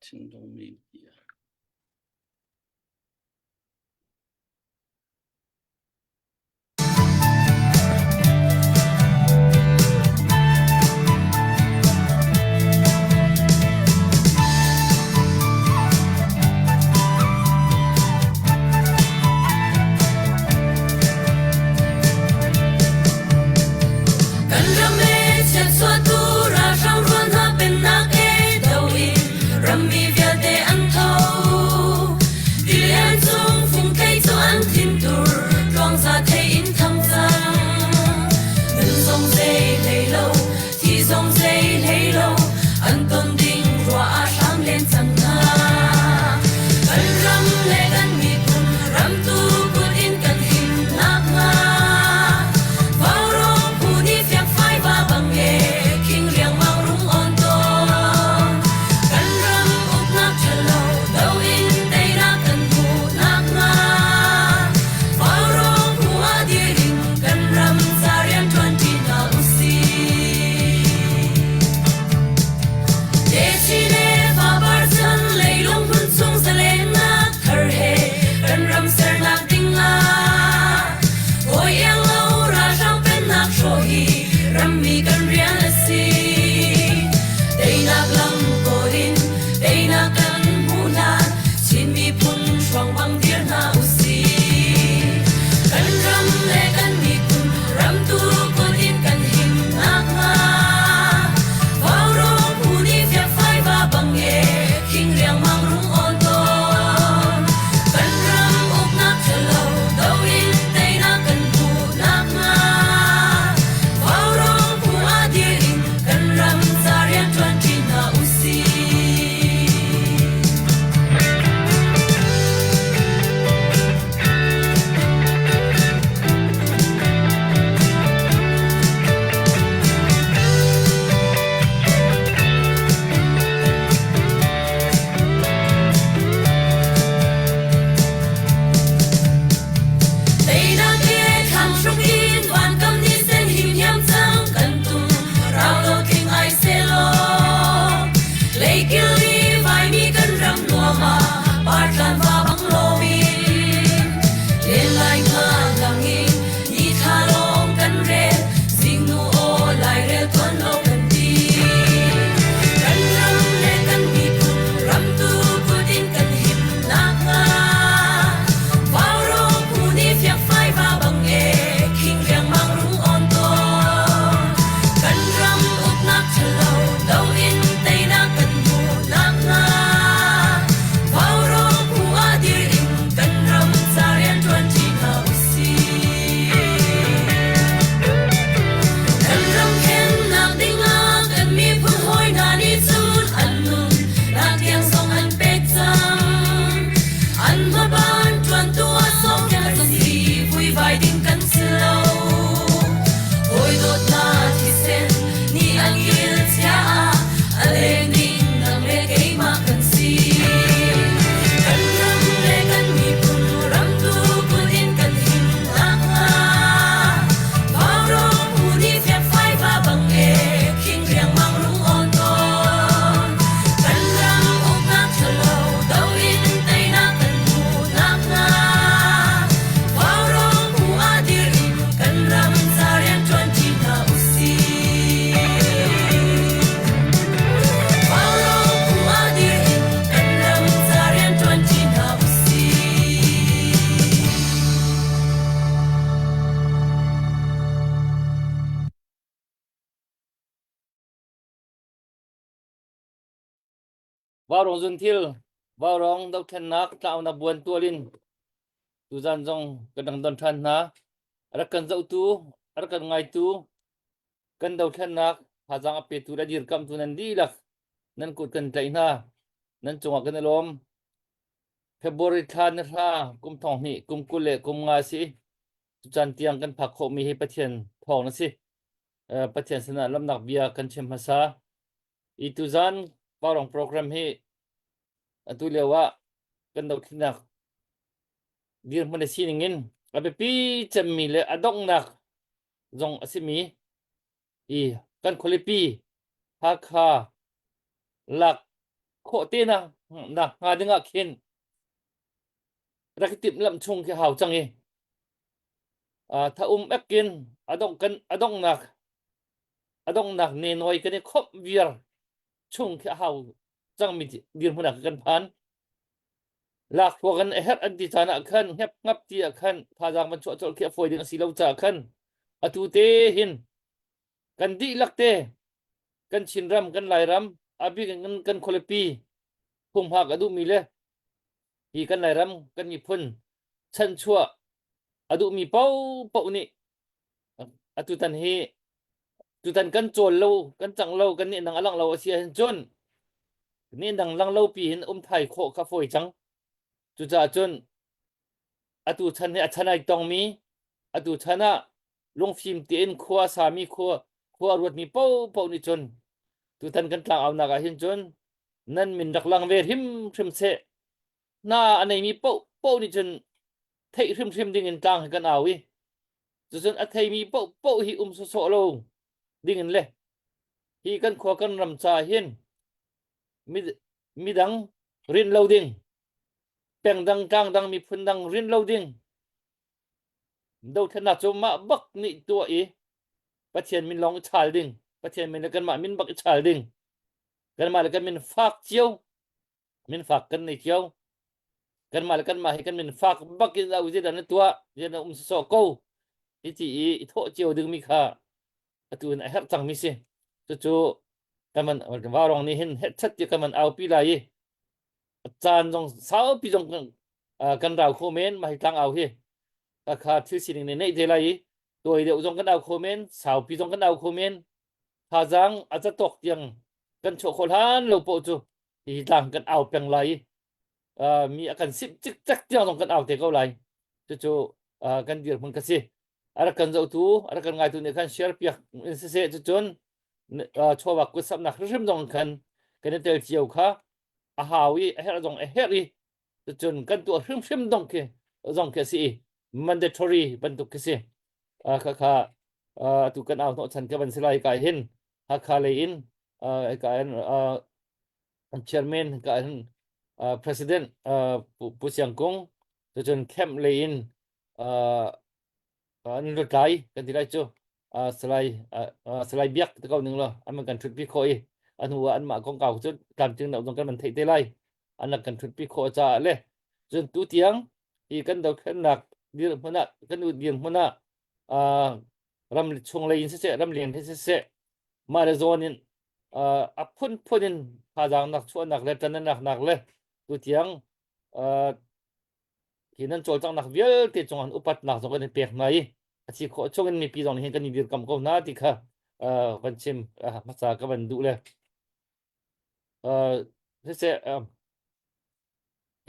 Thinlung media. Kan ram e chiatchuahtu ralhrang rual hna pennak e do in rammi vialte an tho. Tilian cung fungthei cu an thintur tluangza thei in thang cang. Nun zong zei hlei lo, thi zong zei hlei lo, an ton ding ruah ah hram len cang hna. Kan ram le kan miphun ramtu kut in kan him nakhnga Vaurawng phu nih fiangfai va bang e khing riangmang rung on tawn. Kan ram uknak ṭhalo do in teinak kan hmuh nakhnga Vaurawng phu ah dir in kan ram ca rian ṭuanṭi hna usih. Techin le fapar chan leilung hmun chung zalennak thar he kan ram sernak ding ah hawi iang lo ralhrang pennak hrawh hi rammi kan rian a si. Teinak lam kawl in teinak kan hmuh hlan Chin miphun hruang bang dir hna usih. Kan ram le kan miphun ramtu kut in kan him nakhnga Vaurawng phu nih fiakfai va bang e khing riangmang rung awn tawn. Kan ram uknak ṭhalo do in teinak kan hmuh nakhnga Vaurawng phu ah dir in kan ram ca rian ṭuanṭi hna usih. Teinak he thlang hruk in vankam ni sen himhiam cang kan tum rau lo tling ai selaw leikil i vaimi kan ram nuam ah partlan va bang lomin len lai nga lang in ni thla lawng kan rel zingnu aw lairel tuan lo kan ti kan ram le kan miphun ramtu kut in kan him nakhnga Vaurawng phu nih fiakfai va bang e khing riangmang rung awn tawn kan ram uknak ṭhalo do in teinak kan hmuh nakhnga Vaurawng phu ah dir in kan ram ca rian ṭuanṭi hna usih. Kan ram khennak dingah kan miphun hawi hna nih cun an nun nak tiang zong an pek cang. An hmaban ṭuantu ah sawmpiak kan si, vuivai ding kan si lo. Hawi dawtnak thisen nih an kil chia ah a leng ding nang le keimah kan si. Kan ram le kan miphun ramtu kut in kan him nakhnga Vaurawng phu nih fiakfai va bang e khing riangmang rung awn tawn. Kan ram uknak ṭhalo do in teinak kan hmuh nakhnga Vaurawng phu ah dir in kan ram ca rian ṭuanṭi hna usih. Vaurawng phu ah dir in kan ram ca rian ṭuanṭi hna usih. Vaurawng zunthil, vaurawng dothlennak tlaunak buan tual in tuzan zong kan rak don ṭhan hna. A rak kan zohtu, a rak kan ngaitu, kan dothlennak thazaang a petu le a dirkamhtu nan dihlak nan kut kan tlaih hna. Nan cungah kan i lawm. February thla ni hra kum thong hnih kum 20 le kum nga si. Tucan tiang kan phak khawhmi hi Pathian thawng a si. Pathian sinah lamnak bia kan chim hmasa. I tuzan Vaurawng program hi atu lio ah kan dothlinak dirhmun a sining in a biapi cemmi le a donghnak zong a simi i. Kan khualipi Hakha lak khawh te na nak hnga ding ah khin rak i timhlamh chung khi hau cang i tha um ekin adong kan adongnak adongnak ne noi kan i khomh viar chung khi a hau cangmi dirhmun ah kan phan. Lakhruak in a herh an ti caan ah khan hngep ngap ti ah khan thazaang van chuah colh khi a fawi ding a si lo caah khan atu te hin kan dihlak te kan Chinram kan Lairam a bik in kan, kan khualipi humhak a duhmi le hi kan Lairam kan miphun chanchuah a duhmi paohpaoh nih atutan hi tutan kan cawl lo kan cang lo kan nih nang a lang lo a si ahhin cun nih nang lang lo pi hin um thai khawh kha fawi cang. Cucaah cun atu chan hi a chan ai tongmi atu chan ah lungfim tein khua sami khua khua a ruatmi paohpaoh nih cun tutan kan tlangaunak ah hin cun nan min rak lang ve hrimhrim seh hna a neimi paohpaoh nih cun theih hrimhrim ding in tlang hi kan au i cucun a theimi paohpaoh hi um sawsawh lo ding in le hi kan khua kan ram ca hin midang rin lo ding peng dang tlang dang miphun dang rin lo ding dothlennak cu mah bak nih tuah i Pathian min lawng i chal ding Pathian min le kanmah min bak i chal ding kanmah le kan min fak cio min fak kan nei cio kanmah le kanmah hi kan min fak bak in au zeidah na tuah zeidah um sawsawh ko hi ti i i thawh cio dingmi kha atu in a herh cangmi si cucu kan man varong nih hin hetchat ti kan man aupi lai i caan zong saupi zong kan rau kho men mah hi tlang au hi kha thil sining nih neih te lai i tawi deuh zong kan au kho men saupi zong kan au kho men thazaang a zatawk tiang kan chuah khawh hlan lo poh cu hi tlang kan au peng lai i mi a kan simh cikcek tiang zong kan au te ko lai. Cucu kan dirhmun ka si. A rak kan zohtu, a rak kan ngaitu nih khan share piak in siseh cucun chawva kut samnak hrimhrim zong khan kan i tel cio kha a hau i a herh zong a herh i cucun kan tuah hrimhrim dong khi zong khi a si i mandatory bantuk khi si. Kha kha atu kan au hnawh chan ka van si lai kai hin Hakha lei in ka in chairman ka in president Pu Siang Kung cucun camp lei in an lutlai kan ti lai cu Salai Salai Biak te ko ning law an kan thutpi khawh i a hnu ah anmah kongkau cu tlamtling deuh zong kan van theih te lai an rak kan thutpi khawh caah le cun tu tiang hi kan dothlennak dirhmun ah kan dirhmun ah ram chung lei in siseh ram leng in siseh mah le zawn in a phunphun in thazaang nak chuahnak le ṭan nak le tu tiang hi nan cawlcanghnak vialte cung an upatnak zong kan in pek hna i a si khawh chung in mipi zong nih hin kan i dirkam ko hna ti kha van chim hmasa ka van duh le siseh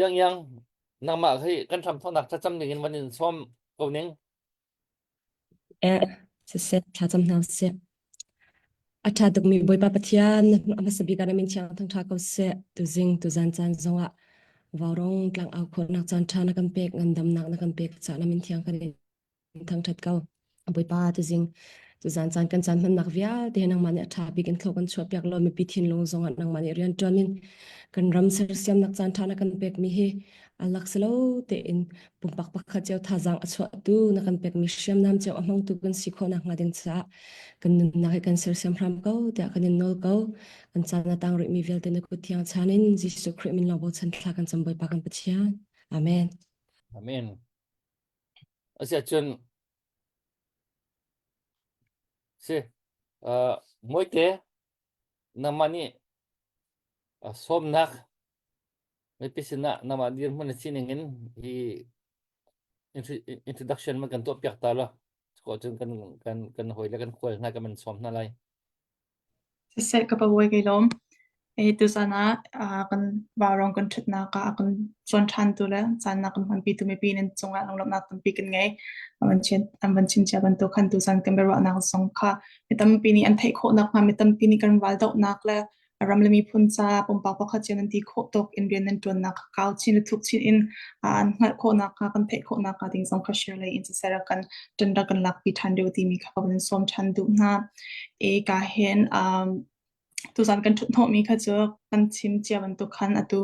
yang yang nangmah hi kan hram thawknak thlacam ning in van in sawm ko ning. Eh, siseh, thlacam hna usih. A ṭha tukmi Bawipa Pathian, a hmasa bik ah na min thiang thangṭha ko seh. Tuzing, tuzan caan zongah vaurong tlangau khawhnak caan ṭha na kan pek, ngandamnak na kan pek caah na min thiang kan in thangṭhat ko. Bawipa tuzing, tuzan caan kan caan hmannak vialte nangmah nih a ṭha bik in thlo kan chuahpiak law mipi thinlung zongah nangmah nih rian ṭuan in kan ram sersiamnak caan ṭha na kan pekmi hi a lak si lo tein pumpak pakhat cio thazaang a chuahtu na kan pekmi hriamnam cio a hmangtu kan si khawh nakhnga ding caah kan nunnak hi kan sersiam hram ko tiah kan in nawl ko. Kan caan a tang rihmi vialte na kut thiang chan in Jesuh Khrih min lawng bochan thla kan cam Bawipa kan Pathian. Amen. Amen. Asiahcun si uh, Mawite nangmah nih uh, sawmnak mipi sinah nangmah dirhmun na sining in hi introduction man kan tuah piak ta lo ko cun kan kan kan hawi le kan khual hna kan man sawm hna lai. Siseh ka pabawi kai lawm. E tuzan ah kan vaurawng kan ṭhutnak ah a kan cawn ṭhantu le caan na kan hmanpitu mipi nan cungah lunglawmhnak tampi kan ngei. An van chim an van chim cia bantuk khan tuzan kan biaruahnak zong kha mi tampi nih an theih khawh nakhnga mi tampi nih kan ral dohnak le Ram le miphun ca pumpak pakhat cio nan ti khawh tawk in rian nan ṭuannak kha kau chin le thuk chin in an hngalh khawhnak hnga kan theih khawhnak hnga ding zong kha share lei in siseh rak kan ṭan rak kan lakpi ṭhan deuh timi kha ka van in sawm ṭhan duh hna. E ka hin um, tuzan kan ṭhut hnawhmi kha cu kan chim cia bantuk khan atu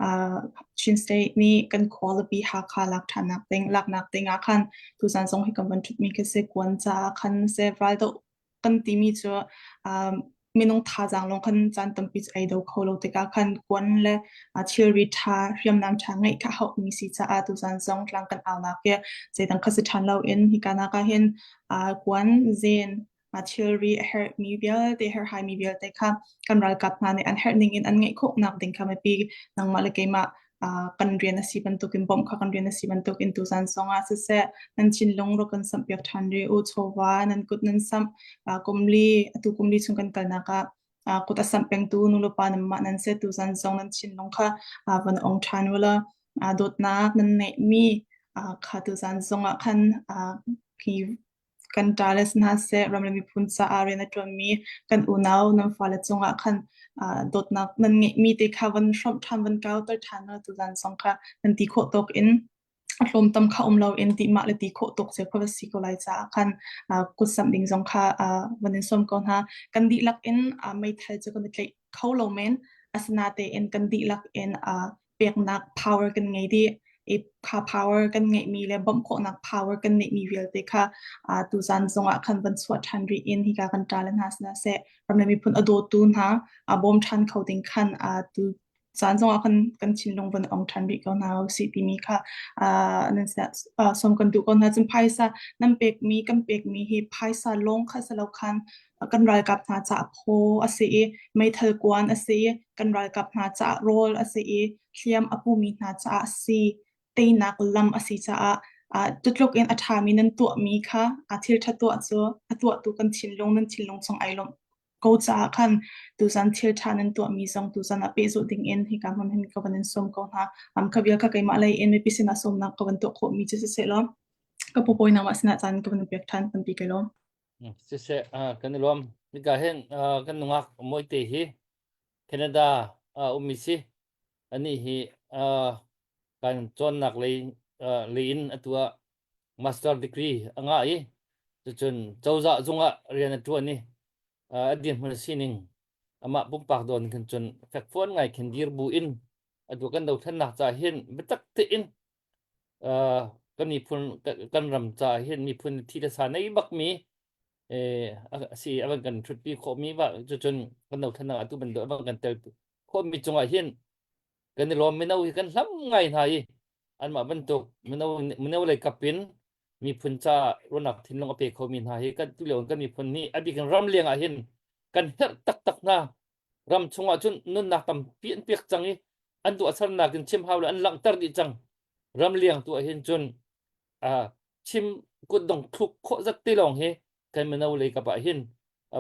uh, Chin State nih kan khualipi Hakha lak ṭhannak ding laknak ding ah khan tuzan zong hi kan van ṭhutmi khi si kuan caah khan se raldoh kan timi cu um, minung thazaang lawng khan caan tampi cu ei do kho lo tikah khan kuan le uh, thilri ṭha hriamnam ṭha ngeih kha hauhmi si caah tuzan zong tlang kan aunak hi zeidang kha si ṭhan loin hika nak ah hin uh, kuan zen a thilri a herhmi vialte herhhaimi vialte kha kan ralkap hna nih an herh ning in an ngeih khawhnak ding kha mipi nangmah le keimah uh, kan rian a si bantukin bawmh kha kan rian a si bantukin tuzan zongah siseh nan thinlung rak kan samh piak ṭhan rih u chawva nan kut nan samh uh, kumli atu kumli chung kan kalnak ah uh, kut a samh pengtu nulepa nanmah nan si tuzan zong nan thinlung kha uh, van ong ṭhan ula uh, dawtnak nan neihmi uh, kha tuzan zongah khan uh, khi kan ṭale si hna seh, ram le miphun caah rian a ṭuanmi kan unau nan fale cungah khan uh, dawtnak nan ngeihmi te kha van hrawmh ṭhan, van kauter ṭhan u tuzan zong kha nan ti khawh tawk in a tlawmtam kha um loin ti mah le ti khawh tawk cio kha va si ko lai caah khan uh, kutsamh ding zong kha uh, van in sawm ko hna. Kan dihlak in uh, meithal cu kan i tlaih kho lo men, asinatein kan dihlak in uh, peknak power kan ngei dih. I kha power kan ngeihmi le bawmh khawhnak power kan ngeihmi vialte kha uh, tuzan zongah khan van chuah ṭhan rih in hika kan ṭa le hna sina seh ram le miphun a dawtu hna a bawm ṭhan kho ding khan uh, tu caan zongah kan kan thinlung van ong ṭhan rih ko hna usih timi kha uh, nan sinah uh, sawm kan duh ko hna. Cun phaisa nan pekmi kan pekmi hi phaisa lawng kha si lo khan kan ralkap hna caah phaw a si i meithal kuan a si i kan ralkap hna caah rawl a si i hliam a pumi hna caah si teinak lam a si caah uh, cutluk in a ṭhami nan tuahmi kha a thil ṭha tuah cu a tuahtu kan thinlung nan thinlung chung ai lawmh ko caah khan tuzan thil ṭha nan tuahmi zong tuzan ah pehzulh ding in hika hmun hin ka van in sawm ko hna. Um, kha vial kha keimah lei in mipi sinah sawmnak ka van tuah khawhmi cu siseh law ka pupawi nangmah sinah caan ka van pek ṭhan tampi kai lawm. Siseh, kan i lawm. Hika hin kan nungak Mawite hi Canada ah ummi si. Anih hi kan cawnnak lei lei in atu ah master degree a ngah i cucun cozah zung ah rian a ṭuan i a dirhmun a sining amah pumpak dawn khin cun fekfuan ngai khin dir bu in atu kan dothlennak ca hin biatak tein kan miphun kan ram caah hin miphun thi le sa nei bakmi si a van kan ṭhutpi khawhmi va cucun kan dothlennak atu bantuk a van kan tel khawhmi cungah hin kan i lawm mino hi kan hlam ngai hna i anmah bantuk mino mino lei kap in miphun ca ruahnak thinlung a pe khomi hna hi kan tulio kan miphun nih a bik in ram leng ah hin kan herh taktak hna ram chungah cun nunnak tampi an pek cang i an tuahsernak in chim hau le an langhter dih cang ram liang tu ah hin cun chim kutdong thluk khawh zat te lawng hi kan mino lei kap ah hin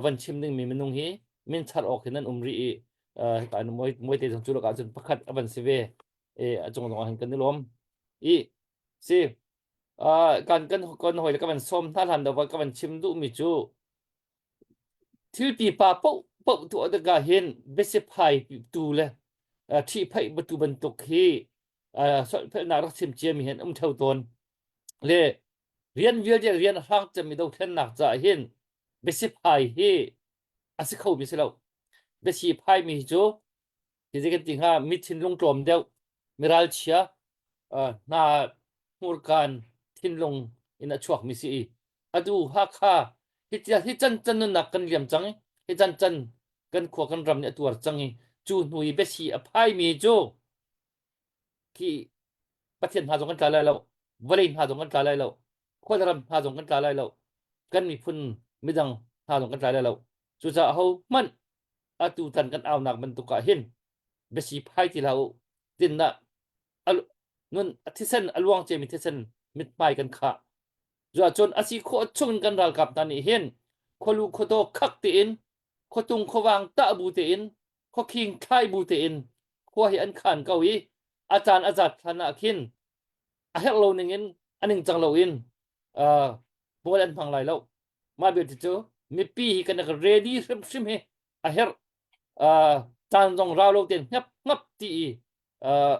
van chim ding mi minung hi min char awk hin an um rih i hika moi moi te zong cu lakah cun pakhat a van si ve e a cung zong ah hin kan i lawm i si kan kan kan hoi le ka van sawm hna hlan do ka van chim duh mi cu Thil pipa paohpaoh tuah tikah hin biasiphai tu le ṭhihphaih batu bantuk hi solhphelhnak rak chim ciami hi an um ṭheo tawn. Le rian vialte rian a hrang cemmi dothlennak caah hin biasiphai hi a si khomi si lo. Biasiphaimi hi cu hi zei kan ti hnga mi thinlung tlawm deuh miralchia hna hmurkaan thinlung in a chuakmi si i atu Hakha hi tia hi can can nunnak kan liam cang i hi can can kan khua kan ram nih a tuar cang i cu hnu i biasi a phaimi cu khi Pathian hna zong kan tla lai lo vawlei hna zong kan tla lai lo khuaram hna zong kan tla lai lo kan miphun midang hna zong kan tla lai lo cucaah ho hmanh atu tan kan aunak bantuk ah hin biasi phai ti hlah u tinnak nun thisen a luang ciami thisen mithmai kan khah Cuahcun a si khawh chung kan ralkap hna nih hin khualu khuataw khak tein khuatung khuavang tah bu tein khuakhing thlai bu tein khua hi an khan ko i a caan a zat hlan ah khin a herh lo ning in a ningcang lo in uh, bawl an hmang lai lo mah belte cu mipi hi kan ready hrimhrim hi a herh uh, Caan zong rau lo tein hngap hngap ti i uh,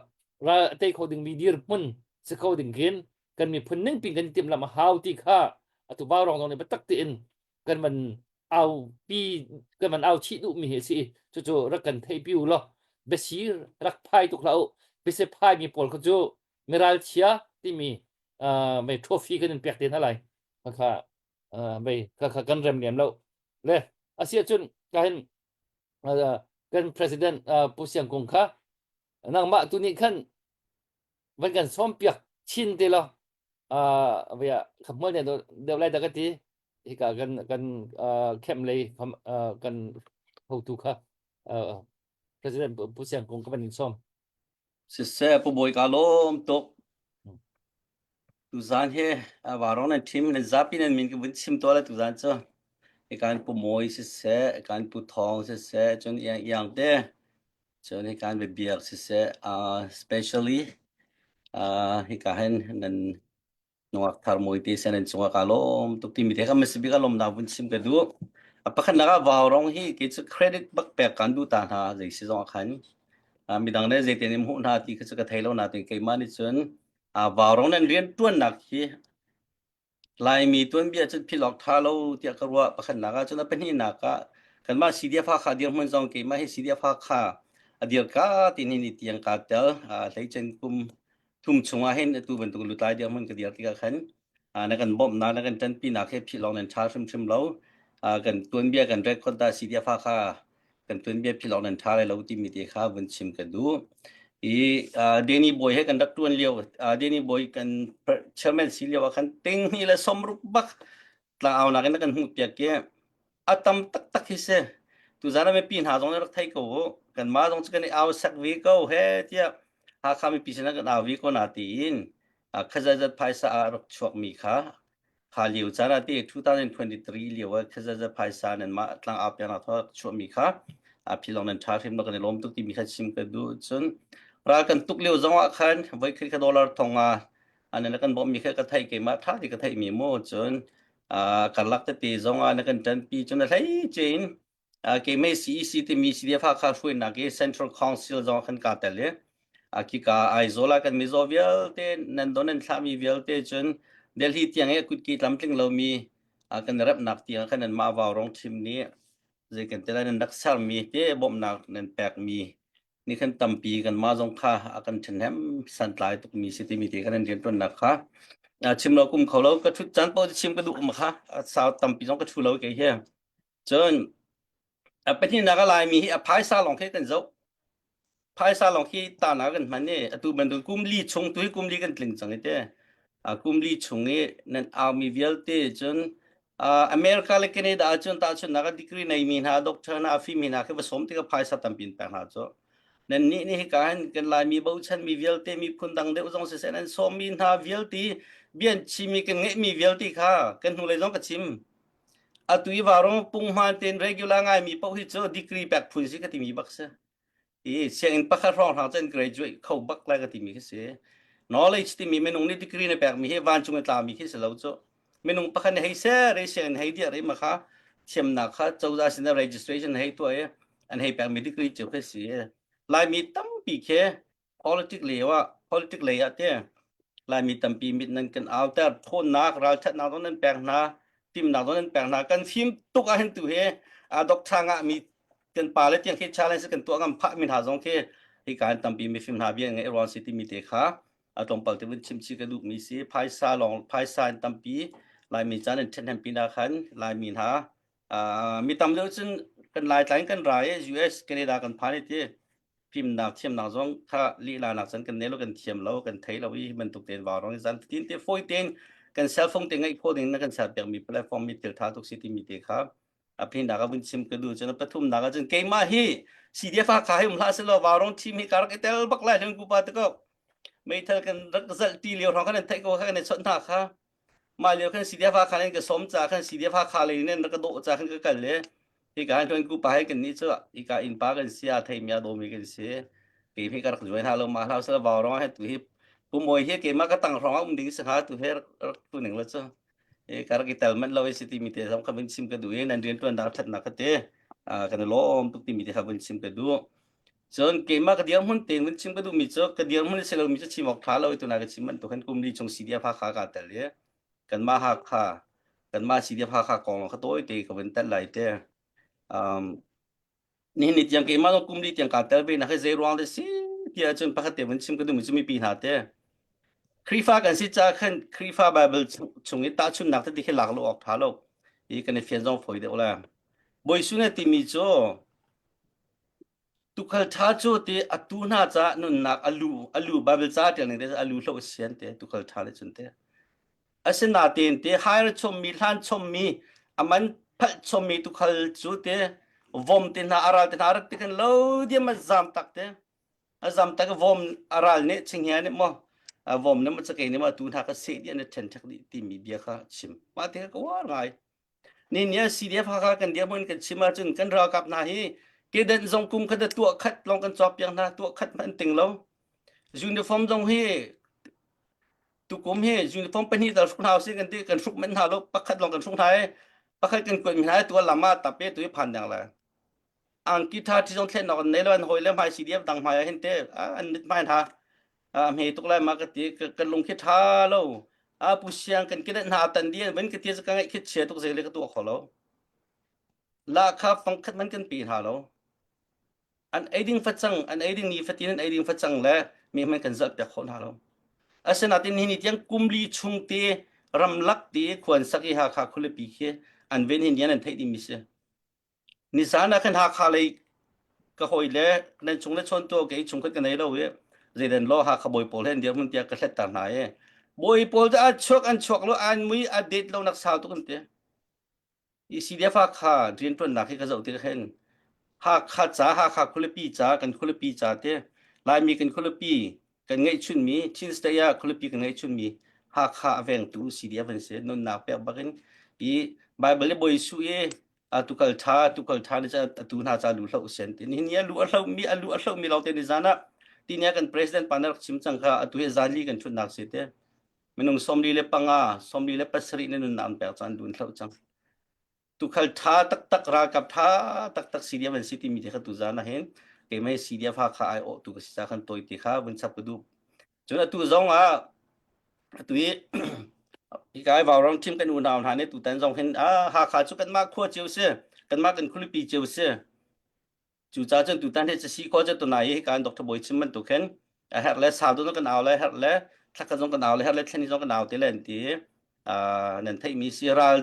ral a tei kho dingmi dirhmun si kho ding khin kan miphun ning pin kan timhlamh a hau ti kha atu Vaurawng zong nih biatak tein kan van au pi kan van au chih duhmi hi a si cucu rak kan theih pi u law biasi rak phai tuk hlah u biasi phai mi pawl kha cu miral chia timi uh, mei trophy kan in pek te hna lai kha uh, mei kha kha kan rem lem lo le asia cun ka hin uh, kan president uh, Pu Siang Kung kha nangmah tu nih khan van kan sawm piak chin te lo uh, via khapmual ne deuh lai da ka ti hika kan kan uh, camp lei uh, kan hotu kha uh, president Pu Siang Kung ka van in sawm Siseh Pu Bawi ka lawm tuk. Tuzaan hi Vaurawng nan ṭhim nan zapi nan min ka vun chim tuah lai tuzaan cu. Hikan Pu Mawi siseh, hikan Pu Thawng siseh, cun Iang Iang te, cun hikan Biabiak siseh, uh, especially uh, hika hin nan nungak thar mui te sen an cungah ka lawm tuk timi te kha masibi ka lawmnak vun chim ka duh. A pakhatnak ah Vaurawng hi kei cu credit bak pek kan duh ta hna zei si zong ah khan. Uh, midang nih zeitin in hmuh hna ti kha cu ka thei lo nain keimah nih cun uh, Vaurawng nan rian ṭuannak hi Laimi tuanbia cun philh awk ṭha lo tiah ka ruah. Pakhatnak ah cun a pahnihnak ah kanmah CDF Hakha dirhmun zong keimah hi CDF Hakha a dirka ti ni ni tiang kaa tel. Uh, hleicen kum thum chungah hin atu bantuk lutlai dirhmun ka dir tikah khan na kan bawmhnak na kan ṭanpinak he philh awk nan ṭha hrimhrim lo. Kan tuanbia kan record dah CDF Hakha kan tuanbia philh awk nan ṭha lai lo timi te kha vun chim ka duh. I Danny Boy he kan rak ṭuan lio Danny Boy kan chairman si lio ah khan ting hnih le 60 bak tlangaunak in na kan hmuh piak i a tam taktak hi si. Tuzaan ah mipi hna zong nih rak thei ko u. Kanmah zong cu kan i au sek ve ko he tiah Hakha mipi sinah kan au ve ko na tiin khazaizat phaisa ah rak chuakmi kha kha lio caan ah ti 2023 lio ah khazaizat phaisa nan mah tlang au piak nak rak chuahmi kha a philong nan ṭha hrim lo kan i lawm tuk timi kha chim ka duh. Cun ral kan tuk lio zong ah khan voi khat kha dollar thong ah an kan bawmhmi kha ka theih keimah ṭha ti ka theihmi mu cun karlak tete zong ah na kan ṭanpi cun a hlei cein keimah CEC timi CDF Hakha hruainak i Central Council zong khan kaa tel i khika Aizawl ah kan mizaw vialte nan don nan thlahmi vialte cun Delhi tiang i kutki tlamtling lomi kan remnak tiang khan nanmah Vaurawng thim nih zei kan ti lai nan rak sermi te bawmhnak nan pekmi nih khan tampi kanmah zong kha a kan ṭhahnem santlai tukmi si timi te khan an rianṭuannak kha chim lo kum kho lo ka ṭhut caan paoh chim ka duh ma kha sau tampi zong ka ṭhu lo kei hi cun a pahnihnak a laimi hi a phaisa lawng khi kan zoh phaisa lawng khi ta na kan hman i atu bantuk kum li chung tu hi kum li kan tling cang i te kum li chung i nan aumi vialte cun America le Canada ahcun tahchunhnak ah degree neimi hna doctor hna a fimmi hna khi va sawm tikah phaisa tampi in pek hna cu. Nan nih nih hika hin kan Laimi bochanmi vialte miphun dang deuh zong siseh nan sawmmi hna vialte bian chimmi kan ngeihmi vialte kha kan hnulei zong ka chim. Atu i varung punghman tein regular ngaimi paoh hi cu degree pek phun si ka timi bak si. I sianginn pakhat hrawnghrang cun graduate kho bak lai ka timi khi si. Knowledge timi minung nih degree na pekmi hi vancung i tlami khi si lo cu. Minung pakhat nih hei ser i sianginn hei diah i ma kha thiamnak kha cozah sin registration hei tuah i an hei pekmi degree cu khi si. Laimi tampi khi politic lei ah politic lei ah te Laimi tampi mit nan kan auter thawnnak ralthatnak zong nan pek hna fimnak zong nan pek hna kan fim tuk ah hin tu hi a doctor ngah mi kan pa le tiang khi challenge kan tuah ngam phah mi hna zong khi hi kan tampi mi fim hna bia ngai ruang si timi te kha a tlawmpal te vun chim chi ka duh mi si phaisa lawng phaisa in tampi Laimi caan in ṭhahnem pi na khan Laimi hna mi tam deuh cun kan Lai tlai kan ra i US Canada kan phan i ti fimnak thiamnak zong kha lihla nak cun kan nei lo kan thiam lo kan thei lo i bantuk tein vau rong zan tin te foi tein kan cell phone te ngeih khawh ding na kan ser piak mi platform mi thil tha tuk si timi te kha a phin nak a vun chim ka du cun pathum nak ah cun keimah hi CDF kha hi um hlah selaw vau rong team hi ka rak i tel bak lai hlun ku pa te ko meithal kan rak zalh ti lio hrawng kan theih ko kha kan i chawnh hna kha mah lio khan CDF Hakha in ka sawm ca khan CDF Hakha lei in rak ka dawh ca khan ka kal le hika han tuan ku pa he kan nih cu hika innpa kan si a thei mi a dawmi kan si kei hi ka rak join hna lo ma hlau sala vau rong he tu hi pumoi hi keimah ka tang hrawng ah um ding si hnga tu he rak tu ning la cu e ka rak i tel manh lo i si ti mi te zong kha vun chim ka duh i nan rian tuan dak that nak ka te kan i lawm tuk ti mi te kha vun chim ka duh. Cun keimah ka dirhmun tein vun chim ka duhmi cu ka dirhmun a si lomi cu chim awk ṭha lo i tunai ka chim bantuk hin kum li chung CDF Hakha kaa tel i kanmah Hakha kanmah CDF Hakha kong kha tawite ka vun tel lai te. Um, nihin ni tiang keimah zong kum li tiang kaa tel ve nak hi zei ruang dah si tiah cun pakhat te vun chim ka duhmi cu mipi hna te. Khrihfa kan si caah khan Khrihfa Bible chung i tahchunhnak tete khi lak lo awk ṭha lo. I kan i fian zong fawi deuh la. Bawi Jesuh nih a timi cu Tuukhal ṭha cu ti a tuu hna caah nunnak a lu a lu Baibal ca ṭial ning te a lu hloh a sian te tuukhal ṭha le cun te. Asinain te hire chommi hlan chommi a man phalh chommi tuukhal cu te vom te hna a ral te hna rak ti khan lo diam a zam tak te a zam tak vom a ral nih chinghia nih maw a vom nih maw cakei nih maw tu hna ka seh dih an i ṭhen ṭhek dih timi bia kha chim mah te kha ka uar ngai. Ni ni ah CDF Hakha kan dirhmun kan chim ahcun kan ralkap hna hi kedenh zong kum khat tuah khat lawng kan cawk piak hna tuah khat hmanh ting lo. Uniform zong hi tukum hi uniform pahnih tal hruk hna usih kan ti kan hruk manh hna lo pakhat lawng kan hruk hna i pakhat kan kuat mi hna i tuah lam ah tape tu i phan deng le angki tha thi zong thlen nok an nei lo an hawi le hmai CDF dang hmai ah hin te an mit hmai hna a hme tuk lai ma ka ti kan lung khi tha lo a pu siang kan kilet hna tan di an ka ti ka ngaih khit chia tuk zei le ka tuah kho lo la kha fang khat man kan pi hna lo an ei ding facang an ei ding ni fatin an ei ding facang le mi man kan zalh piak kho hna lo asinain ni ni tiang kumli chung te ramlak te khuan sak i Hakha khualipi khi an ven hin an theih ding mi si Nizan ah khan Hakha lei ka hawi le nan chung le chawn tu kei chung khat ka nei lo i zeidan law Hakha bawi pawl he an dirhmun tiah ka hletter hna i bawi pawl cu an chuak an chuak lo an mui a det lo nak sau tuk an ti. I CDF Hakha rianṭuannak hi ka zoh tik hin Hakha ca Hakha khualipi ca kan khualipi ca te Laimi kan khualipi kan ngeihchunmi Chin State ah khualipi kan ngeihchunmi Hakha a vengtu CDF an si nunnak pek bakin i Bible i Bawi Jesuh i tukal tha tukal tha ni ca atu hna ca lu hloh sen ti nihin ni a lu a hloh mi a lu a hloh mi lawngte ni zan ah ti ni kan president pa na rak chim cang kha atu hi zan li kan thutnak si te minung 45 47 na nunnak an pek caan dun hloh cang tukhal ṭha taktak ralkap ṭha taktak CDF an si timi te kha tuzan ah hin keimah CDF Hakha ai awh tu ka si ca khan tawi te kha vun chap ka duh cun atu zong ah atu hi hi kai vauram team kan unau hna nih tutan zong hin ah Hakha cu kanmah khua cio si kanmah kan khualipi cio si Cucaah cun tutan hi si ko cu tunai hi kan Dr. Bawi chim bantuk hin a herh le sau tu kan au le herh le thlakhat zong kan au le herh le thlen zong kan au te le an ti nan theihmi si ral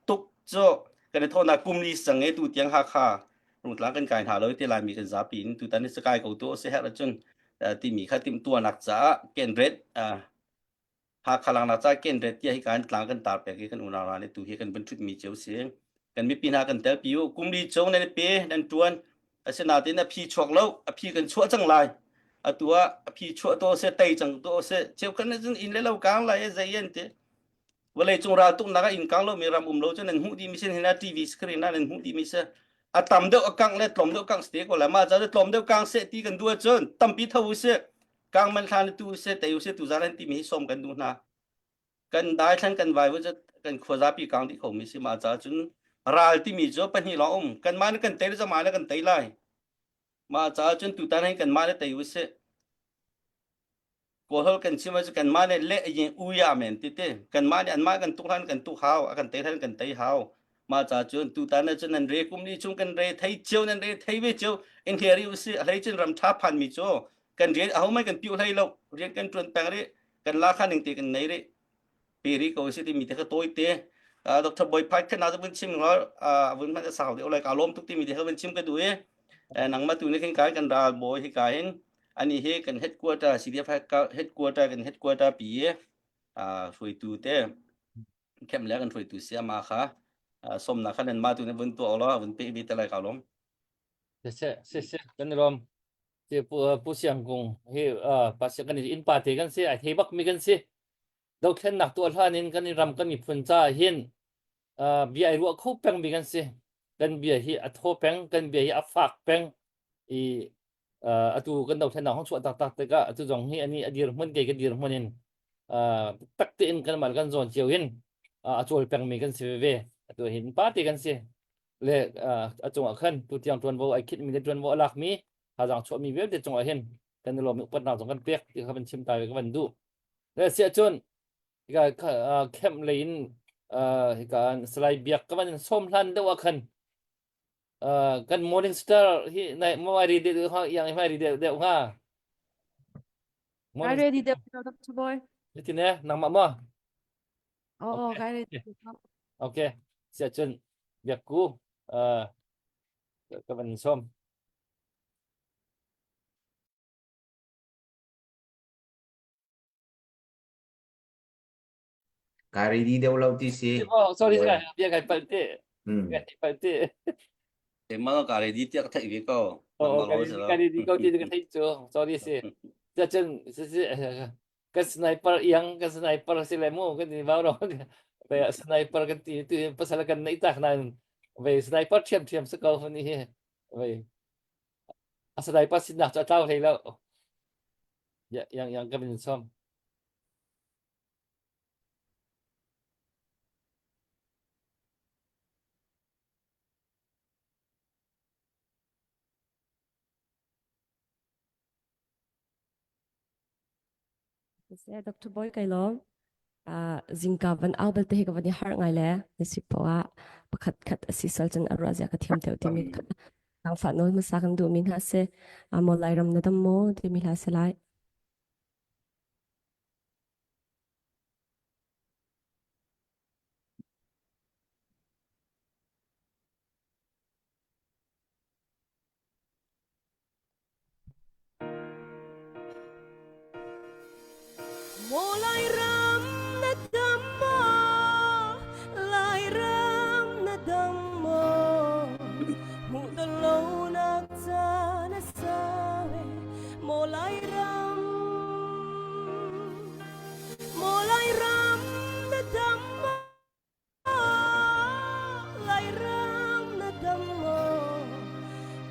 tuk cu kan i thawhnak kum li sang e tu tiang Hakha rungtlang kan kai hna lo ti Laimi kan zapi in tutan hi sakai ko tu si herh cun timi kha tim tuanak caah ken ret Hakha langnak ca kenret tiah hika in tlang kan tar pek i kan unau hna nih tu hi kan vun ṭhutmi cio si. Kan mipi hna kan telpi u. Kum li chung nan i pe, nan ṭuan. Asinain a phi chuak lo, a phi kan chuah cang lai. Atu ah a phi chuah to seh, tei cang to seh. Cheukhat nih cun inn le lo kang lai zei an ti. Vawlei cung ral tuknak ah inn kang lomi ram um lo cu nan hmuh dihmi sin hin ah TV screen ah nan hmuh dihmi si. A tam deuh a kangh le tlawm deuh kangh si te ko lai. Mah ca cu tlawm deuh kang seh ti kan duh ahcun tampi tho u sih. Kang man hlan tu se tei se tu zaran timi hi som kan duh hna. Kan dai thlan kan vai cu kan khua zapi kang dih khomi si ma ca cun ral timi cu pahnih lawng um kan mah kan tei le mah kan tei lai. Ma ca cun tutan hin kan mah le tei u si. Kawlhol kan chim cu kan mah le le yin u ya men ti te kan mah nih an mah kan tuk hlan kan tuk hau a kan tei hlan kan tei hau. Ma ca cun tutan cun nan re kum ni chung kan re thei cio nan re thei ve cio in heri u si a hlei cun ram tha phan mi cu kan rian aho mai kan piu hlei lo rian kan tuan peng rih kan la kha ning te kan nei rih pe ri ko si ti mi te kha tawi te Dr. Boy Phai khan na vun chim ngor vun man sau deuh lai ka lom tuk ti mi te kha vun chim ka du i nang ma tu ni khin kai kan ral boy hi ka hin ani hi kan headquarter CDF headquarter kan headquarter pi hruaitu te khem le kan hruaitu sia ma kha somna kha nan ma tu ne vun tu lo vun pe bi te lai ka lom Se se se kan rom Ti Pu, Pu Siang Kung hi pa siang kan inn pa te kan si ai thei bak mi kan si dothlennak tuah hlan in kan ram kan miphun ca hin bia ai ruah kho peng mi kan si kan bia hi a thaw peng kan bia hi a fak peng i atu kan dothlennak hong chuah taktak tikah atu zong hi ani a dir hmun ke ka dir hmun in tak tein kan mal kan zawn cio in a cawl peng mi kan si ve atu hin pa te kan si le a cungah khan tu tiang tuanvo ai khit mi le tuanvo a lak mi. Thazaang chuahmi vialte cungah hin kan i lawm i upatnak zong kan pek ti kha van chim ta ve ka van duh. Le siah cun hika camp lei in hika Salai Biak ka van in sawm hlan deuh ah khan kan morning star hi nai mo ai ri deuh hnga yang ai ri deuh deuh hnga. Kai ready deuh Dr. Boy. Nitin eh nangmah maw? Oh, kai ready. Okay. Siah cun Biak ku ka van sawm. Kai ready deuh lo ti si. Oh, sorry sorry, bia kai palh te. Kai palh te. Keimah ka ready tiah ka theih ve ko. Oh, kai ready ko ti ka theih cu. Sorry si. Cun si si kan sniper iang kan sniper si le mu kan ni vau ro. Ve sniper kan ti tu pasal kan nei tak nain ve sniper thiam thiam si ko ni hi. Ve a sniper sinak cu a tlau hlei lo. Yang yang ka bin som. Siseh, Dr. Boy kai lawm. Uh, zingka van au belte hi ka van i harh ngai le na si poah pakhat khat a si sal cun a ruah zia ka thiam deuh timi kha zaangfah nawl hmasa kan duhmi hna si. Amo Lairam na dam maw timi hla si lai. Maw Lairam na dam maw? Lairam na dam maw? Hmuh ton lonak caan a sau e. Maw Lairam, Maw Lairam na dam maw? Lairam na dam maw?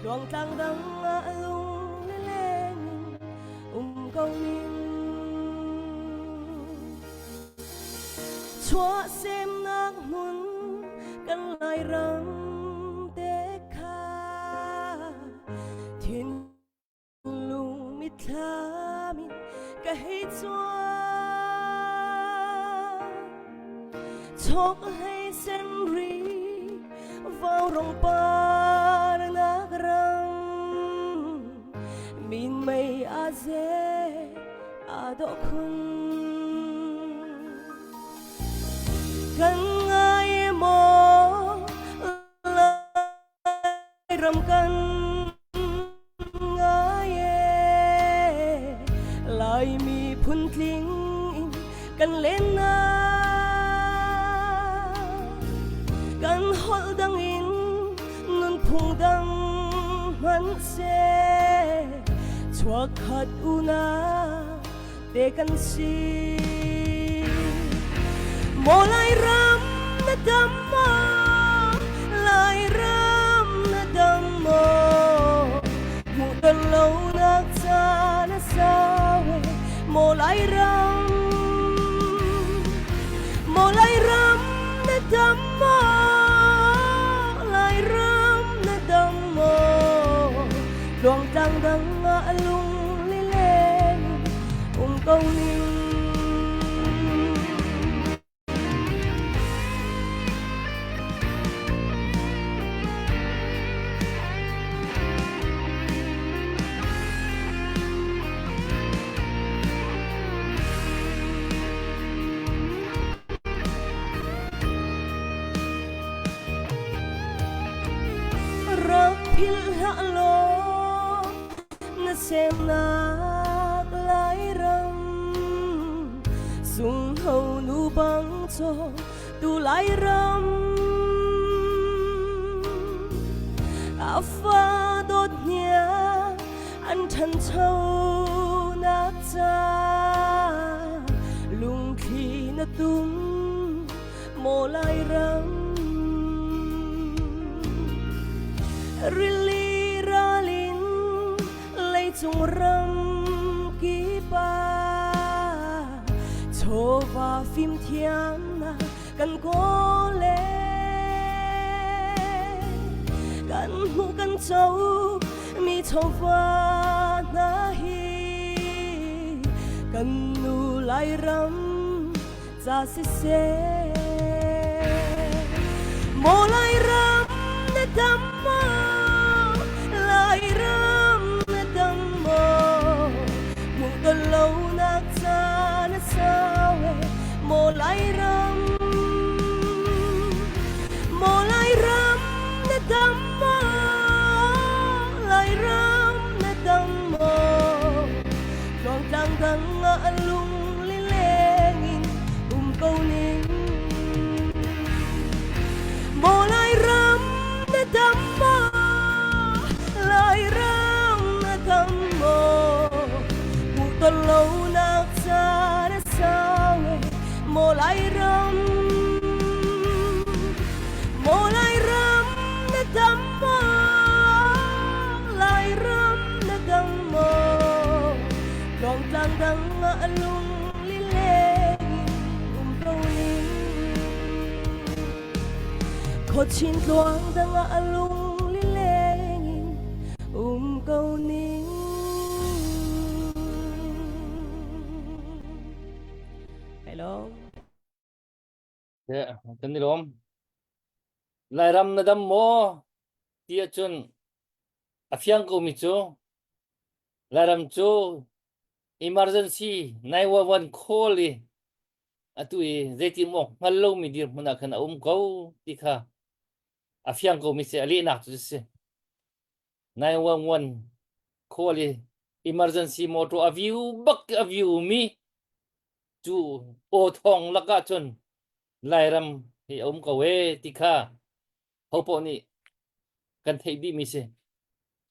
Tluangtlang dang ah lung le leng in um ko ning. Chuahsemnak hmun kan Lairam te kha thin Lung mitthlam in ka hei cuang Chok hlei sen ri vau rong par nak ram Min mei a ze a dawh khun Kan ngai maw Ram kan ngai e Laimi phuntling in kan len na Kan holh dang in nunphung dang hmanhseh Chuakkhat unau te kan si Maw Lairam na dam maw Lairam na dam maw Hmuh ton lo nak caan a sau e Maw Lairam Maw Lairam na dam maw Lairam na dam maw Tluangtlang dang ah lung lileng um ko ning. Rak philh hlah law na semnak Lairam sungho nu bang cho tu Lairam a fa dawt hnia an ṭhancho nak ca lungthli na tum maw Lairam rili ralin leicung ram kipa chawva fimthiamnak kan kawl e kan hmuh kan co mi. chawva hna hi kan nu Lairam ca siseh. Maw Lairam na dam maw? Lairam na dam maw? Hmuh ton lonak caan a sau e maw Lairam. Maw Lairam na dam maw? Lairam na dam maw? Tluangtlang dang ah lung lileng in um ko ning. Maw Lairam na dam maw? Lairam na dam maw? Hmuh ton lonak caan a sau e maw Lairam. Maw Lairam na dam maw? Lairam na dam maw? Tluangtlang dang ah lung lileng in um ko ning. Khuachin tluang dang ah lung lileng in um ko ning. Hello. Yeah, kan i lawm. Lairam na dam maw? Ti ahcun a fiang komi cu Lairam cu emergency 911 call i atu i zeitin awk hngal lomi dirhmun ah khan a um ko ti kha a fiang komi si a lehnak cu si. 911 call i emergency motor a view bak a view mi cu aw thawng lakah cun Lairam hi a um ko e ti kha hopoh nih kan theih dih mi si.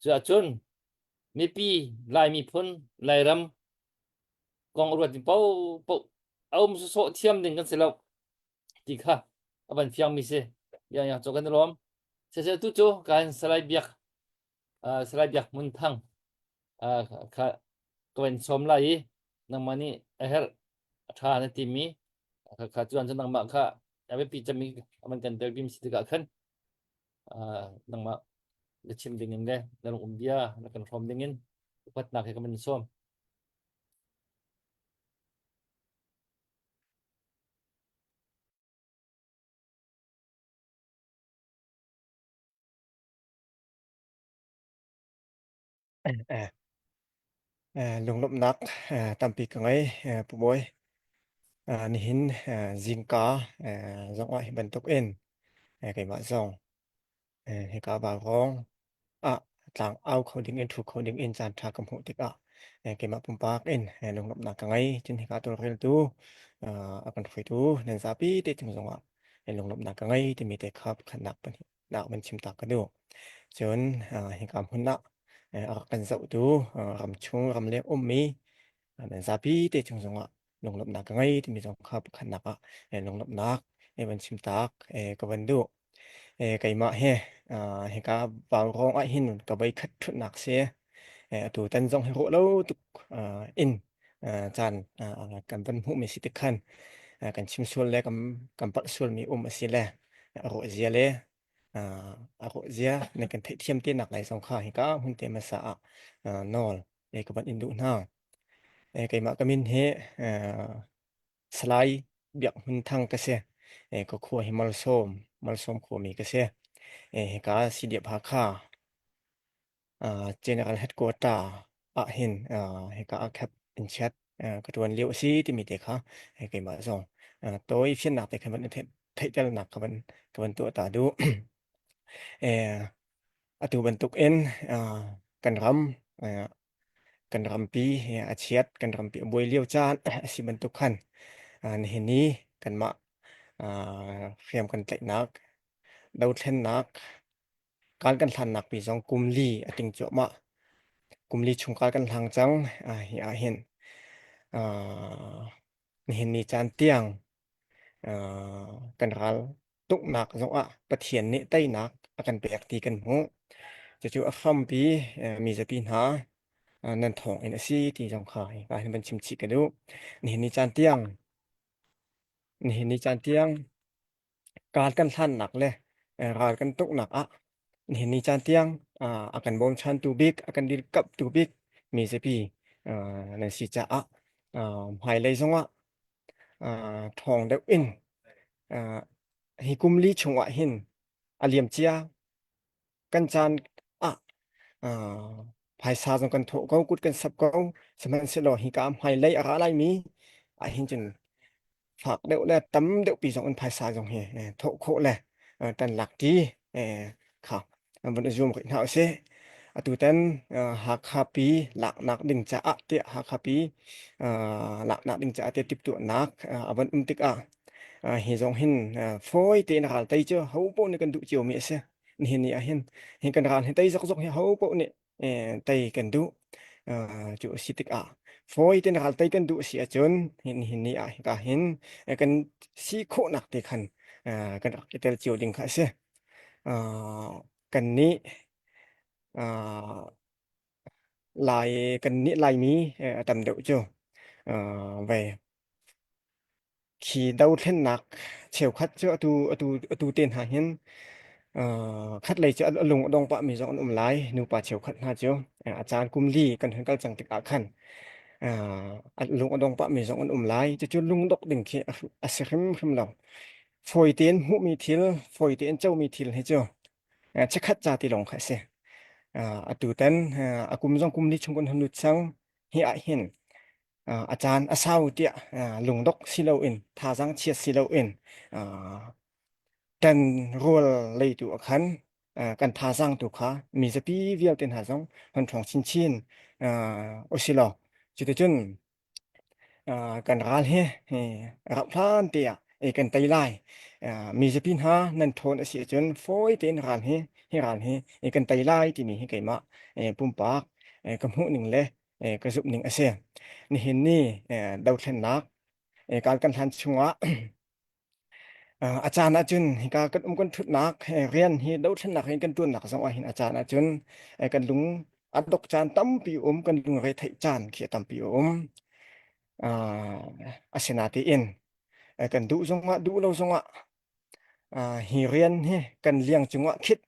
Cuahcun mipi Lai miphun Lairam kong a ruat mi paohpaoh a um sawsawh thiam ding kan si lo ti kha a van fiang mi si. Yang yang cu kan i lawm. Siseh tu cu kan Salai Biak uh, Salai Biak Hmun Thang uh, kha ka van sawm lai i nangmah nih a herh a ṭha na timi kha kha cuan cu nangmah kha a biapi cemmi a van kan tel bim si tikah khan uh, nangmah na chim ding in le na lung um bia na kan hrawm ding in upatnak he ka van sawm. Eh, eh, lunglawmhnak eh, tampi ka ngei eh, Pu Bawi. Eh, nihin eh, zingka eh, zong ah hi bantuk in eh, keimah zong eh, hika Vaurawng ah tlang au kho ding in thu kho ding in caan ṭha ka hmuh tikah eh, keimah pumpak in eh, lunglawmhnak ka ngei. Cun hika tawlreltu eh, a kan hruaitu nan zapi te cung zongah eh, lunglawmhnak ka ngei timi te kha pakhatnak pahnih nak van chim ta ka duh. Cun hika hmun ah a rak kan zohtu ramchung ramleng ummi nan zapi te chung zongah lunglawmhnak ka ngei timi zong kha pakhatnak ah lunglawmhnak van chim tak ka van duh. Keimah he hika Vaurawng ah hin ka voi khat ṭhutnak si. Atu tan zong hi ruah lo tuk in caan kan van hmuhmi si tik khan kan chim sual le kan kan palh sualmi um a si le a rawh zia le a rawh zia nan kan theihthiam te nak lai zong kha hika hun te hmasa ah nawl ka van in duh hna. Keimah ka min hi Salai Biak Hmun Thang ka si. Ka khua hi Malsawm, Malsawm khuami ka si. Hika CDF Hakha General Headquarter ah hin hika ah khep in chiat ka ṭuan lio a si timi te kha keimah zong tawi fiannak te khan van theihternak ka van ka van tuah ta duh. Atu bantuk in kan ram kan rampi a chiat kan rampi a buai lio caan a si bantuk khan nihin ni kanmah hriam kan tlaihnak dothlennak Kal kan hlannak pi zong kum li a ting cuahmah. Kum li chung kal kan hlang cang. Hi ah hin nihin ni caan tiang kan ral tuknak zong ah Pathian nih teinak a kan pek ti kan hmuh. Cucu a hrampi mi zapi hna nan thawng in a si ti zong kha hika hin van chim chih ka duh. Nihin ni caan tiang nihin ni caan tiang Kal kan hlannak le ral kan tuknak ah Nihin ni caan tiang a kan bawmchantu bik, a kan dirkamhtu bik mi zapi nan si caah hmailei zongah ṭhawng deuh in hi kum li chungah hin a liamcia kan caan ah phaisa zong kan thawh ko, kut kan sap ko. Sihmanhsehlaw hika hmailei a ra laimi ahhin cun fak deuh le tam deuh pi zong in phaisa zong hi thawh khawh le tan lak ti kha van i zuam rih hna usih. Atu tan Hakha pi laknak ding caah tiah Hakha pi laknak ding caah tiah timhtuahnak a van um tikah hi zong hin fawi tein ral tei cu ho paoh nih kan duh cio mi a si. Nihin ni ah hin hi kan ral hi tei zokzok hi ho paoh nih tei kan duh. Cu a si tikah fawi tein ral tei kan duh a si ahcun nihin ni ah hika hin kan si khawhnak te khan kan rak i tel cio ding kha a si. Kannih Lai kannih Laimi a tam deuh cu ve Khi dothlennak cheukhat cu atu atu atu te hna hin khatlei cu a lung a dong pahmi zong an um lai. Nupa cheukhat hna cu a caan kum li kan hun kal cang tikah khan a lung a dong pahmi zong an um lai. Cucu lungdok ding khi a si hrimhrim lo. Fawi tein hmuhmi thil, fawi tein comi thil hi cu chikkhat ca ti lawng kha a si. Atu tan a kum zong kum li chung kan hun lut cang. Hi ah hin a caan a sau tiah lungdok si loin thazaang chiat si loin kan rawl lei tu ah khan kan thazaang tu kha mi zapi vialte hna zong hon ṭhawng chinchin usilaw cuticun kan ral hi rauh hlan te ah kan tei lai mi zapi hna nan ṭhawn a si ahcun fawi tein ral hi hi ral hi kan tei lai timi hi keimah pumpak ka hmuh ning le ka zumh ning a si. Nihin ni dothlennak kal kan hlan chungah a caan ahcun hika kan um kan ṭhutnak rian hi dothlennak rian kan ṭuannak zong ah hin a caan ahcun kan lung a dok caan tampi um kan lungre theih caan khi a tampi a um. Asinain kan duh zongah duh lo zongah hi rian hi kan liang cungah khit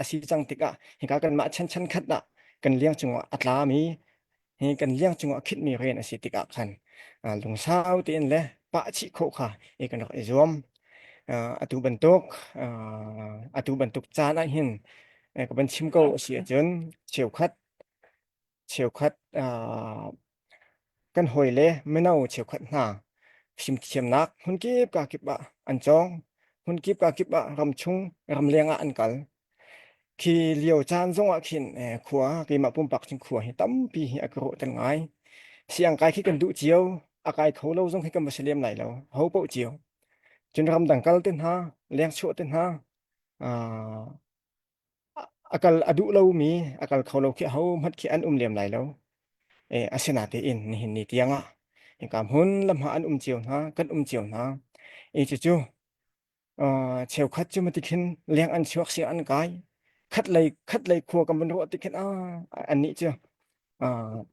a si cang tikah hika kanmah chan chan khat ah kan liang cungah a tlami hi kan liang cungah khitmi rian a si tikah khan lungsau tein le pah chih khawh kha i kan rak i zuam atu bantuk atu bantuk caan ah hin ka van chim ko a si ahcun cheukhat cheukhat kan hawile mino cheukhat hna fimthiamnak hmunkip kakip ah an cawng. Hmunkip kakip ah ramchung ramleng ah an kal. Khi lio caan zongah khin khua keimah pumpak cun khua hi tampi hi a ka ruahter ngai. Siangkai khi kan duh cio, a kai kho lo zong hi kan va si lem lai lo, ho paoh cio. Cun ramdang kal te hna, lengchuah te hna, a kal a duh lomi a kal kho lo khi ahohmanh khi an um lem lai lo. Asinatein nihin ni tiangah hika hmun lamha an um cio hna, kan um cio hna. I cucu cheukhat cu mati khin leng an chuak sia an kai. Khatlei khatlei khua kan van ruah ti khin ah annih cu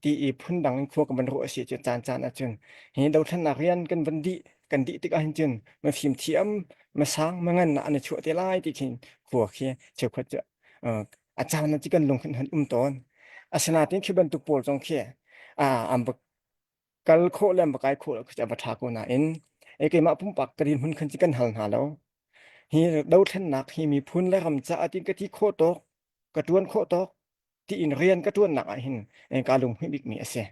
ti i phundang in khua kan van ruah a si cu caan caan ahcun hi dothlennak rian kan van dih kan dih tik ahhin cun mafim thiam masang mangan an i chuah te lai ti khin khua khi cheukhat cu a caan ah kan lung khin han um tawn asinain khi bantuk pawl zong khi an va kal khawh le an va kai khawh lo khi a va ṭha ko nain e keimah pumpak ka dirhmun khan ci kan hal hna lo hi dothlennak hi miphun le ram caah tin ka ti khawh tawk ka ṭuan khawh tawk tiin rian ka ṭuannak ah hin kaa lunghmuih bikmi a si.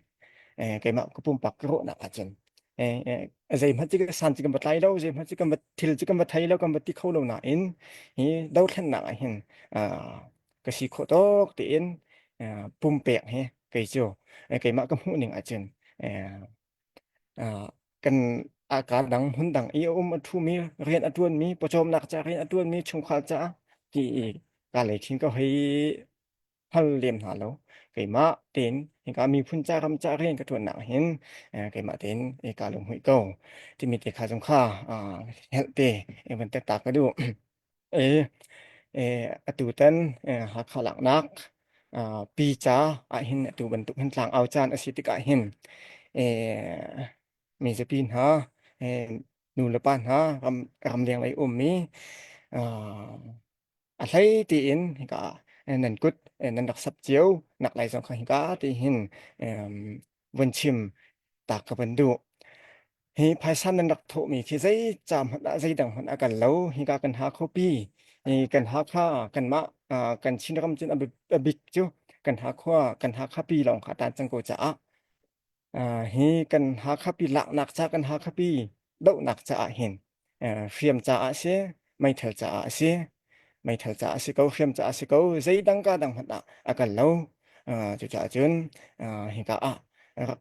Keimah ka pumpak ka ruahnak ahcun zeihmanh ci ka san ci kan va tlai lo, zeihmanh ci kan va thil ci kan va thei lo, kan va ti kho lo nain hi dothlennak ah hin ka si khawh tawk tiin pumpek hi kei cu keimah ka hmuh ning ahcun kan kaa dang hmun dang i a um a ṭhumi rian a ṭuanmi pawcawmnak ca rian a ṭuanmi chungkhar caah ti i ka lei khin ka hei hngal lem hna lo keimah tein hika miphun ca ram ca rian ka ṭuannak hin keimah tein ka lunghmuih ko timi te kha zong kha helh te van tek ta ka duh E, e, atu tan Hakha laknak pi ca ahhin atu bantuk hin tlangau caan a si tikah hin e, mizapi hna e, nu le pa hna ram ramleng lei ummi. A hlei tiin hika ah nan kut nan rak sap cio nak lai zong kha hika ti hin vun chim ta ka van duh. Hi phaisa nan rak thawhmi khi zei ca hmanh ah zeidang hmanh a kal lo. Hika kan Hakhuapi, hi kan Hakha, kanmah kan Chinram cun a bik cu kan Hakhua, kan Hakhapi lawng kha tan cang ko caah hi kan Hakhapi laknak ca kan Hakhapi dohnak caah hin hriam caah a si, meithal caah a si, meithal caah a si ko, hriam caah a si ko, zeidang ka dang hmanh ah a kal lo. Cucaah cun hika ah rak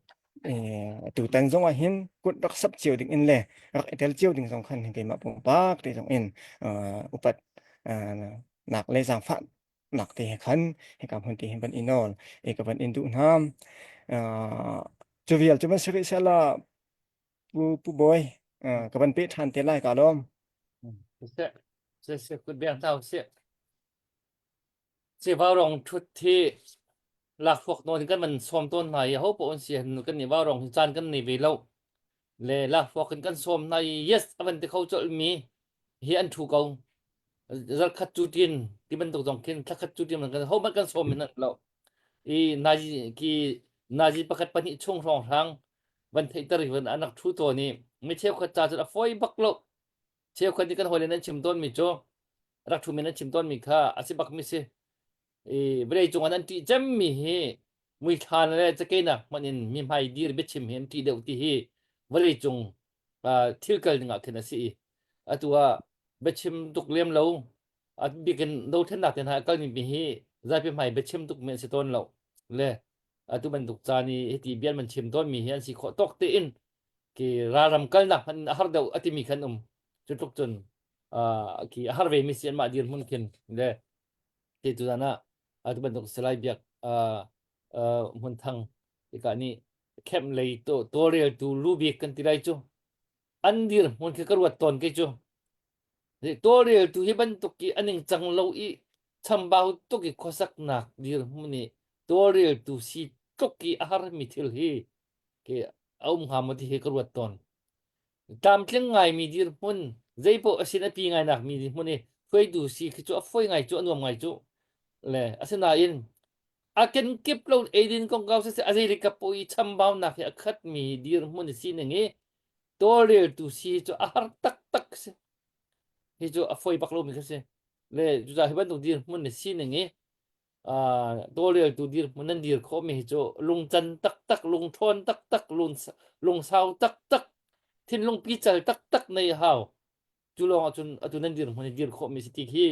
tutan zong ah hin kut rak sap cio ding in le rak i tel cio ding zong khan keimah pumpak te zong in upat nak le zaangfah nak te he khan hika hmun te hin van i nawl i ka van in duh hna. Cu vial cu van si rih seh la Pu Pu Bawi ka van peh ṭhan te lai ka lawm. Seh, seh, seh, kut beng hna usih. Vaurawng ṭhut hi lakhruak nawn in kan van sawm tawn hna i aho paoh an si kan nih vaurawng hi caan kan nei ve lo. Le lakhruak in kan sawm hna i yes a van ti kho colh mi hi an ṭhu ko. Zarkhat cu tin ti bantuk zong khin thlakhat cu tin kan ho hmanh kan sawm hin an lo. I nazi ki nazi pakhat pahnih chung hrawnghrang van theihter i van an rak ṭhu tawn i mi cheukhat ca cun a fawi bak lo. Cheukhat nih kan hawile nan chim tawnmi cu rak ṭhumi nan chim tawnmi kha a si bakmi si. I vawlei cungah nan ṭih cemmi hi muithla le cakeinak hmanh in mi hmai dir biachim hi an ṭih deuh ti hi vawlei cung thil kal ning ah khin a si i atu ah biachim tuk lem lo a bikin dothlennak te hna a kal mi hi zapi hmai biachim tuk mi an si tawn lo le atu bantuk caan i hiti bian man chim tawn mi hi an si khawh tawk tein ki ralram kalnak hmanh a har deuh a timi khan um cu tluk cun khi a har ve mi si anmah dirhmun khin le te tu zan ah atu bantuk salai biak hmun thang ika nih camp lei to tawlreltu lu bik kan ti lai cu an dirhmun khi ka ruat tawn kei cu tawlreltu hi bantuk i a ningcang lo i chambau tuk i khuasaknak dirhmun i tawlreltu si tluk i a harmi thil hi ke a um hnga maw ti hi ka ruat tawn. Tlamtling ngaimi dirhmun, zeipaoh a sin a pi ngainak mi dirhmun i hruaitu si khi cu a fawi ngai cu a nuam ngai cu. Le asinain a kenkip lo eidin kongkau siseh a zeilikap paoh i chambaunak hi a khatmi dirhmun i sining i tawlreltu si hi cu a har taktak si. Hi cu a fawi bak lomi kha si. Le cucaah hi bantuk dirhmun i sining i tawlreltu dirhmun nan dir khawhmi hi cu lungcan taktak, lungṭhawn taktak, lungsau taktak, thinlung pical taktak nei a hau. Cu lawng ahcun atu nan dirhmun hi dir khawhmi si ti khi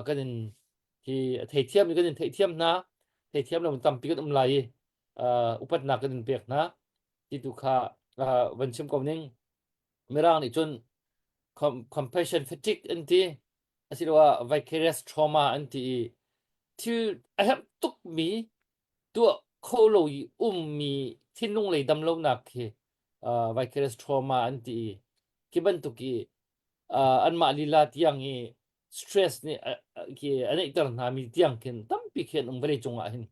kan in hi a theithiam kan in theihthiam hna. Theithiam lo tampi kan um lai i upatnak kan in pek hna. Ti tu kha van chim ko ning. Mirang nih cun compassion fatigue an ti. Asiloah vicarious trauma an ti i thil a herh tukmi tuah kho lo i ummi thinlung lei damlonak khi uh, vicarious trauma an ti i khi bantuk i uh, anmah lila tiang i stress nih khi a neihter hna mi tiang khin tampi khi an um vawlei cung ah hin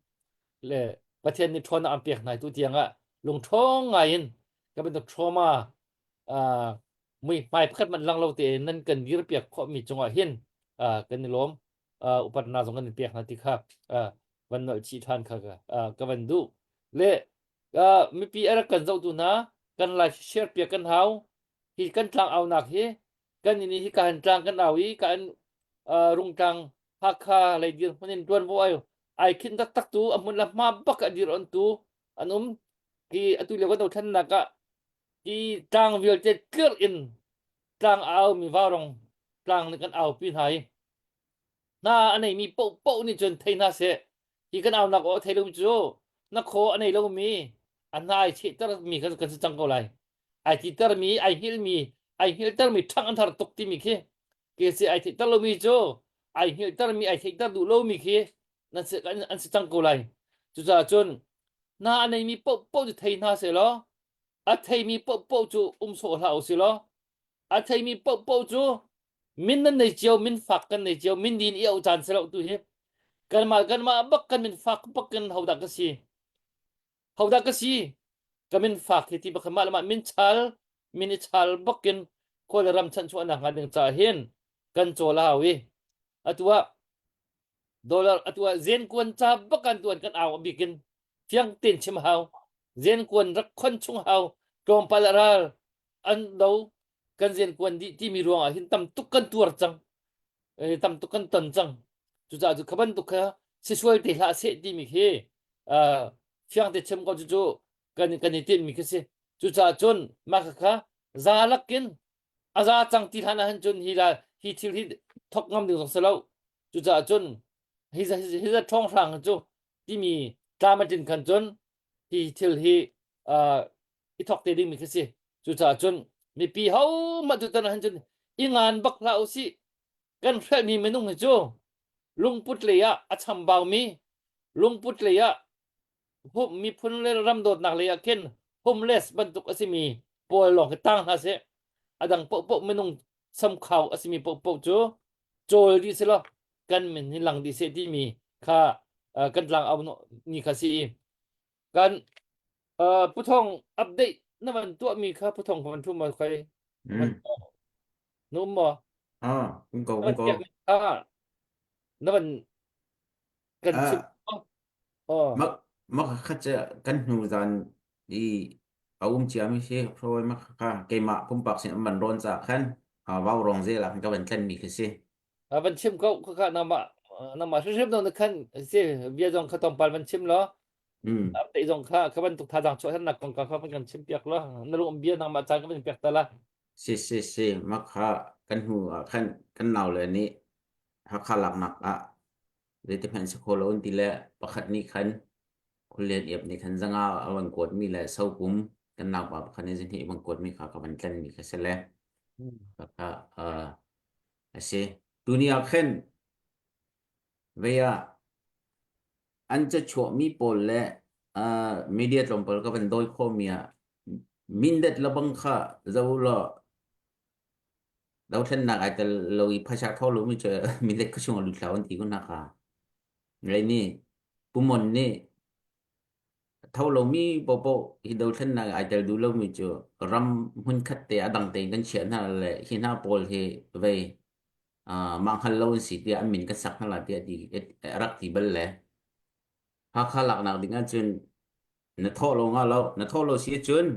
le Pathian nih ṭhawnnak an pek hna tu tiang ah lungṭhawng ngai in ka bantuk trauma uh, muihmai pakhat man lang lo tein nan kan dirpiak khawhmi cungah hin uh, kan i lawm uh, upatnak zong kan in pek hna ti kha uh, van nolh chih ṭhan kha ka, uh, ka van duh le uh, mipi a rak kan zohtu hna kan live share piak kan hau hi kan tlang aunak hi kan ini hi ka han tlang kan au i ka an uh, rungtlang Hakha lei dir hmun in tuanvo ai ai khin taktak tu a hmun la hma bak a dir on tu an um hi atu lio kan dothlennak ah Hi tlang vialte tlirh in tlang a aumi vaurong tlang nih kan aupi hna i hna a neimi paohpaoh nih cun thei hna seh. Hi kan aunak aw a thei lomi cu na khaw a nei lomi a hna ai chehtermi kha kan si cang ko lai. Ai titermi, ai hngilhmi, ai hngilhtermi ṭhangh an har tuk timi khi ke si ai theihter lomi cu ai hngilhtermi, ai theihter duh lomi khi nan si, an si cang ko lai. Cucaah cun hna a neimi paohpaoh cu thei hna seh law A theimi paohpaoh cu um sawh hlah usih law a theimi paohpaoh cu min nan nei cio, min fak kan nei cio, min din i auh caan si lo tu hi. Kanmah kanmah bak kan min fak bak kan hodah ka si. Hodah ka si. Ka min fak hi ti bak mah le mah min chal, min i chal bak in kawl ram chanchuahnak hnga ding caah hin kan cawl a hau i. Atu ah dollar atu ah zenkuan ca bak an tuan kan au bikin fiang ten chim hau. Zenkuan rak khon chung hau. Tlawmpal ral an do kan zenkuan dih timi ruang ah hin tam tuk kan tuar cang. Eh, tam tuk kan ton cang. Cucaah cu kha bantuk kha si sual te hlah seh timi khi uh, fiang te chim ko cu cu kan kan i tinhmi khi si. Cucaah cun mah kha za lakin a za cang ti hlan ah hin cun hi la hi thil hi thok ngam ding zong si lo. Cucaah cun hi za hi za ṭhawng hrang cu timi tlam a tlin khan cun hi thil hi uh, i thok te dingmi khi si. Cucaah cun mipi ho mah tu tan ah hin cun i ngan bak hlah usih. Kan hrelhmi minung hi cu lungput lei ah a chambaumi lungput lei ah miphun le ram dawtnak lei ah khin homeless bantuk a simi pawl lawng hi tang hna seh. A dang paohpaoh minung samkhau a simi paohpaoh cu cawl dih selaw kan min hi lang dih seh timi kha uh, kan tlang au ni kha si i kan uh, puthong update na van tuahmi kha puthong van thu ma khoi Mm. na um maw Ah, um ko, na um van ko. piakmi kha na van kan chim Ah, oh mak mak khat cu kan hnu zan i a um ciami si hruai mak kha keimah pumpak sin an van rawn ca khan ah, vau rong zel ah khan ka van tlenmi khi si. A van chim ko kha kha nama nama hrimhrim dong na khan si bia zong kha tawmpal van chim law Mm. te zong kha ka bantuk thazang chuah nak kong ka kha van kan chim piak law na lung bia nangmah caan ka van piak ta la Si si si mak kha kan hnu ah khan kan nau le nih Hakha laknak ah zeiti hmanh si kho lo an ti le pakhat nih khan khualian iap nih khan zanga a van kuatmi le sopum kan naupa pakhat nih zihnih a van kuatmi kha ka van tlenmi kha si le kha uh, a si. Tuni ah khin vei ah an cachuahmi pawl le uh, media tlawmpal ka van dawi khawhmi ah mindat lebang kha zo law dothlennak ai tel lo i phaisa tho lomi cu mindat khuachung a lut hlah an ti kun hna kha. Rei nih Pumon nih tho lomi popoh hi dothlennak ai tel duh lomi cu ram hmunkhat te a dang tein kan chiah hna le hi hna pawl hi vei uh, mah hngal lo an si tiah an min kan sak hna la tiah ti a rak ti bal le Hakha laknak ding ahcun na thawh lo nga lo na thawh lo si ahcun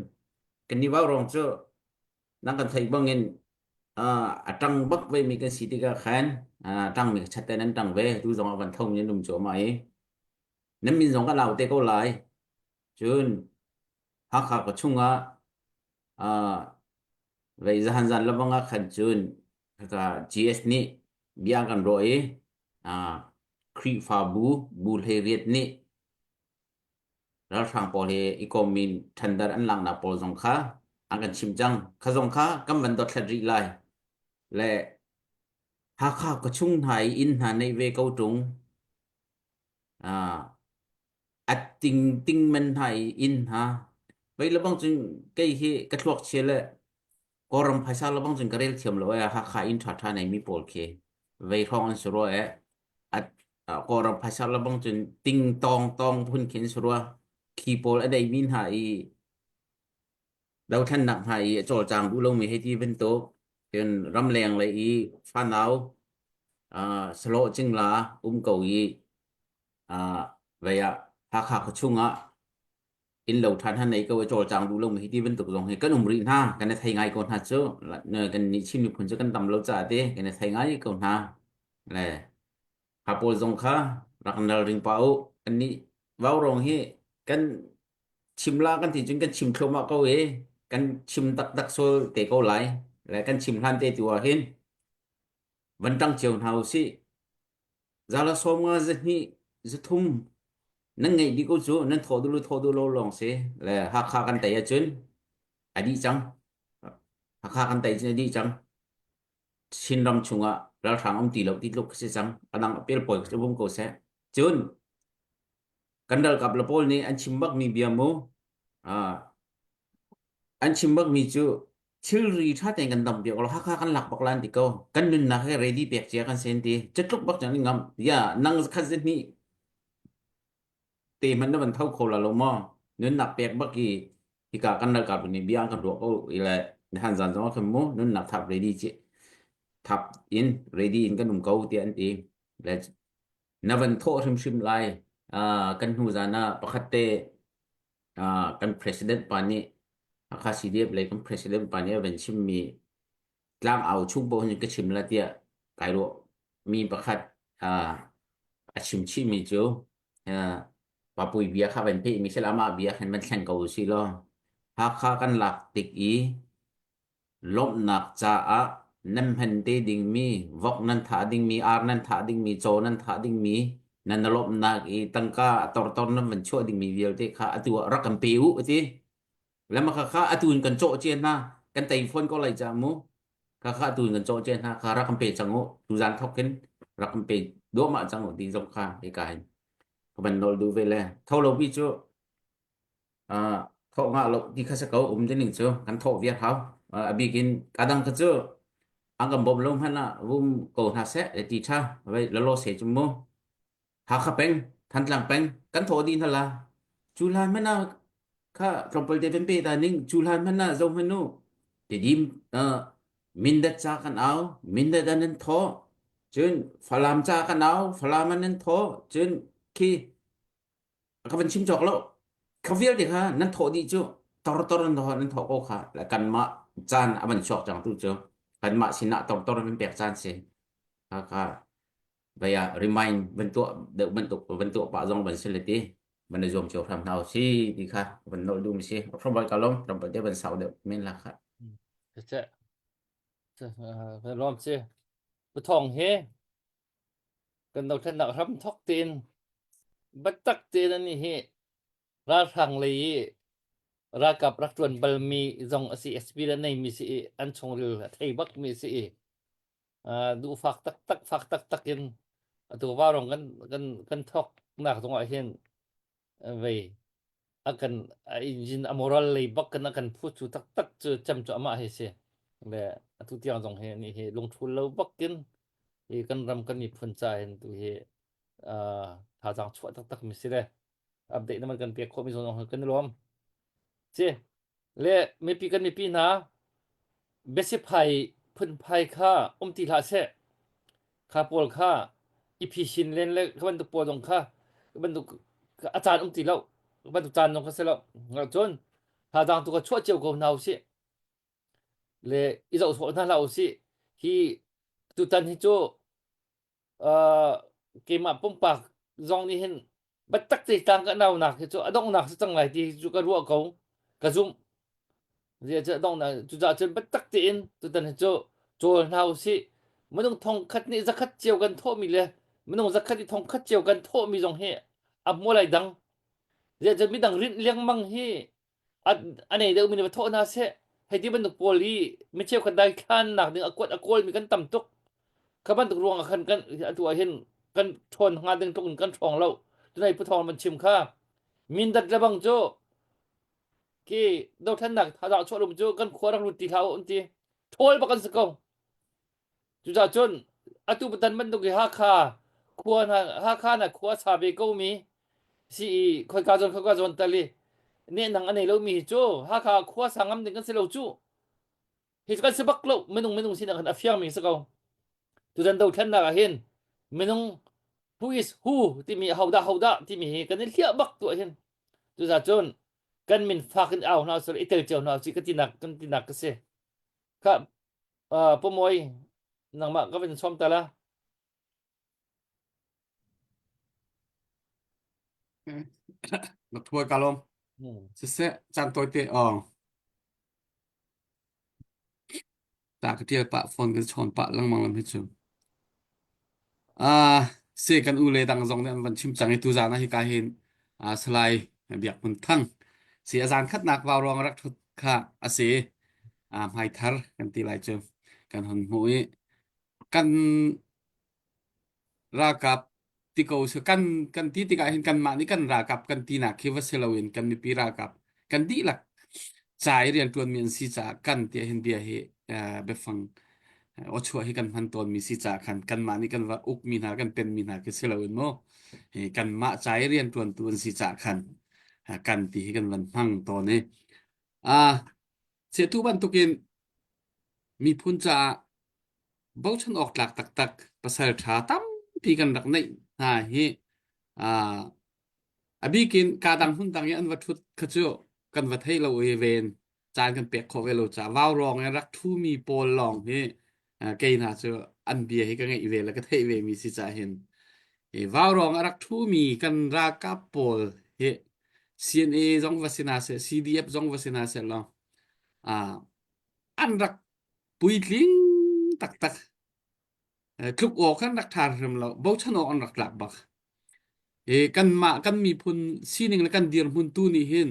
kan ni vau rong cu nang kan theih bangin uh, a ṭang bak ve mi kan si tikah khan uh, ṭang mi chat te nan ṭang ve tu zong ah van tho mi nan um cuahmah i nan min zong ka lau te ko lai cun Hakha ka chungah uh, vei zahan zan labang ah khan cun kaka GS nih bia kan ruah i uh, Khrihfabu bu hlei riat nih ralhrang pawl hi i kawm in ṭhandar an laknak pawl zong kha an kan chimh cang. Kha zong kha kan van dothlat rih lai. Le Hakha khuachung hna i inn hna neih ve ko ṭung. Ah, a ting ting men hna i inn hna. Vei lebang cun kei hi ka thluak chia le Kawlram phaisa lebang cun ka rel thiam lo ee. Hakha inn ṭhaṭha neimi pawl khi vei hrawng an si rua ee. A Kawlram phaisa lebang cun ting tawng tawng phun khin si rua. Khi pawl a deimi hna i dothlennak hna i a cawlcang duh lomi hei ti bantuk cun ramleng lei i fanau uh, salawh cingla um ko i uh, vei ah Hakha khuachung ah innlo ṭhan han nei ko i cawlcang duh lomi hi ti bantuk zong hi kan um rih hna kan i thei ngai ko hna cu kan nih Chin miphun cu kan tam lo caah ti kan i thei ngai ko hna le ha pawl zong kha rak nal ring pa u kan nih vaurawng hi kan chim la kan ti cun kan chim thluahmah ko i kan chim taktak sual te ko lai le kan chim hlan te tu ah hin van ṭang cio hna usih Zala 50 zahnih zathum nan ngeih dih ko cu nan thawh duh lo thawh duh lo lawng si le Hakha kan tei ahcun a dih cang Hakha kan tei cun a dih cang Chinram chungah ralhrang um ti lo ti tluk si cang a dang apel pawi cu vum ko seh cun kan ralkap le pawl nih an chim bak mi bia mu an chim bak mi cu thilri ṭha tein kan dam piak lo Hakha kan lak bak lan ti ko kan nunnak he ready pek cia kan sen ti catluk bak cang ngam ya nang khat zet ni te man na van tho kho la lo maw nunnak pek bak i hika kan ralkap nih bia kan ruah ko i le han zan zong khan mu nunnak thap ready chi. thap in ready in kan um ko tiah an ti. Le na van thawh hrimhrim lai. Uh, kan hnu zan ah pakhat te uh, kan president pa nih Hakha CDF lei kan president pa nih a van chimmi tlang au chung paoh hin ka chim la tiah kai ruah mi pakhat uh, a chim chihmi cu uh, Papui bia kha van pehmi sila amah bia khan van thleng ko usih law Hakha kan lak tik i lawmhnak caah nan hman te dingmi vok nan thah dingmi ar nan thah dingmi caw nan thah dingmi nan lawmhnak i tangka a tortor nan van chuah dingmi vialte kha atu ah rak kan pe u ati lama kha kha atu in kan cawh cia hna kan tei phone ko lai ca mu kha kha atu in kan cawh cia hna kha rak kan pe cang u tuzan thok in rak kan pe duahmah cang u ti zong kha hika hin ka van nawl duh ve le tho lo pi cu Uh, thawh ngah lo ti kha si ko um ning cu kan thawh viar hau. Uh, a bik in kadang kha cu an kan bawm lo hmanh ah vum ko hna seh le ti tha vai lalo se chu mu. Hakha peng, Thantlang peng kan thawh dih hna la. Cu hlan hmanh ah kha tlawmpal te pe ta ning cu hlan hmanh ah zo hmanh u. Tidim uh, Mindat ca kan au, Mindat an nan thawh. Cun Falam ca kan au, Falam an nan thawh. Cun khi ka van chim cawk lo kha vialte kha nan thawh dih cu tortor nan thawh nan thawh ko kha le kanmah caan a van chuak cang tu cu kanmah sinah tortor nan pek caan si kha kha vaya remind van tuah deuh bantuk van tuah pah zong van si le ti van i zuam cio hram hna si ti kha van nolh duh mi si hrobal ka lom tlawmpal te van sau deuh men la kha Che lom si Pathong he Kan dothlennak hramthawk tein biatak tein anih hi ralhrang lei i ralkap rak ṭuan balmi zong a si, experience neimi si i an chungril a thei bakmi si i uh, duhfak taktak fak taktak in atu vaurawng kan kan kan thawknak zongah hin vei a kan a engine a moral lei bak kan a kan phu cu taktak cu cem cu amah hi si le atu tiang zong hi ni hi lungthul lo bakin hi kan ram kan miphun ca hin tu hi uh, thazaang chuah taktak mi si le update na man kan pek khawh mi zong kan i lawm si Le mipi kan mipi hna biasiphai phunphai kha um ti hlah seh. Kha pawl kha i phisin len le kha bantuk pawl zong kha bantuk a caan um ti lo. Bantuk caan zong kha si lo. Cun thazaang tu kha chuah cio ko hna usih. Le i zoh sawh hna hlah usih. Hi tutan hi cu uh, keimah pumpak zong nih hin biatak te tlang ka naunak hi cu a donghnak si cang lai ti cu ka ruah ko ka zumh zia cu a donghnak cucaah cun biatak tein tutan hi cu cawl hna usih minung thong khat nih zakhat cio kan thawhmi le minung zakhat i thong khat cio kan thawhmi zong hi a hmual ai dang zia cu midang rinh lengmang hi a nei deuhmi nih va thawh hna seh hei ti bantuk pawl hi mi cheukhat daithlannak ding a kuat a kawlmi kan tam tuk kha bantuk ruang ah khan kan atu ah hin kan ṭhawn hnga ding tluk in kan ṭhawng lo tunai pu thawng van chim kha mindat le bang cu khi dothlennak thazaang chuah lum cu kan khua rak lut ti hlah u an ti ṭhawl bak an si ko Cucaah cun atu patan bantuk hi Hakha khua hna Hakha na khua sa ve ko mi si i khoika zawn khoika zawn tal i nehnang a nei lomi hi cu Hakha khua sa ngam ding kan si lo cu hi kan si bak lo minung minung sinak hin a fiang mi si ko tutan dothlennak ah hin minung who is who timi hodah hodah timi hi kan i hliah bak tu ah hin cucaah cun kan min fak in au hna usih i tel cio hna usih ka tinak kan tinak ka si kha Uh, Pumawi, nangmah ka vin sawm ta la. Na thuai ka lawm. Hmm. Siseh, caan tawi te ong. Ta ka tial pah phone kan chawn pah lengmang lam hi cu. Ah, se kan u le dang zong nih an van chim cang i tu zan ah hika hin ah Salai Biak Hmun Thang si a zan khatnak vau ruang rak thut kha a si. Ah hmaithar kan ti lai cu kan hon hmuh i kan Ralkap ti ko usih. Kan kan ti tikah hin kanmah nih kan ralkap kan tinak khi va si loin kan mipi ralkap kan dihlak ca i rianṭuanmi an si caah kan tiah hin bia hi uh, biafang uh, awchuah hi kan hman tawnmi si caah khan kanmah nih kan va ukmi hna kan penmi hna khi si loin mu hi kanmah ca i rianṭuantu an si caah khan uh, kan ti hi kan van hmang tawn i ah uh, tu bantukin miphun caah. Bochan awk tlak taktak pasal ṭha tampi kan rak neih hna hi ah a bikin kaa dang hmun dang i an va ṭhut kha cu kan va thei lo i ven caan kan pek khawh ve lo caah vaurawng i rak ṭhumi pawl lawng hi kei hna cu an bia hi ka ngeih ve le ka theih ve mi si caah hin i vaurawng a rak ṭhumi kan ralkap pawl hi CNA zong va si hna seh CDF zong va si hna seh law an rak puitling taktak tluk awk an rak ṭha hrim lo bochan awk an rak tlak bak i kanmah kan miphun sining le kan dirhmun tu nih hin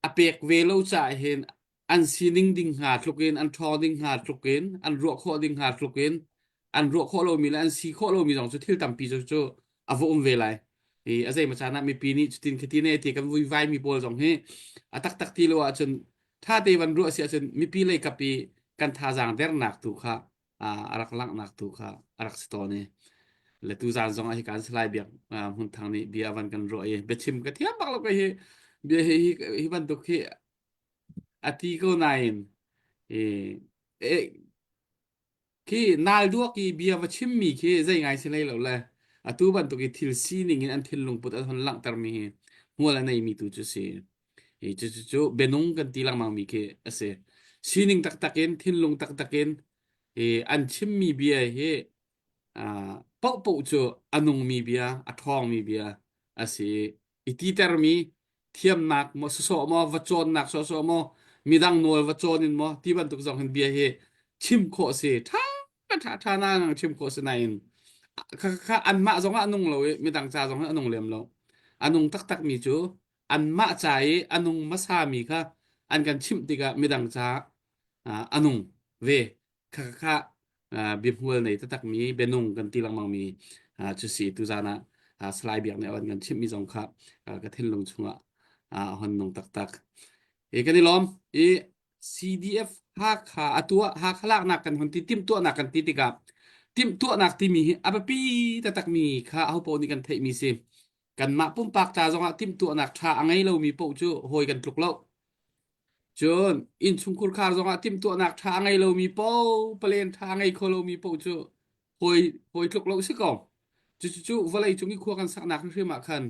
a pek ve lo caah hin an sining ding hnga tluk in an ṭhawng ding hnga tluk in an ruah khawh ding hnga tluk in an ruah khawh lomi le an si khawh lomi zong cu thil tampi cu cu a va um ve lai. I a zeimaw caan ah mipi nih cutin khati ne ti kan vuivai mi pawl zong hi a taktak ti lo ahcun ṭha te van ruah si ahcun mipi lei kap i kan thazaang dernak tu kha a rak langhnak tu kha a rak si tawn i le tu zan zong ah hi kan Salai Biak Hmun Thang nih bia van kan ruah i biachim ka thiam bak lo ka hi bia hi hi, hi bantuk hi a ti ko nain i e, khi nal duak i bia va chimmi khi zei ngai si hlei lo le atu bantuk i thil sining in an thinlung put an hon langhtermi hi hmual a neimi tu cu si hi cu cu cu bianung kan ti lengmang mi khi a si sining taktak in thinlung taktak in i an chimmi bia hi uh, paohpaoh cu a nungmi bia a ṭhawngmi bia a si i titermi thiamnak maw sawsawh maw va cawnnak sawsawh maw midang nawl va cawn in maw ti bantuk zong hin bia hi chim khawh si ṭha ṭha ṭha na ngang chim khawh si nain kha kha anmah zong ah a nung lo i midang ca zong hi a nung lem lo a nung taktak mi cu anmah ca i a nung hmasa mi kha an kan chimh tikah midang ca a nung ve kha kha biahmual nei taktak mi bianung kan ti lengmang mi cu si tuzan ah Salai Biak nih a kan chimh mi zong kha ka thinlung chungah a hon nung taktak e kan i lawm i CDF Hakha atu ah Hakha laknak kan hun ti timhtuahnak kan ti tikah timhtuahnak timi hi a biapi taktak mi kha ahopaoh nih kan theih mi si kanmah pumpak ca zongah timhtuahnak ṭha a ngei lomi paoh cu hawi kan tluk lo Cun innchungkhur khar zongah timhtuahnak ṭha a ngei lomi paoh, palen ṭha a ngei kho lomi paoh cu hawi hawi tluk lo si ko. Cucu vawlei cung i khua kan saknak hrimhrim ah khan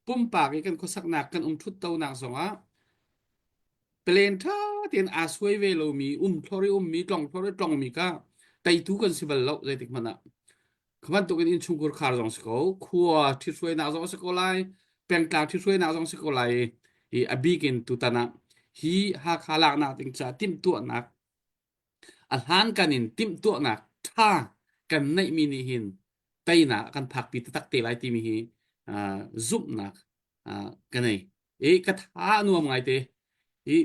pumpak i kan khuasaknak kan um ṭhuttonak zongah palen ṭha tein aa suai ve lomi, um thlor i ummi, tlong thlor i tlongmi kha teitu kan si bal lo zeitik hmanh ah. Kha bantukin innchungkhur khar zong si ko, khua ṭhithruainak zong a si ko lai, pengtlang ṭhithruainak zong si ko lai i a bik in tutan ah hi Hakha laknak ding caah timhtuahnak a hlankan in timhtuahnak ṭha kan neihmi nih hin teinak a kan phakpi taktak te lai timi hi uh, zumhnak uh, ka nei. I ka tha a nuam ngaite. I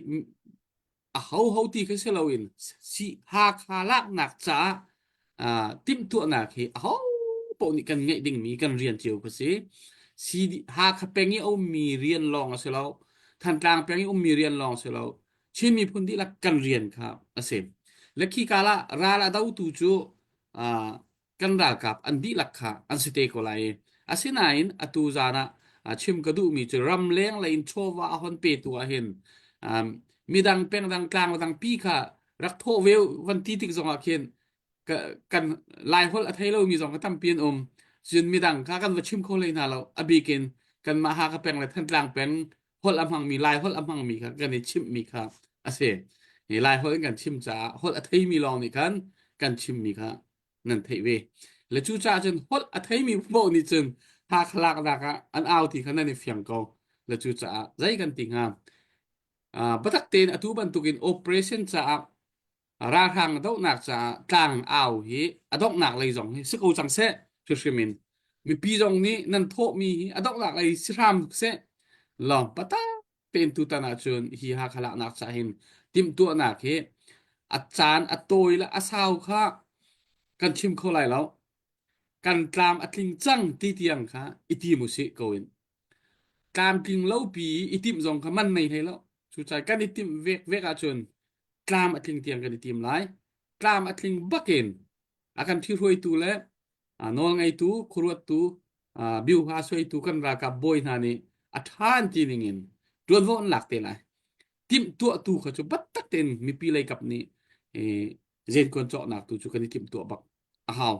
a hoho ti kha si loin si Hakha laknak caah uh, timhtuahnak hi aho paoh nih kan ngeih dingmi kan rian cio kha si. Si Hakha peng i a ummi rian lawng a si lo. Thantlang peng i ummi rian lawng a si lo. Chin miphun dihlak kan rian kha a si. Le khi kala ral a dotu cu uh, kan ralkap an dihlak kha an si te ko lai. Asinain atu zan ah chim ka duhmi cu ramleng lei in chawva a hon petu ah hin um, midang pengdang tlang dang pi kha rak thawh ve van ti tik zong ah khin kan Laiholh a thei lomi zong ka tampi an um. Cun midang kha kan va chim kho hlei hna lo. A bik in kanmah Hakha peng le Thantlang peng holh a hmangmi Lai holh a hmangmi kha kan i chimhmi kha a si. Hi Lai holh in kan chim caah holh a theimi lawng nih khan kan chimmi kha nan theih ve. Le cucaah cun holh a theimi paoh nih cun Hakha laknak ah an au ti kha nan i fiang ko. Le cucaah zei kan ti hnga? Uh, biatak tein atu bantukin operation caah ralhrang dohnak caah tlang au hi a donghnak lei zong hi si ko cang seh hrimhrim in mipi zong nih nan thawhmi hi a donghnak lei si hram seh lawng patak tein tutan ahcun hi Hakha laknak caah hin timhtuahnak hi a caan a tawi le a sau kha kan chim kho lai lo kan tlam a tling cang ti tiang kha i tim usih ko in tlamtling lo pi i timh zong kha man nei hlei lo cucaah kan i timh vek vek ahcun tlam a tling tiang kan i tim lai tlam a tling bakin a kan ṭhihruaitu le nawlngeitu khuaruattu biuha suaitu kan ralkap bawi hna nih a ṭha an ti ning in ṭuanvo an lak te lai timhtuahtu kha cu biatak tein mipi lei kap nih. Zenkuan cawknak tu cu kan i timhtuah bak a hau.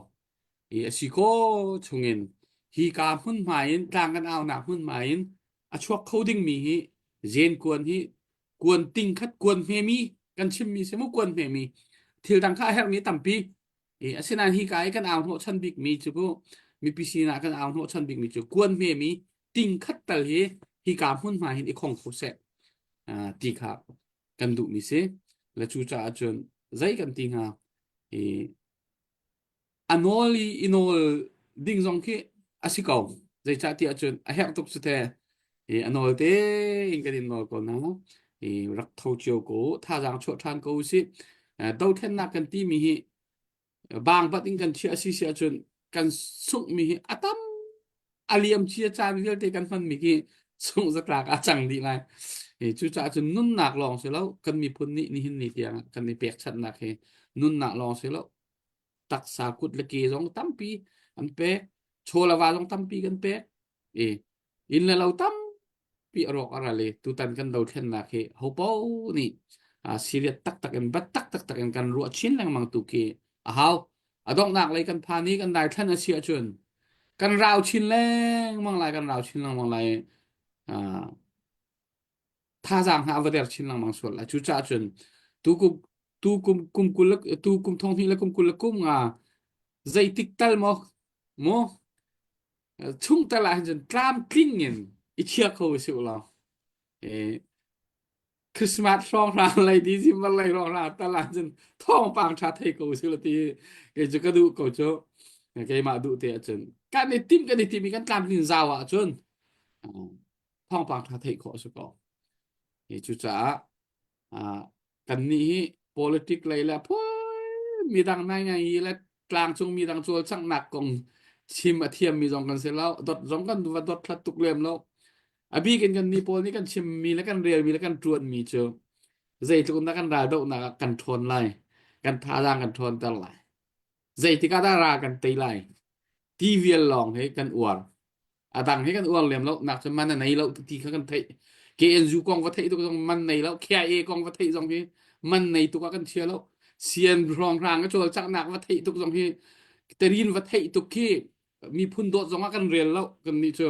I a si ko chungin hi ka hmunhma in tlang kan aunak hmunhma in a chuak kho dingmi hi zenkuan hi kuan ting khat kuan hmemi kan chimmi si mu kuan hmemi thil dang kha a herhmi tampi i asinain hi ka i kan au hnawhchan bikmi cu ku mipi sinah kan au hnawhchan bikmi cu kuan hmemi ting khat tal hi hi ka hmunhma hin i khong kho seh ti kha kan duhmi si le cu caah cun zei kan ti hnga i a nawl i i nawl ding zong khi a si ko zeicahtiah cun a herh tuk cu te i a nawl te in kan in nawl ko na i rak tho cio ko thazaang chuah ṭhan ko usih dothlennak kan timi hi bang bat in kan chiah si si ahcun kan sunghmi hi a tam a liam cia caan vialte kan hmanmi khi sungh zatlak a cang dih lai. Cucaah cun nunnak lawng si lo kan miphun nih nihin ni tiang kan i pekchanhnak hi nunnak lawng si lo taksa kut le ke zong tampi an pek chaw le va zong tampi kan pek i inn le lo tampi a rawk a ral i tutan kan dothlennak hi hopo nih serious taktak in bat tak taktak in kan ruah chin lengmang tu khi a hau a donghnak lei kan phan i kan daithlan a si ahcun kan rau chin lengmang lai kan rau chin lengmang lai thazaang hna a va der chin lengmang sual lai cucaah cun tu kum tu kum kum kul tu kum thong hnih le kum 20 le kum nga zeitik tal maw maw chung tal ah hin cun tlamtling in i chia kho si u law Christmas hrawnghrang lei December lei hrawnghrang tal ah cun thawngpang ṭha thei ko si la ti kei cu ka duh ko cu keimah duh te ahcun kan i tim kan i tim i kan tlamtlin zau ahcun thawngpang ṭha theih khawh a si ko. Cucaah kannih hi politic lei le phun midang nai ngai hi le tlangcung midang cawlcanghnak kong chim a thiammi zong kan si lo dot zong kan va dot hlat tuk lem lo a bik in kan mi pawl nih kan chimmi le kan relmi le kan ṭuanmi cu zeitluk in dah kan raldohnak ah kan ṭhawn lai kan thazaang kan ṭhawnter lai Zeitik ah dah ra kan tei lai? Ti vial lawng hi kan uar. A dang hi kan uar lem lo. Nak cu man a nei lo ti kha kan theih. KNU kong va theih tuk zong man nei lo. KIA kong va theih zong hi man nei tuk ah kan chia lo. Sian hrawnghrang a cawlcanghnak va theih tuk zong hi terin va theih tuk khi miphun dawt zong ah kan rel lo kan nih cu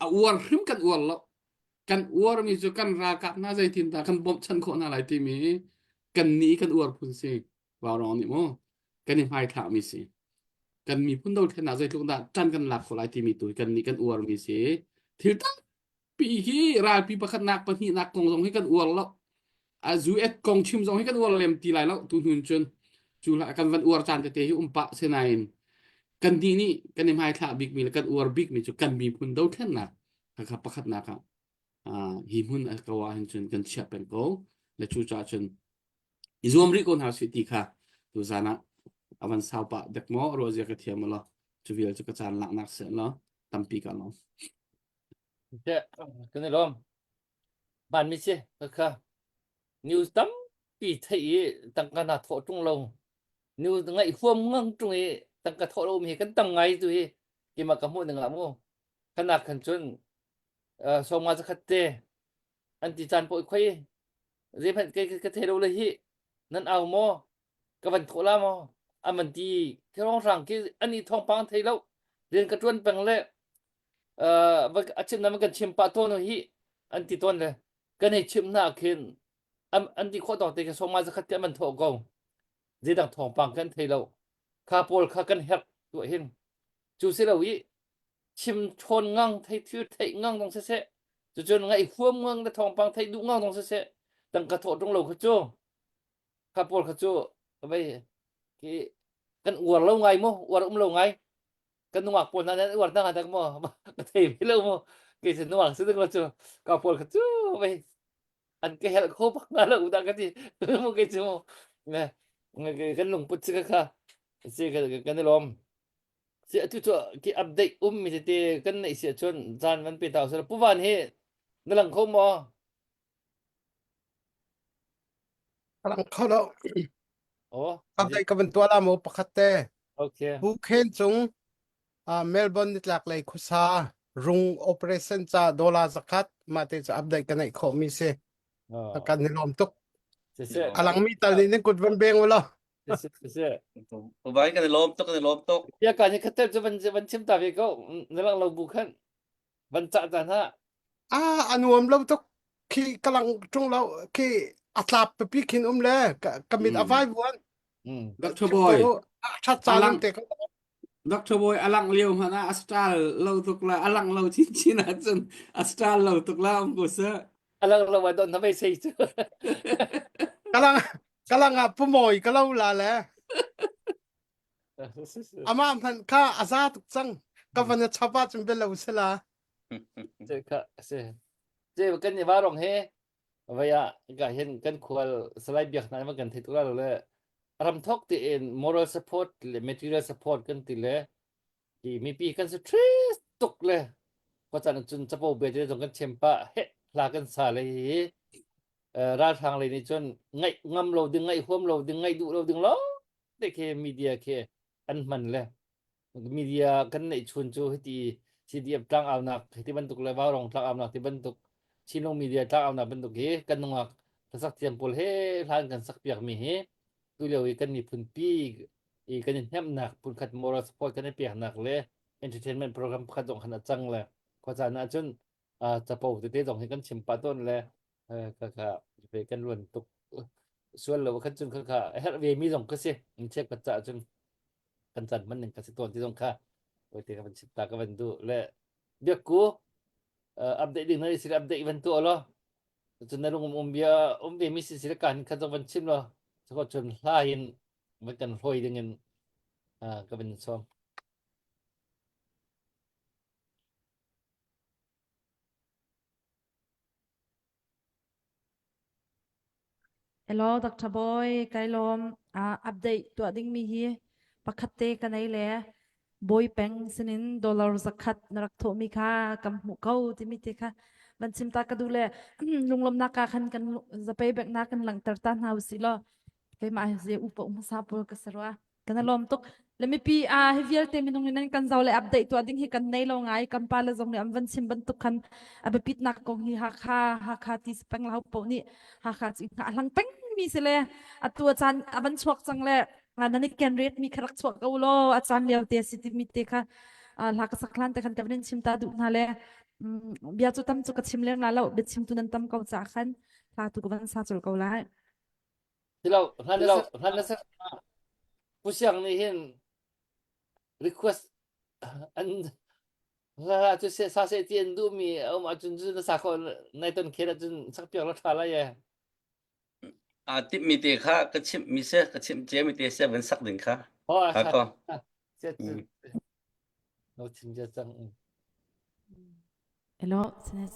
a uar hrim kan uar lo kan uarmi cu kan ralkap hna zeitin dah kan bawmhchanh khawh hna lai timi kan nih kan uar phun si Vaurawng nih mu kan i hmaithlakmi si. Kan miphun dothlennak zeitluk dah ṭan kan lak khawh lai timi tu kan nih kan uarmi si. Thil tampi hi ralpi pakhatnak pahnihnak kong zong hi kan uar lo. A US kong chim zong hi kan uar lem ti lai lo tu hnun cun cu hlah kan van uar caan tete hi um pah sinain kan nih nih kan i hmaithlah bikmi le kan uar bikmi cu kan miphun dothlennak kha pakhatnak ah hi hmun a ko ah hin cun kan chiah peng ko le cu caah cun i zuam rih ko hna sih ti kha tuzan ah a van sau pah dek maw ruah zia ka thiam law cu vial cu ka caan laknak si law tampi ka lawm Kan i lawm. Van mi si kha news tampi theih i tangka na thawh ṭung lo. News ngaih huam ngang ṭung i tangka thawh lo mi hi kan tam ngai tu hi keimah ka hmuh ning ah mu. Khanak khan cun sawma zakhat te an ti caan paoh khoi zeihmanh ka ka thei lo le hi nan au maw ka van thawh la maw an van ti thirong khi an i thawngpang thei lo rian ka tuan peng le a chim na kan chim pah tawn hi an ti tawn le kan hei chim hna khin an ti khawh tawk te khin sawma zakhat te an van thawh ko zeidang thawngpang kan thei lo kha pawl kha kan herh tuah hin cu si lo i chim ṭhawn ngang thei thil theih ngang dong siseh cucun ngaih huam ngang le thawngpang theih duh ngang dong siseh tangka thawh ṭung lo kha cu kha pawl kha cu vei khi kan uar lo ngai mu uar um lo ngai kan nungak pawl hna nan uar hna tak maw ka thei ve lo mu kei cu nungak si ding lo cu ka pawl kha cu vei an ka helh kho bak hna lo dah ka ti mu kei cu mu kan lungput si kha kha si kan i lawm Si atu cu ki update um mi tete kan neih si ahcun caan van pe ta usih. Pu Van hi na lang kho maw? Lang kho lo. Oh, Update ka van tuah la maw pakhat te. Okay. Pu Khen Cung uh, Melbourne nitlak lei khuasa rung operation ca dollar zakhat mah te cu update ka neih khawh mi si. Oh. Kan ni lawm tuk. Siseh. A langmi tal nih nan kut van beng u law. Siseh, siseh. Bai kan i lawm tuk kan i lawm tuk. Ya ka ni khatel cu van van chim ta ve ko. Na lang lo bu khan. Van cah ta hna. Ah, a nuam lo tuk. Khi ka lang ṭung lo. Khi a tlap pipi khin um le ka, ka mit a vai vuan. Mm. Dr. Boy. A ṭhat caan um te ko. Dr. Boy a langh lio hmanh ah a style lo tuk la a langh lo chinchin ahcun a style lo tuk la um ko seh. A lang lo ah don na vei sei cu. Kalang kalang ah pumawi ka lo la le. Ama hmanh kha a za tuk cang. Ka van a chap ahcun bel lo sila. Ce kha se. Ce kan ni varong he Vai ah ka hin kan khual Salai Biak hna in kan thei tuk la lo le ramthok tiin moral support le material support kan ti le i mipi kan si tris tuk le khuacan cun capo bia te zong kan chem pah he hla kan sa le hi ralhrang lei nih cun ngaih ngam lo ding ngaih huam lo ding ngaih duh lo ding lo te khi media khi an hman le media kan neih chun cu hiti CDF tlangaunak hiti bantuk le Vaurong tlangaunak ti bantuk Chinlung media tlangaunak bantuk hi kan nungak hlasak thiam pawl he hlan kan sak piak mi hi tulio i kan miphun pi i kan i hnemhnak phunkhat moral support kan i peknak le entertainment program pakhat zong khan a cang le khuacaan ahcun capo tete zong hi kan chim pah tawn le ka ka ve kan ruan tuk sual lo khan cun kha kha a herh ve mi zong ka si in check ka ca cun kan chan man ning ka si tawn ti zong kha oi te ka van chim ta ka van du le biakku update ding na si update van tu lo cun na lung um bia um ve mi si si kan kha zong van chim lo so cun hla in van kan hloi ding in ka van som Hello Dr. Boy, kai lawm. Uh, update tuah ding mi hi pakhat te ka nei le Boy peng sinin dollar zakhat na rak thawh mi kha kam hmuh ko timi te kha van chim ta ka duh le lunglawmnak ka khan kan zapei bek na kan langhter ta hna usih law keimah hi upa hmasa pawl ka si rua. Kan i lawm tuk. Le mipi a hi vialte minung in nan kan zoh le update tuah ding hi kan nei lo ngai. Kan pa le zong nih an van chim bantuk khan a biapitnak kong hi Hakha Hakha ti si peng lau poh nih Hakha cu hngah hlang peng mi si le atu a caan a van chuak cang le nan i ken ret mi kha rak chuak ko law a caan lio te si ti mi te kha hla ka sak hlan te khan ka van in chim ta duh hna le bia cu tam cu ka chim leng la lo bia chim tu nan tam ko ca khan hla tu ka van sa cul ko lai. Silo, hlan na hlan na sak Pu Siang nih hin request an hla cu se sa se ti an duhmi a um ahcun cu na sa kho nai ton khen ahcun sak piak la ṭha lai e. A timh mi te kha ka chimh mi se ka chimh cia mi te se van sak ding kha. Ho a Kha sa ko. se cu no chim ja cang. Hello, sine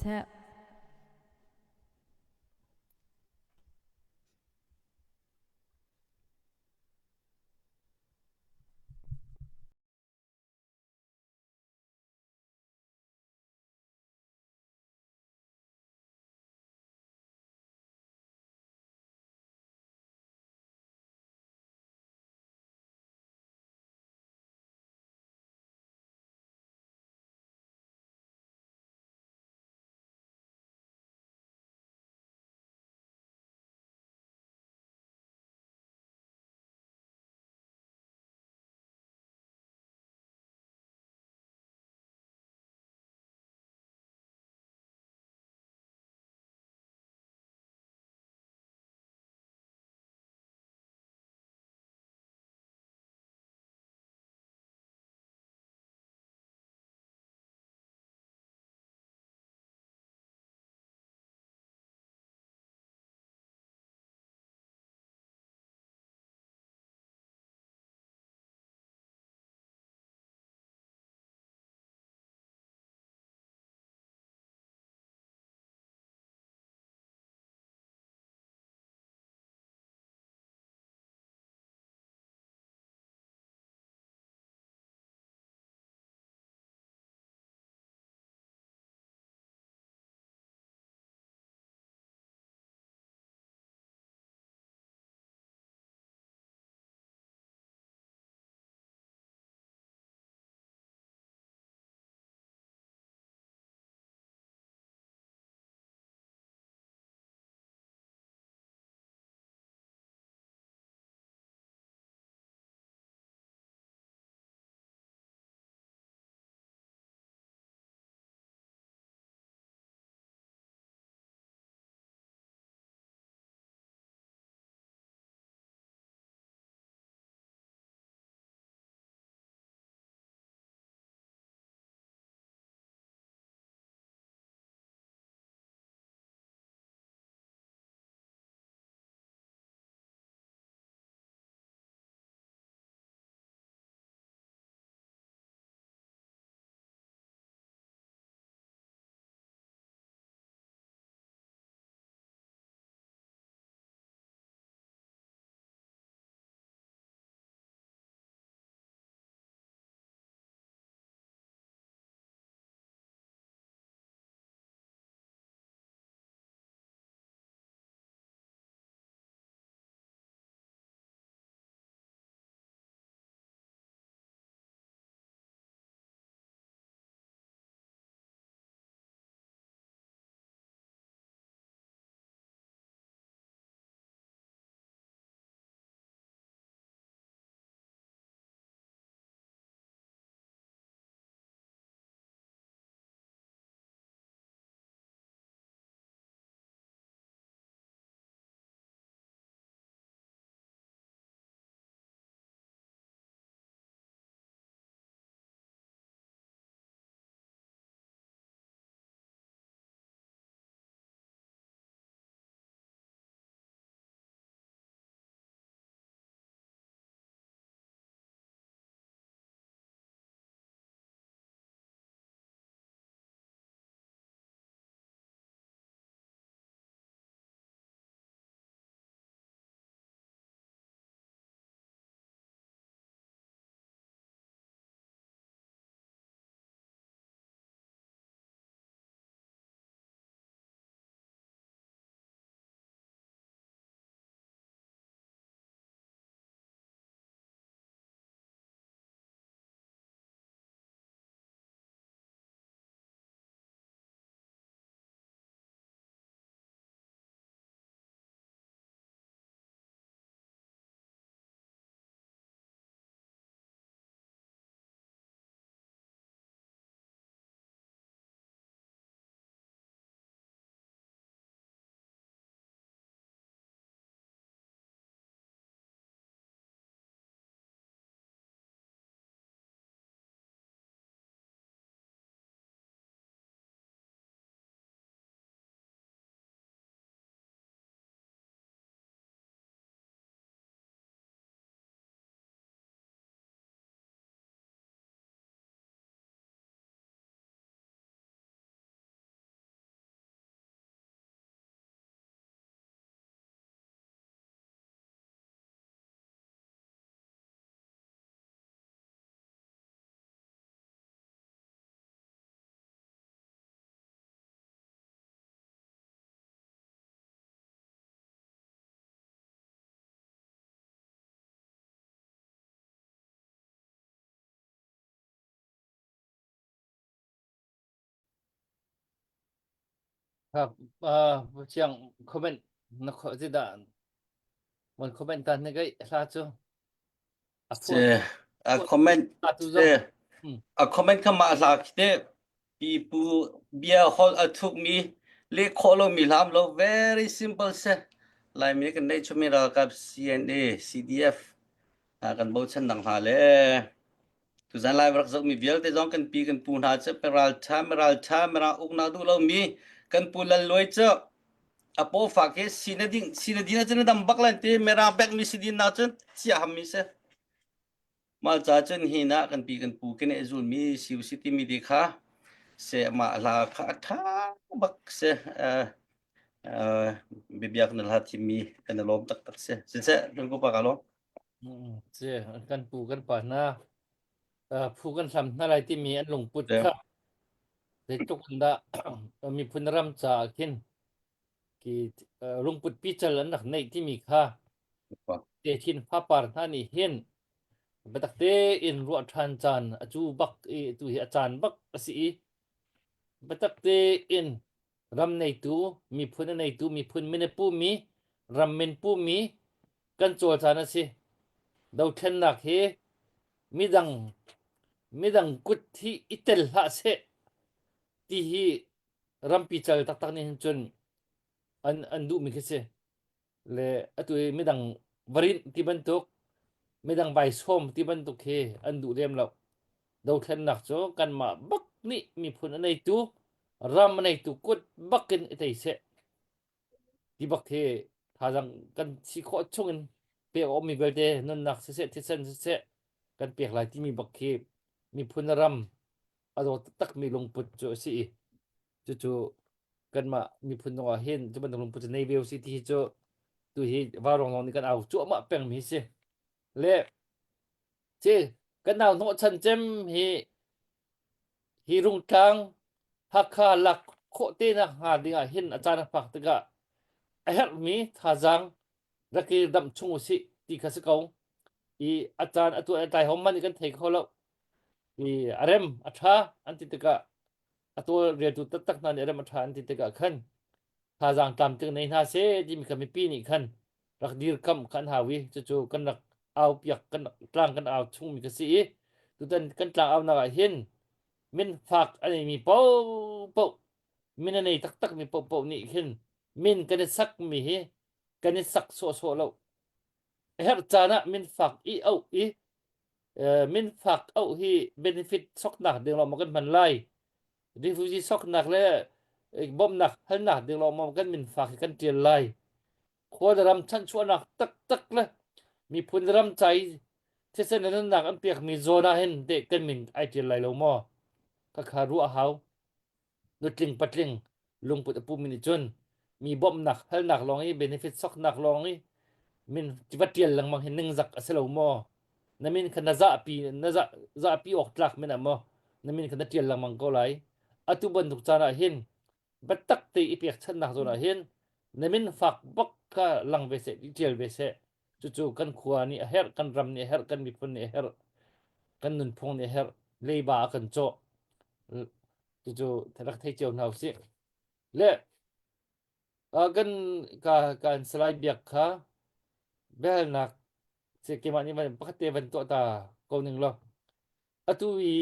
Ha, uh, chiang comment na kho ti dah mon comment tan ni gai hla cu a Se a comment se a comment kha mah hla khi te pipu bia hol a thuk mi le khawh lo mi hlam lo very simple se Laimi kan neih chumi ralkap CNA CDF hna kan bochan dang hna le tuzan lai rak zoh mi vialte zong kan pi kan pu hna cu ral tha ral tha mera uknak duh lo mi kan pu lal luai cu a paw fak hi si na ding si na din ahcun na dam bak lan ti mirang pek mi si din na cun sia ham mi si mah ca cun hi na kan pi kan pu kene zul mi si si ti mi di kha se ma hla kha a tha bak se bibiak na hla thim mi kan lawm tak tak se siseh kan ku pa ka lawm Si kan pu kan pa hna phu kan hlam hna lai timi an lungput kha zeitluk in dah miphun ram caah khin ki lungput pical an rak neih timi kha techin fapar hna nih hin biatak tein ruah ṭhan caan a cu bak i tu hi a caan bak a si i biatak tein ram neitu miphun a neitu miphun min a pumi ram min pumi kan cawl caan a si dothlennak hi midang midang kut hi i tel hlah seh ti hi rampi cal taktak nih hin cun an an duhmi khi si le atu i midang varinh ti bantuk midang vai sawm ti bantuk hi an duh lem lo dothlennak cu kanmah bak nih miphun a neitu ram a neitu kut bak in i tei seh ti bak hi thazang kan si khawh chungin pek a ummi vialte nunnak siseh thisen siseh kan pek lai timi bak khi miphun ram a daw taktakmi lungput cu a si i cucu kanmah miphun zongah hin cu bantuk lungput cu nei ve usih ti hi cu tu hi vaurawng lawng nih kan au cuahmah pengmi hi si le ci kan nau hnawhchan cem hi hi Rungtlang Hakha lak khawh te nak hnga ding ah hin a caan a phak tikah a herhmi thazaang rak i damh chung usih ti kha si ko i a caan a tuah a tlai hom man i kan thei kho lo i a rem a ṭha an ti tikah a tawlreltu taktak hna nih a rem a ṭha an ti tikah khan thazaang tlamtling nei hna seh timi kha mipi nih khan rak dirkamh kha an hau i cucu kan rak au piak kan tlang kan au chungmi ka si i tutan kan tlang aunak ah hin min fak a neimi paohpaoh min a nei taktakmi paohpaoh nih khin min kan i sakmi hi kan i sak sawhsawh lo a herh caan ah min fak i auh i min fak auh hi benefit soknak ding lawng maw kan hman lai refugee soknak le bawmhnak halnak ding lawng maw kan min fak hi kan tial lai khua le ram chanchuahnak taktak le miphun ram cai thisen le nunnak an pekmi zawn ah hin deh kan min ai tial lai lo maw khakha ruah hau nutling patling lungput a pumi nih cun mi bawmhnak halnak lawng i benefit soknak lawng i min va ṭial lengmang hi ningzak a si lo maw na min kha na zahpi na zah zahpi awk tlak men ah maw na min kha na ṭial lengmang ko lai atu bantuk caan ah hin biatak te i pekchanhnak zawn ah hin na min fak bak kha lang ve seh i ṭial ve seh cucu kan khua nih a herh kan ram nih a herh kan miphun nih a herh kan nunphung nih a herh leiba a kan cawh Cucu rak thei cio hna usih. Le kan ka kan Salai Biak kha biahalnak si keimah nih van pakhat te van tuah ta ko ning law atu i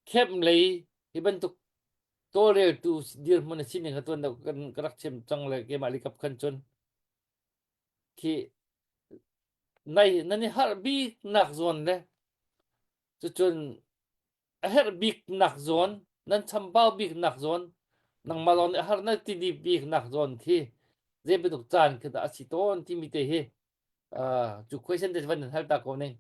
camp lei hi bantuk tawlreltu dirhmun a sining kha tuan deuh kan ka rak chim cang le keimah likap khan cun khi nai nan i harh bik nak zawn le Cucun a herh bik nak zawn, nan chambau bik nak zawn, nangmah lawng nih a har na ti bik nak zawn khi zei bantuk caan khi dah a si tawn timi te hi uh, cu question te van hal ta ko ning.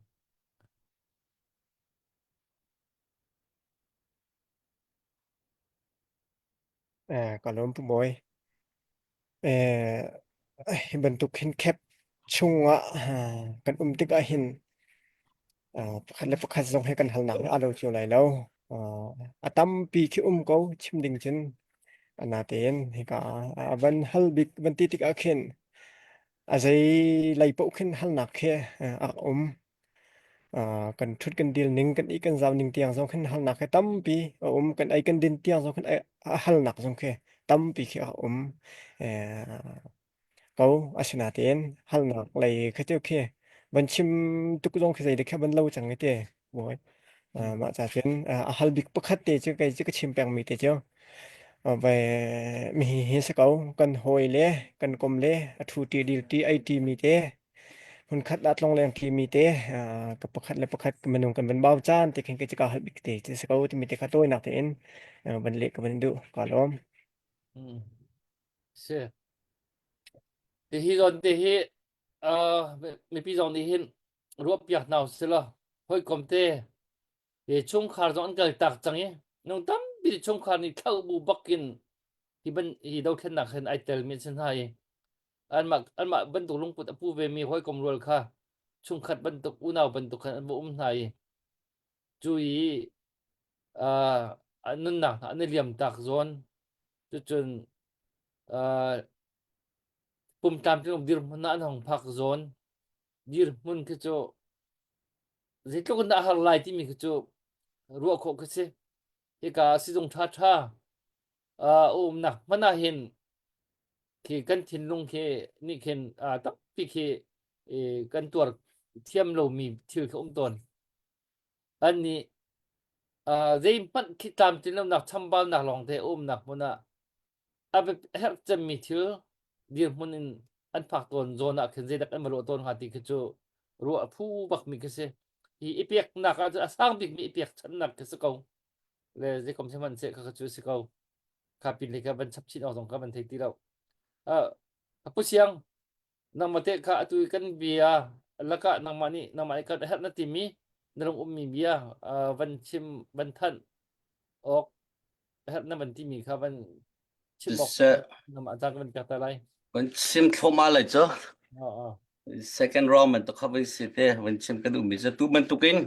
Eh, ka lawm pu Bawi. Eh, hi bantuk hin khep chungah ah, kan um tikah hin ah, pakhat le pakhat zong hi kan halnak hi aa lo cio lai lo. Ah, a tampi khi um ko chim ding cun anatein hika ah a van hal bik van ti tikah khin a zei lei paoh khin halnak khi ah, a um. Kan ṭhut kan dil ning kan i kan zau ning tiang zong khin halnak he tampi a um. Kan ei kan din tiang zong khin a halnak zong khi tampi khi a um. Ko asinain halnak lei kha cu khi van chim tuk zong khi zei dek kha van lo cang i te mawi. Mah ca cun a hal bik pakhat te cu kei cu ka chim pengmi te cu ve mi hi si ko kan hawi le kan kom le a thu ti dil ti ei ti mi te hmunkhat ah tlongleng ṭi mi te ka pakhat le pakhat minung kan van bau caan te khin kei cu kaa hal bik te cu si ko timi te kha tawinak tein van leh ka van duh kaa lawm. Mm. Si. Ti hi zawn te hi uh, mipi zong nih hin ruah piak hna usih law hawikom te hi chungkhar zong an kal tak cang i nung tampi chungkhar nih thlauh bu bakin hi ban hi dothlennak hin ai tel mi an si hna i anmah anmah bantuk lungput a pu vemi hawikom rual kha chungkhat bantuk unau bantuk khan an va um hna i cu i uh, an nunnak hna an i liam tak zawn cucun uh, pum tlamtling dirhmun ah an hong phak zawn dirhmun khi cu zeitluk in dah a har lai timi khi cu ruah khawh khi si hika sizung ṭhaṭha uh, umnak hmanh ah hin khi kan thinlung khi nih khin uh, tampi khi kan tuar thiam lomi thil khi um tawn. An nih uh, zeihmanh khi tlamtlin lonak chambaunak lawngte a umnak hmun ah a herh cemmi thil dirhmun in an phak tawn zawn ah khin zeidak an va lawh tawn hnga ti khi cu ruah a phu bakmi khi si. Hi i peknak ah cun a sang bikmi i pekchanhnak khi si ko. Le zeikom sihmanhseh kha cu si ko. Kha pin le kha van chap chin awk zong kha van thei ti lo. Uh, Pu Siang, nangmah te kha atu kan bia lakah nangmah nih nangmah nih kan herh na timi na lung ummi bia uh, van chim van thanh awk herh na van timi kha van chim awk nangmah caan kan van pek ta lai. Van chim thluahmah lai cu. Uh, uh. Second round man to kha van si te van chim kan duhmi cu tu bantukin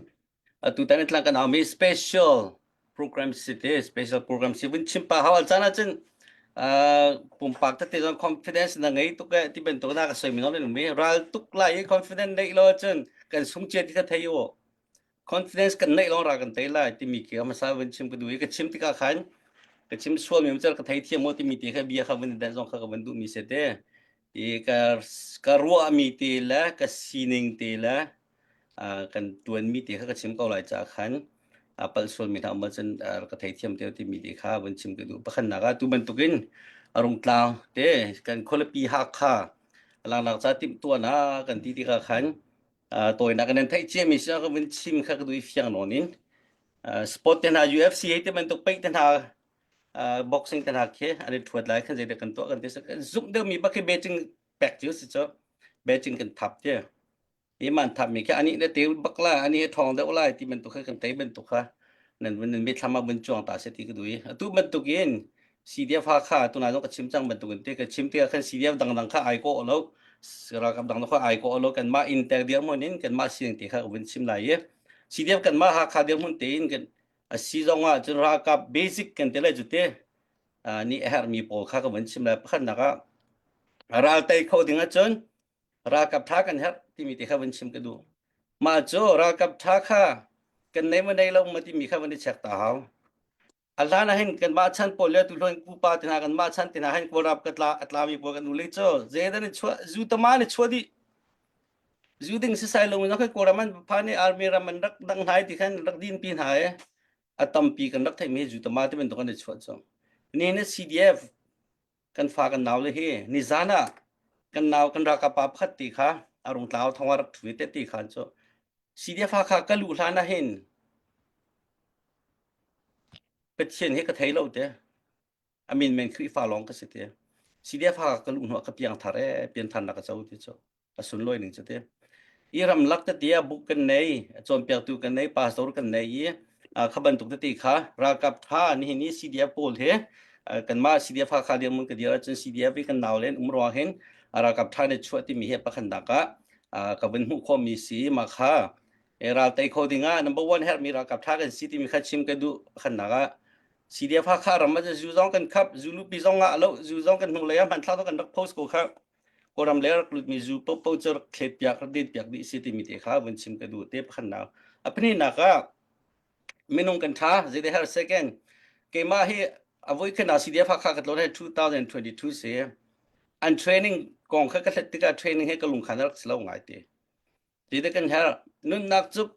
atu tan tlang kan aumi special program si te special program si vun chim pa hawal caan ahcun pumpak tete zong confidence na ngei tuk e ti bantuk na ka soi mi non mi ral tuk lai i confidence neih lo cun kan sung chia ti kha thei u confidence kan neih long ra kan tei lai timi khi hmasa vun chim ka duh i ka chim tikah khan ka chim sual mi cal ka thei thiam mo timi ti kha bia kha vun dan zong kha ka vun duh mi se te i ka ka ruah mi te le ka sining te le kan ṭuanmi te kha ka chim ko lai caah khan palh sualmi hna um ahcun ka theithiam te timi te kha vun chim ka duh. Pakhatnak ah tu bantukin a rungtlang te kan khualipi Hakha langnak ca timhtuahnak kan ti tikah khan tawinak kan theih ciami si ka vun chim kha ka duh i fiang nawn in sport te hna UFC hei ti bantuk paih te hna boxing te hna khi an i ṭhuat lai khan zeidah kan tuah kan ti zumh deuhmi bak khi betting pek cio si cu betting kan thap te i man thapmi khi anih na te bak la ani hi ṭhawng deuh lai ti bantuk kha kan tei bantuk kha nan nan mitthlam ah vun cuang ta se ti ka duh i atu bantuk in CDF Hakha tuna zong ka chim cang bantuk in te ka chim tikah khan CDF dangdang kha ai ko lo ralkap dang kha ai ko lo kanmah in tek dirhmun in kanmah sining te kha ka vun chim lai i CDF kanmah Hakha dirhmun tein kan a si zong ah cun ralkap basic kan te lai cu te nih a herhmi pawl kha ka vun chim lai pakhatnak ah ral tei kho ding ahcun ralkap ṭha kan herh timi te kha vun chim ka duh. Mah cu ralkap ṭha kha kan nei ma nei lo ma timi kha vun i check ta hau. A hlan ah hin kanmah chan pawl le tuhluan pupa te hna kanmah chan te hna hin Kawlram ka tla a tlami pawl kan ule cu zeidan in chuah zu tama ni chuah dih zu ding sisai lo in khan Kawlram an phan i army ram an rak dang hna ti khan rak din pi hna i a tampi kan rak theihmi zu tama te bantuk an i chuah cu. Ni na CDF kan fa kan nau le hi nizan ah kan nau kan ralkap pa pakhat ti kha a rung tlau thong a rak ṭhu te ti khan cu CDF kha ka luh hlan ah hin Pathian hi ka thei lo te a min men Khrihfa lawng ka si te CDF ka luh hnuah ka piang thar e pian tharnak ka co ti cu a sunlawi ning cu ti i ramlak tete ah buk kan nei cawnpiaktu kan nei pastor kan nei i kha bantuk tete kha ralkap tha nihin i CDF pawl he kanmah CDF Hakha dirhmun ka dir ahcun CDF i kan nau len um ruang hin ralkap tha ne chuah timi hi pakhatnak ah ka vun hmuh khawhmi si ma kha ral tei kho ding ah number one herhmi ralkap tha kan si timi kha chim ka duh pakhatnak ah CDF Hakha ram ah zu zong kan khap zu lupi zong ah lo zu zong kan hnulei ah hmanthlak kan rak post ko kha. Kawlram le rak lutmi zu popo cu rak thlet piak rak din piak dih si timi te kha vun chim ka duh te pakhatnak. A pahnihnak ah minung kan tha zei her second keimah hi a voi khan CDF Hakha ka tlawn he 2022 si an training kong kha ka hlet tikah training he ka lungkhan rak si lo ngai te. Ti te kan her nunnak cu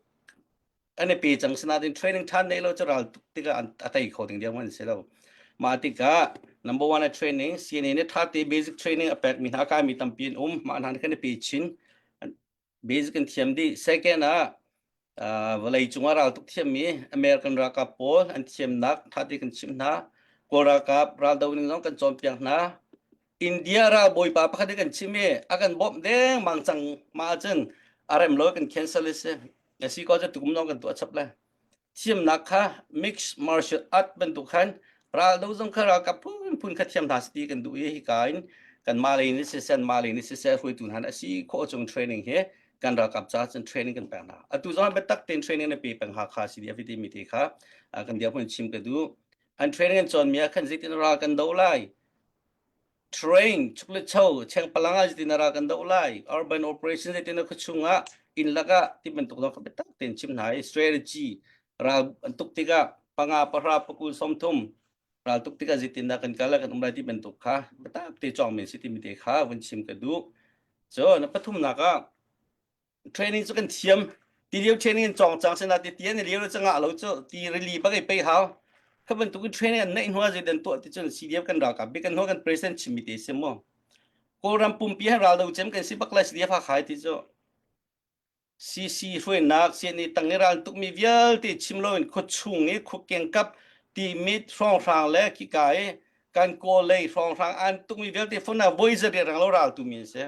an i pe cang sinain training ṭhan nei lo cu ral tuk tikah an a tei kho ding diam an si lo. Mah tikah number one a training CNA nih ṭha te basic training a pek mi hna a kai mi tampi an um mah hna nih kan i pe chin basic an thiam dih. Second ah uh, vawlei cungah ral tuk thiammi American ralkap pawl an thiamnak ṭha te kan chimh hna. Kawl ralkap raldo ning zong kan cawnpiak hna. India ralbawipa pakhat i kan chim i a kan bawmh dengmang cang mah ahcun a rem lo kan cancel i si. A si ko cu tukum zong kan tuah chap le. Thiamnak kha mixed martial art bantuk khan raldo zong kha ralkap phunphun kha thiam hna si ti kan duh i hika in kan mah lei nih siseh mah lei nih siseh hruaitu hna a si khawh chung training hi kan ralkap ca cun training kan pek hna. Atu zong biatak tein training na pe peng Hakha CDF timi te kha kan dirhmun chim ka duh. An training an cawnmi ah khan zeitin ral kan do lai Train chuk le cho chengpalang ah zeitin ral kan doh lai urban operation zeitin a khuachung ah inn lakah ti bantuk zong kha biatak tein chim hna i strategy ral an tuk tikah panga pahra pakul 30 ral tuk tikah zeitin dah kan kal kan um lai ti bantuk kha biatak te cawng men si timi te kha vun chim ka duh so na pathumnak ah Training cu kan thiam. Ti lio training in cawng cang sina ti ti an lio cu ngah lo cu ti rili bak i pei hau. Kha bantuk in training an neih hnu ah zeidan tuah ti cun CDF kan ralkap bik kan hnu kan president chimmi te si mu. Kawlram pumpi han ral do cem kan si bak lai CDF Hakha ti cu. CC hruainak CNA tang i ral tukmi vialte chim loin khuachung i khuakeng kap ti mit hrawnghrang le khika i kan kawl lei hrawnghrang an tukmi vialte phun ah voi zariat rang lo ral tumi an si.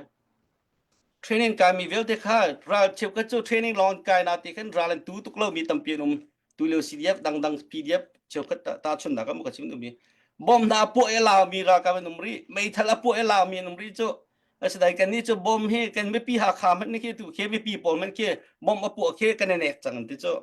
Training kaimi vialte kha ral cheukhat cu training lawng an kai na ti khan ral an tu tuk lomi tampi an um. Tulio CDF dangdang PDF cheukhat tahchunhnak ah ka chim duhmi. Bom hna a puah i a laumi ralkap an um rih. Meithal a puah i a laumi an um rih cu. Asinain kannih cu bom hi kan mipi Hakha hmanh nih khi tu khi mipi pawl hmanh khi bom a puah khi kan i nek cang an ti cu.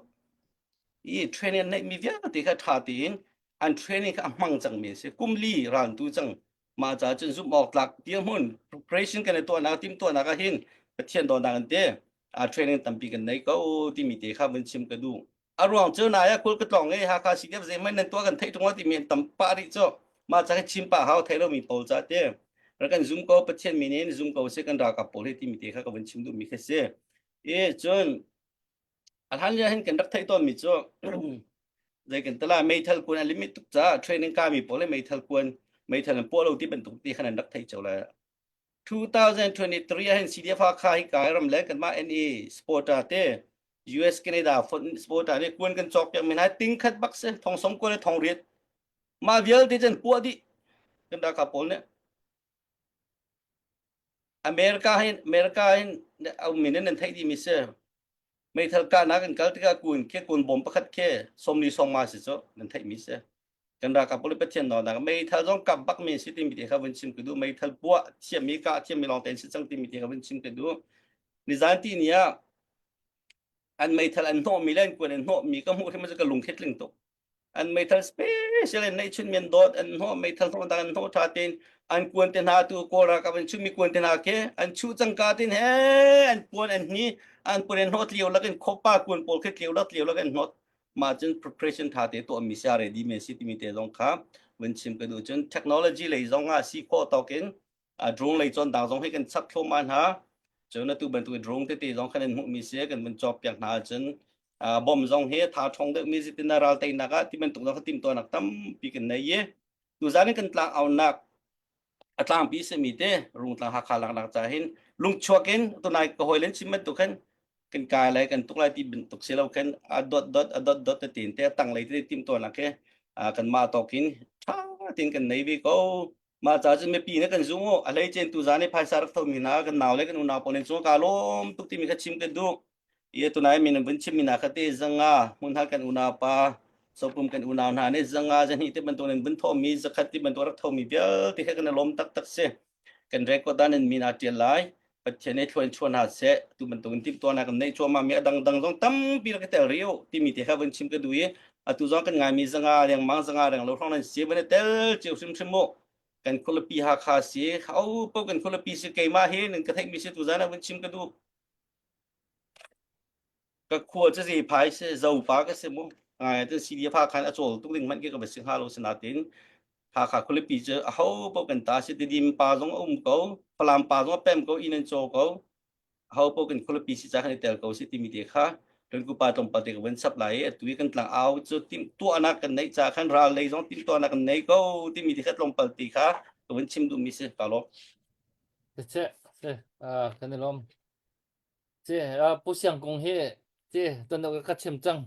I training an neihmi vialte kha ṭha tein an training kha a hmang cangmi an si. Kum li ral an tu cang. Mah caah cun zumh awk tlak dirhmun preparation kan i tuahnak timhtuahnak ah hin Pathian dawtnak in te a training tampi kan nei ko timi te kha vun chim ka duh. A ruang cu nai ah kul ka tlawng i Hakha CDF zeihmanh nan tuah kan theih ṭung timi an tam pah rih cu. Mah ca hi chim pah hau thei lomi pawl ca te. Rak kan zum ko Pathian min in zum ko sih kan ralkap pawl hi timi te kha ka vun chim duhmi kha si. I cun A hlan lio hin kan rak theih tawnmi cu zei kan tala meithal kuan a limit tuk caah training kami pawl le meithal kuan meithal an puah lo ti bantuk ti khan an rak theih cio lai. 2023 ah hin CDF Hakha hi kai ram le kanmah NE supporter te US Canada supporter nih kuan kan cawk piak mi hna ting khat bak si thong som kuan le thong riat mah vialte cun puah dih kan ralkap pawl nih America hin America hin a min in nan theih dih mi si meithal kahnak in kal tikah kun khi kun bom pakhat khi sawmli sawmnga si cu nan theih mi si kan ralkap pawl Pathian nawlnak meithal zong kap bak mi si timi te kha vun chim ka duh meithal puah thiammi kah thiammi lawng tein si cang timi te kha vun chim ka duh nizan ti ni ah an meithal an hnawh mi le an kuan an hnawh mi ka hmuh hrim cu ka lung khi tling tuk an meithal special in neih chun men dawt an hnawh meithal hnawh dang an hnawh tha tin an kuan te hna tu kawl ralkap an chumi kuan te hna ke an chuh cangka tin he an puan an hni an puan an hnawt lio lakin khopa kuan pawl khi tlio lak tlio lak an hnawt mah cun preparation tha te tuah mi sia ready men si timi te zong kha vun chim ka duh cun technology lei zong ah si khawh tawkin drone lei cawn dang zong hi kan chap thluahmah hna cun atu bantuk drone tete zong khan an hmuhmi si kan vun cawk piak hna ahcun bom zong hi tha ṭhawng deuhmi zitin ral teinak ah ti bantuk zong kha timhtuahnak tampi kan nei i tuzan in kan tlang aunak a tlangpi simi te Rungtlang Hakha laknak ca hin lungchuak in tunai ka hawi len chim bantuk khan kan kai lai kan tuk lai ti bantuk si lo khan a dot dot a dot dot te tin te a tang lei te timhtuahnak he kan mah tawk in ṭha tin kan nei ve ko Mah ca cun mipi nih kan zum u. A hleicen tuzaan i phaisa rak thomi hna kan nau le kan unau pawl nih cu kaa lawm tuk timi kha chim kan duh. I tunai min an vun chimmi hna kha te zanga hmunhal kan unau pa sopum kan unau hna nih zanga zahnih te bantuk in vun thomi zakhat ti bantuk rak thomi vialte kha kan i lawm taktak si. Kan record dan in min aa ṭial lai. Pathian nih thlua in chuah hna seh. Tu bantuk in timhtuahnak kan neih cuahmah mi a dangdang zong tampi rak i tel rih u timi te kha vun chim ka duh i atu zong kan ngaimi zanga lengmang zanga reng lo hrawng nan si van i tel cio hrimhrim u. Kan khualipi Hakha si. Au po kan khualipi si keimah hi nan ka theihmi si tuzan ah vun chim ka duh. Ka khua cu zei phai si zopa ka si mu. Ngai te CDF Hakha a cawl tuk ding hmanh khi ka va si hnga lo sinatin Hakha khualipi cu aho paoh kan ta si Tidim pa zong a um ko Falam pa zong a pem ko inn an caw ko aho paoh kan khualipi si ca kan i tel ko si timi te kha kan kupa tlawmpal te ka vun chap lai i atu i kan tlang au cu tim tuahnak kan neih ca khan ral lei zong tim tuahnak kan nei ko timi te kha tlawmpal te kha ka vun chim duhmi si ka lawm. Se se kan i lawm. Ce Pu Siang Kung hi ce ton ka chim cang.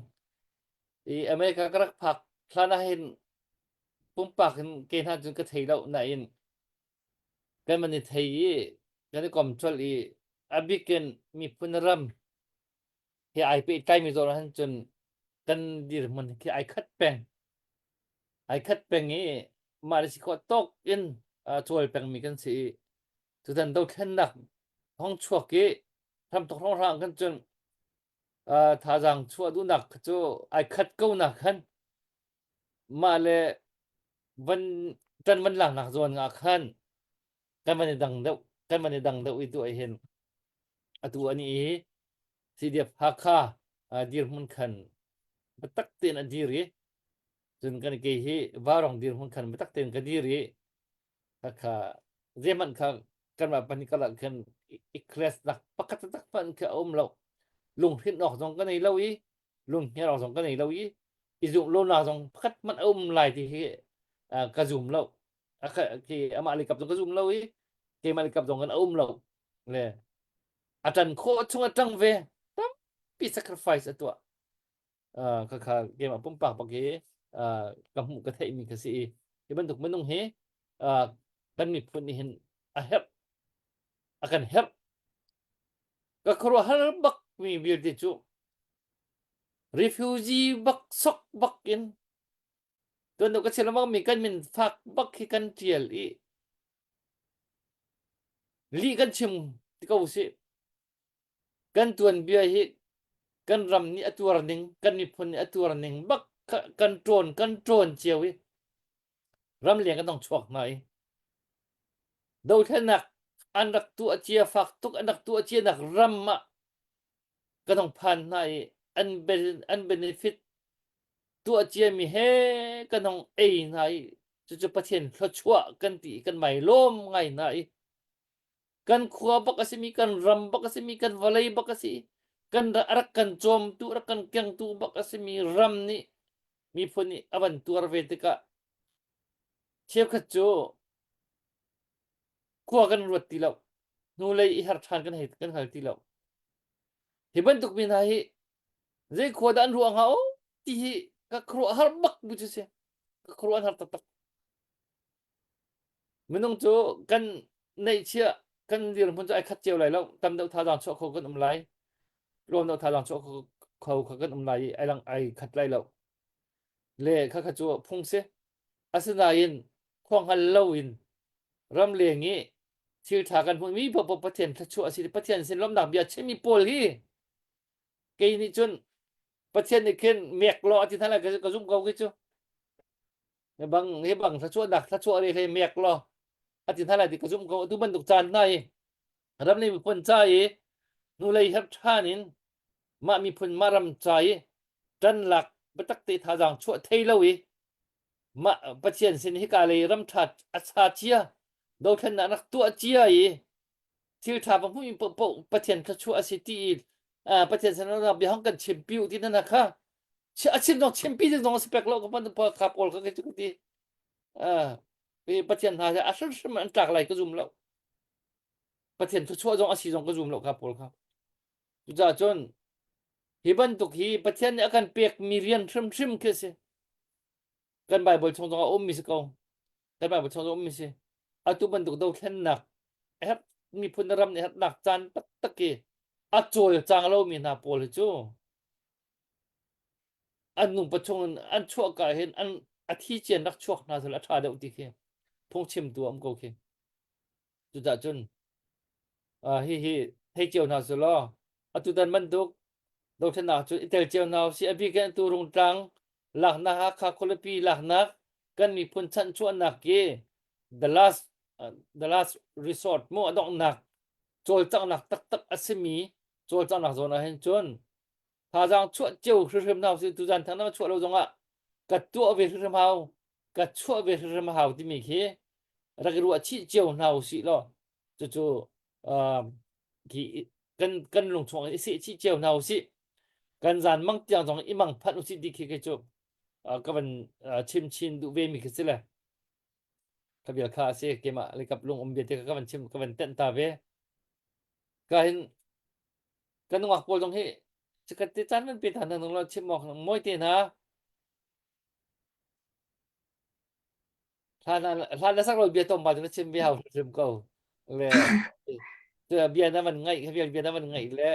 I America ka rak phak hlan ah hin pumpak in ke hna cun ka thei lo nain kan man i thei i kan i kom colh i a bikin miphun ram he ai pehtlaimi zawn ahhin cun kan dirhmun khi ai khat peng. Ai khat peng i mah le si khawh tawk in cawl pengmi kan si i tutan dothlennak hong chuak i hramthok hrawnghrang kan cun thazaang chuah duhnak cu ai khat ko nak khan mah le van ṭan van laknak zawn ah khan kan van i dang deuh kan van i dang deuh i tu ah hin atu ani i CDF Hakha dirhmun khan biatak tein a dir i cun kan ke hi Varong dirhmun khan biatak tein ka dir i Khakha zeihmanh kha kanmah pahnih karlak khan i class nak pakhat taktak hmanh khi a um lo. Lunghrinh awk zong ka nei lo i lunghngiar awk zong ka nei lo i i zumh lonak zong pakhat hmanh a um lai ti hi ka zum lo. Khi amah lei kap zong ka zum lo i keimah lei kap zong kan a um lo. Le a ṭan khawh chung a ṭang ve. Tampi sacrifice a tuah. Khakha keimah pumpak bak hi ka hmuh ka theihmi ka si i hi bantuk minung hi kan miphun nih hin a herh a kan herh ka khuaruahhar bak mi vialte cu refugee bak sok bak in tuan ka chim lengmang mi kan min fak bak hi kan tial i lih kan chim ti ko sih Kan tuanbia hi kan ram nih a tuar ning, kan miphun nih a tuar ning bak kan ṭawn kan ṭawn cio i ramleng kan dong chuak hna i dothlennak an rak tuah cia fak tuk an rak tuah cia nak ram ah kan hong phan hna i an an benefit tuah ciami he kan hong ei hna i cucu Pathian thluachuah kan ti i kan mai lawm ngai hna i kan khua bak a simi kan ram bak a simi kan vawlei bak a si kan a rak kan cawmtu rak kan kengtu bak a simi ram nih miphun nih a van tuar ve tikah cheukhat cu khua kan ruat ti lo hnulei i har ṭhan kan hei kan hngal ti lo hi bantuk mi hna hi zei khua dah an ruah hnga o ti hi ka khuaruah har bak bu cu si ka khuaruah an har taktak Minung cu kan neihchiah kan dirhmun cu ai khat cio lai lo. Tam deuh thazaang chuah kho kan um lai. Tlawm deuh thazaang chuah kho kha kan um lai i ai lang ai khat lai lo. Le khakha cu phung si. Asinain khua hngal lo in ramleng i thil ṭha kan hmuhmi paohpaoh Pathian thluachuah a si. Pathian sin lawmhnak bia chimmi pawl hi kei nih cun Pathian nih khin mek law a ti hna lai ka zumh ko khi cu. Hi bang hi bang thluachuahnak thluachuah re hlei mek law a ti hna lai ti ka zumh ko atu bantuk caan hna hi ram le miphun ca i hnulei her ṭhan in mah miphun mah ram ca i ṭan lak biatak te thazaang chuah thei lo i mah Pathian sin hika lei ram ṭha a cha cia dothlennak rak tuah cia i thil ṭha va hmuh paohpaoh Pathian thluachuah a si ti i Pathian sin bia hong kan chimpi u ti na kha a chim zong chimpi ding zong a si pek lo ka pan kha pawl kha ka ti Pathian hna a hrimhrim an tlak lai ka zum lo Pathian thluachuah zong a si zong ka zum lo kha pawl kha cucaah cun hi bantuk hi Pathian nih a kan pekmi rian hrimhrim khi a si kan Bible chung zong a ummi si ko kan Bible chung zong ummi si atu bantuk dothlennak herh miphun ram nih herhnak caan taktak i a cawlcang lomi hna pawl hi cu an nupa chung in an chuahka hin an a thi cian rak chuak hna sel a ṭha deuh ti khi phungchimtu a um ko khi cucah cun uh, hi hi thei cio hna su law atutan bantuk dothlennak cu i tel cio hna si a bik in atu rungtlang laknak Hakha khualipi laknak kan miphun chanhchuahnak ki. the last uh, the last resort mu a donghnak cawlcanghnak taktak a simi cawlcanghnak zawn ah hin cun thazaang chuah cio hrimhrim hna usih tuzan thang na chuah lo zongah ka tuah ve hrimhrim hau ka chuah ve hrimhrim hau timi khi rak i ruah chih cio hna usih law cucu khi kan kan lung chung i seh chih cio hna usih kan zan mang tiang zong i mang phanh usih ti khi khi cu ka van chim chin duh ve mi khi si le ka bia kha a si keimah le kap lung um bia te ka van chim ka van tenh ta ve ka hin kan nungak pawl zong hi chikat te caan van pe than hna lo chim awk mawi te hna hlan hlan na sak lo bia tom ba na chim ve hau hrim ko le bia na van ngaih bia bia na van ngaih le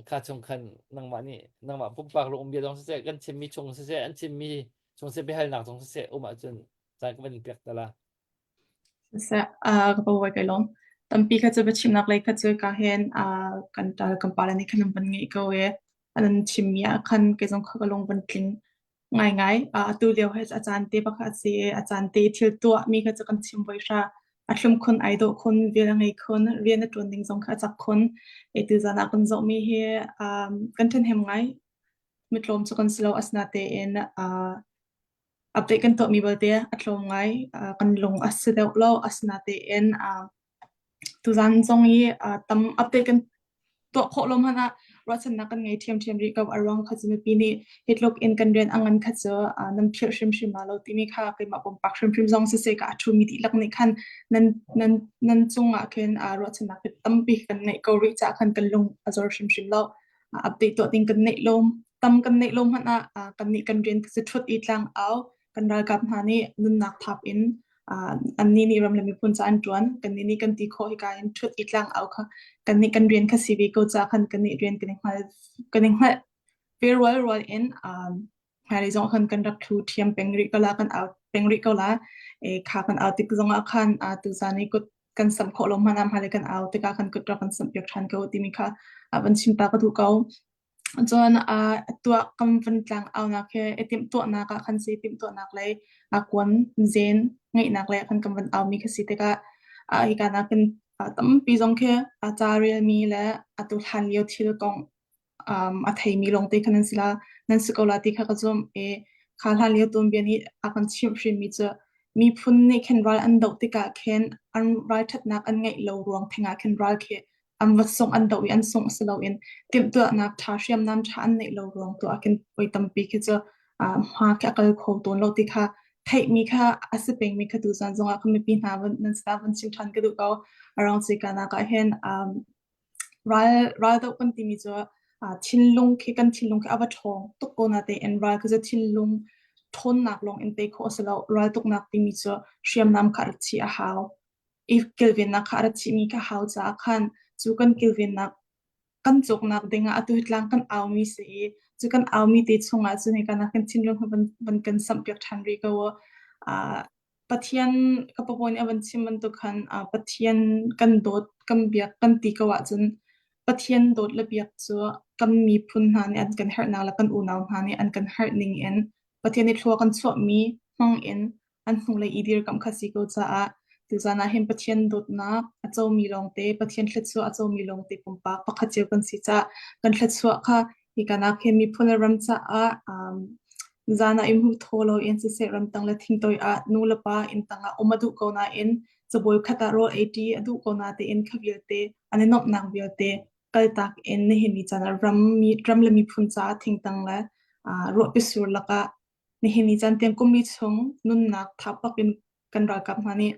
kha chung khan nangmah nih nangmah pumpak lung um bia zong siseh kan chimmi chung siseh an chimmi chung siseh biahalnak zong siseh um ahcun caan ka van in pek ta la. Siseh, uh, ka pawi kai lawm. Tampi kha cu biachimnak lei kha cu ka hen uh, kan tal kan pale nih khan an van ngeih ko i an chimmi ah khan kei zong kha ka lung van tling ngaingai. Uh, atu lio he a caan te pakhat si i a caan te thil tuahmi kha cu kan chim voi hra. A thlum khun, ai dawh khun, rian a ngei khun, rian a ṭuan ding zong kha a cak khun. E tuzan ah kan zohmi hi um, kan ṭhahnem ngai. Mitlawm cu kan si lo, asinatein uh, update kan tuahmi belte a tlawm ngai. Uh, kan lung a si deuh lo, asinatein uh, Tuzaan zong i tam update kan tuah khawh lo hmanh ah ruahchannak kan ngei ṭhiamṭhiam rih ko. A ruang kha cu mipi nih hi tluk in kan rian a ngan kha cu nan philh hrimhrim la lo timi kha keimah pumpak hrimhrim zong siseh ka a ṭhumi dihlak nih khan nan nan nan cungah khin ruahchannak tampi kan ngeih ko rih caah khan kan lung a zor hrimhrim lo. Update tuah ding kan neih lo tam kan neih lo hmanh ah kannih kan rian kha cu ṭhut i tlang au kan ralkap hna nih nunnak thap in annih nih ram le miphun ca an ṭuan kannih nih kan ti khawh hika in ṭhut i tlang au kha kannih kan rian kha si ve ko ca khan kannih rian kan i hngal kan i hngalh ve rual rual in hmailei zong khan kan rak thu ṭhiam peng rih ko la kan au peng rih ko la e kha kan au tik zong ah khan tuzan i kut kan samh khawh lo hmanh ah hmailei kan au tikah khan kut rak kan samh piak ṭhan ko timi kha van chim ta ka duh ko. Cun tuah kan van tlang aunak hi i timhtuahnak ah khan si timhtuahnak lei kuan zen ngeihnak lei ah khan kan van aumi kha si tikah hika nakin tampi zong khi ca relmi le atu hlan lio thil kong a theimi lawngte kha nan si la nan si ko la ti kha ka zumh i kha hlan lio tuanbia nih a kan chimh hrinmi cu miphun nih khin ral an doh tikah khin an ralṭhatnak an ngeih lo ruang theng ah khin ral khi an va sungh an doh i an sungh si loin timhtuahnak ṭha hriamnam ṭha an neih lo ruang tu ah khin voi tampi khi cu hma khi a kal kho tawn lo ti kha theihmi kha a si pengmi kha tuzan zongah kan mipi hna van nan sinah van chim ṭhan ka duh ko. Around Sikana ah hin ral ral doh kan timi cu thinlung khi kan thinlung khi a va ṭhawng tuk ko na tein ral khi cu thinlung ṭhawnnak lawng in tei khawh a si lo. Ral tuknak timi cu hriamnam kha rak chih a hau. I kilvennak kha a rat chihmi kha hau caah khan cu kan kilvennak kan cawknak dingah atu hi tlang kan aumi si i cu kan aumi te chungah cun hika nak kan thinlung hi van, van kan samhpiak ṭhan rih ko u. Uh, Pathian ka papaw nih a van chim bantuk khan uh, Pathian kan dawt kan biak kan ti ko ahcun Pathian dawt le biak cu kan miphun hna nih an kan herhnak le kan unau hna nih an kan herh ning in Pathian nih thlua kan chuahmi hmang in an hnulei i dirkamh kha si ko caah tuzan ah hin Pathian dawtnak a comi lawngte, Pathian thluachuah a comi lawngte pumpak pakhat cio kan si caah kan thluachuah kha hika nak hin miphun le ram caah um, zan ah i hmu thaw lo in siseh ramtang le thingtoi ah nu le pa inn tang ah um a duh ko nain cabuai khat ah rawl ei ṭi a duh ko na tein kha vialte an i nuamhnak vialte kaltak in nihin ni caan ah ram mi ram le miphun caah thingtang le uh, ruahpi sur lakah Nihin ni caan tiang kum li chung nunnak thap bak in kan ralkap hna nih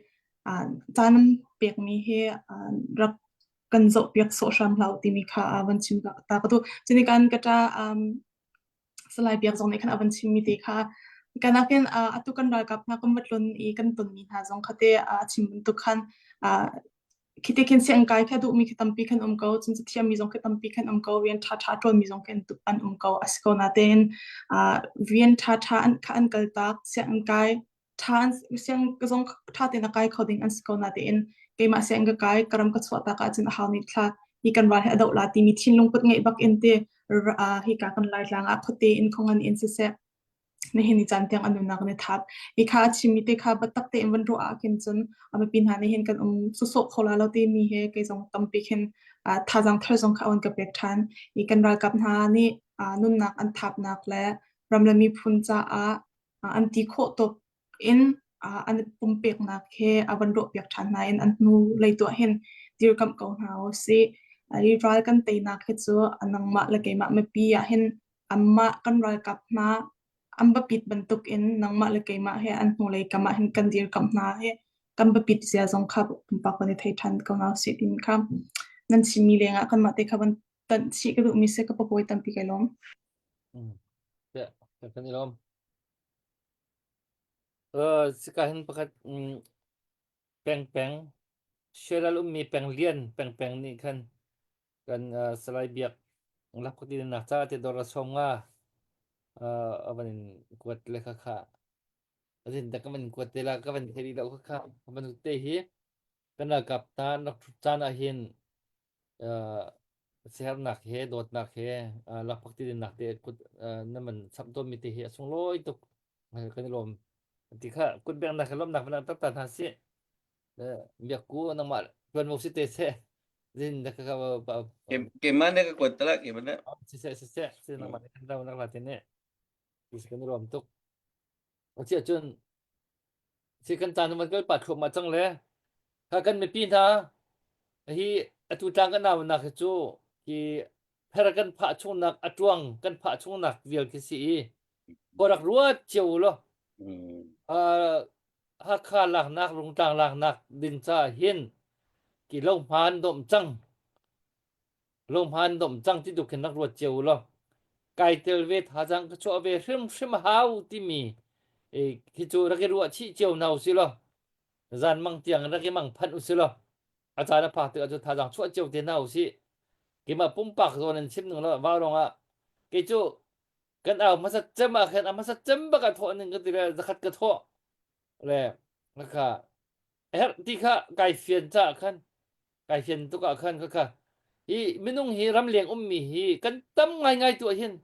caan an pekmi hi rak kan zohpiak sawh hram hlah u timi kha van chim ta ka duh. Cuni kan ka ṭa Salai Biak zong nih khan a van chimmi te kha kanakin atu kan ralkap hna kan va tlun i kan tonmi hna zong kha te a chim bantuk khan Khi te khin sianginn kai kha duhmi khi tampi khan um ko, cun cathiammi zong khi tampi khan um ko, rian ṭhaṭha a ṭuanmi zong khi an um ko. A si ko natein uh, rian ṭhaṭha an kha an kaltak, sianginn kai ṭha an siang zong ṭha tein a kai kho ding an si ko natein keimah sianginn ka kai, ka ram ka chuahtak ahcun a hau nih thla hi kan ral hi a doh la timi thinlung put ngeih bak in te uh, hika kan Laitlang ah khuate in khongan in siseh. Nihin ni caan tiang an nunnak an i thap. Hi kha a chimmi te kha biatak tein van ruah ah khin cun a mipi hna nih hin kan um sawsawh kho la lo timi he kei zong tampi khin thazaang thar zong kha a van ka pek ṭhan. I kan ralkap hna nih nunnak an thapnak le ram le miphun caah an ti khawh tuk in an i pumpeknak he a van ruahpiak ṭhan hna in an hnu lei tuah hin dirkamh ko hna u sih. Hi ral kan teinak hi cu nangmah le keimah mipi ah hin anmah kan ralkap hna an biapit bantuk in nangmah le keimah he an hnulei kam ah hin kan dirkamh hna hi kan biapit zia zong kha pumpak kan i thei ṭhan ko hna usih timi kha nan chimmi lengah kanmah te kha van tanh chih ka duhmi si ka papawi tampi kai lawm. Mm. Yeah, kan i lawm. Uh, sika hin pakhat mm, peng peng Sheral ummi peng lian peng peng nih khan kan uh, Salai Biak lakphakti nak ca te dor som nga uh, avan in kuat le kha kha azin da ka van kuat te la ka van thei lo kha kha van te hi kan ralkap ta rak thut caan ah hin uh, sihernak he dawtnak he uh, lakphakti nak te kut uh, na man chap tawn mi te hi a sunglawi tuk kan i lawm ti kha kut beng nak lawmnak van tak ta hna si biak ku nangmah tuan mo si te se zin da ka ka Keimah nih ka kuat tala keimah nih. Si se si se si nangmah nih kan ram nak la te ne si kan rom tuk a chia cun si kan tan man kal pa thluak ma cang le kha kan mipi hna hi atu tlang kan nau nak hi cu hi pher kan phah chungnak atuang kan phah chungnak vial khi si i ko rak ruat cio lo uh, Hakha laknak Rungtlang laknak ding caah hin ki lo hmaan dawm cang lo hmaan dawm cang ti tu khin rak ruat cio law kai tel ve thazaang ka chuah ve hrimhrim hau timi e khi cu rak i ruah chih cio hna usih law zan mang tiang rak i mang phanh usih law a caan a phak tikah cu thazaang chuah cio te hna usih keimah pumpak zawn in chim ning law vau rongah kei cu kan au hmasat cem ah khan a hmasat cem bak ah thawh ning ka ti le zakhat ka thawh le kha herh ti kha kai fian ca khan kai fian tuk ah khan kha kha hi minung hi ramleng ummi hi kan tam ngaingai tu ah hin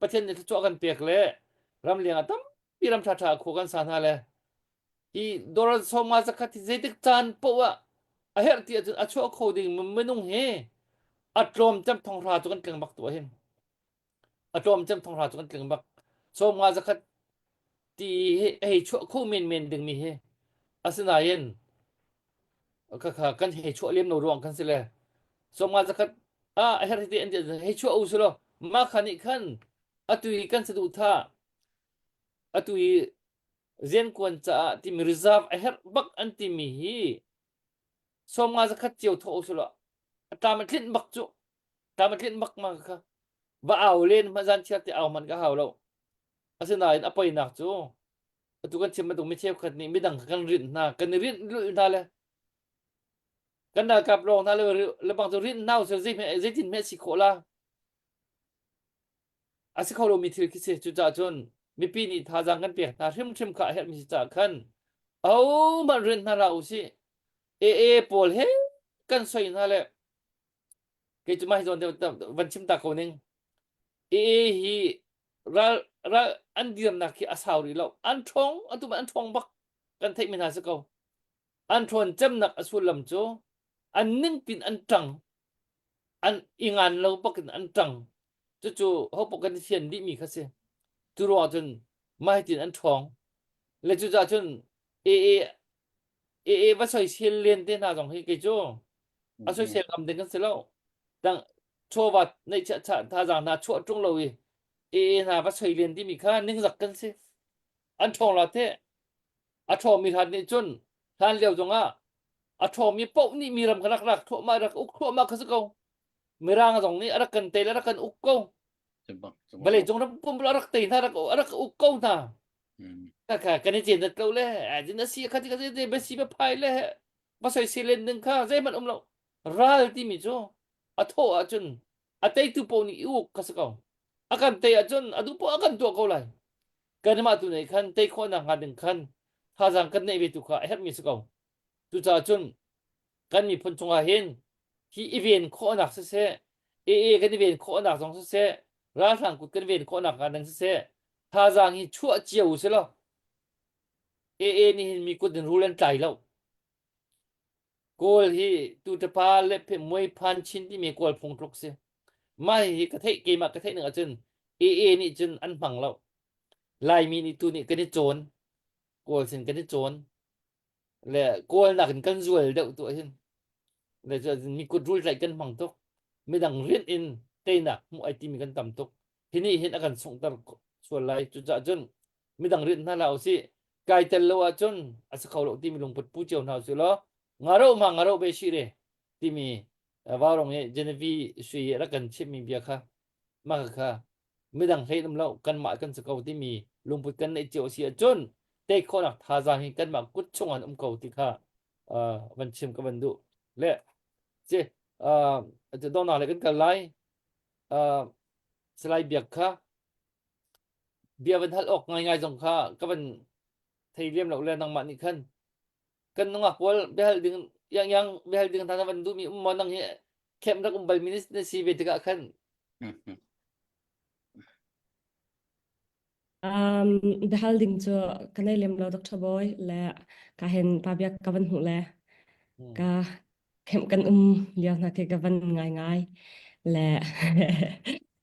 Pathian nih thluachuah kan pek le ramleng ah tampi ram ṭha ṭha khua kan sa hna le hi dolar sawma zakhat hi zeitik caan poh ah a herh ti ahcun a chuah kho ding minung hi a tlawm cem thonghra cu kan tling bak tu ah hin a tlawm cem thonghra cu kan tling bak sawmnga zakhat ti hi hei chuah kho menmen dingmi hi asinain khakha kan hei chuah lem lo ruang kan si le sawmnga zakhat a her ti an ti hei chuah u si lo mah kha nih khan atu i kan saduhthah atu i riankuan caah timi reserve a herh bak an timi hi sawmnga zakhat cio thawh u si lo a tlam a tlinh bak cu tlam a tlinh bak ma kha va au len hmanh zan chiar te au hmanh ka hau lo asinain a poinak cu atu kan chim bantuk mi cheukhat nih midang kha kan rinh hna kan i rinh lulh hna le kan ralkap lawng hna le le bang cu rinh hna usih zei zeitin hme si khawh la a si kho lomi thil khi si cucaah cun mipi nih thazaang kan pek hna hrimhrim kha a herhmi si caah khan ahohmanh rinh hna hlah usih AA pawl he kan soi hna le kei cu mah hi zawn van chim ta ko ning AA hi ral ral an dirnak hi a sau rih lo an ṭhawng atu an ṭhawng bak kan theih mi hna si ko an ṭhawn cemnak a sullam cu an ningpin an ṭang an i ngan lo bak in an ṭang cucu hopoh kan i fian dih mi kha si cu ruangah cun mah hi tin an ṭhawng le cucaah cun AA AA va soisel len te hna zong hi kei cu a soisel ngam ding kan si lo tang chawva neihchiah thazaang hna chuah ṭung lo i AA hna va soi len timi kha ningzak kan si an ṭhawng la te a ṭhawngmi hlan nih cun hlan lio zongah a ṭhawngmi paoh nih mi ram kha rak rak thluahmah rak uk thluahmah kha si ko mirang zong nih a rak kan tei le rak kan uk ko vawlei cung ram pum a rak tei hna rak rak uk ko hna kha kan i cen dat lo le ajin a si kha ti ka te be si be phai le va soi si len ding kha zeihmanh um lo ral timi cu a thawh ahcun a teitu paoh nih i uk kha si ko a kan tei ahcun a duh poah a kan tuah ko lai kanmah tu nih khan tei khawhnak hnga ding khan thazaang kan neih ve tu kha a herhmi si ko cucaah cun kan miphun chungah hin hi i ven khawhnak siseh AA kan i ven khawhnak zong siseh ralhrang kut kan ven khawhnak hnga ding siseh. Thazaang hi chuah cio u si law AA nih hin mi kut in rul an tlai lo. Kawl hi tutapa le muai phan chin timi Kawl phung tluk si. Mah hi ka theih keimah ka theih ning ahcun AA nih cun an hmang lo. Laimi nih tu nih kan i cawn. Kawl sin kan i cawn. Le Kawl nakin kan zual deuh tu ahhin. Le cu mi kut rul tlaih kan hmang tuk. Midang rinh in teinak hmuh ai timi kan tam tuk. Hi nih hin a kan sunghter sual lai. Cucaah cun midang rinh hna hlah usih. Kai tel lo ahcun a si kho lo timi lungput pu cio hna usih law ngaro ma ngaro be shi re timi Vaurong i Genevieve Sui rak kan chimmi bia kha mah kha midang hlei um lo kanmah kan si ko timi lungput kan neih cio si ahcun tei khawhnak thazaang hi kanmah kut chung an um ko ti kha van chim ka van duh le si donghnak le kan kal lai Salai Biak kha bia van hal awk ngaingai zong kha ka van thei lem lo le nangmah nih khan kan nungak pawl biahal ding yang yang biahal ding hna na van duhmi um maw nang hi khem rak um balmi na si ve tikah khan Um, biahal ding cu ka nei lem lo Dr. Boy le ka hen pa biak ka van hmuh le ka Khem kan um lio hna khi ka van ngaingai le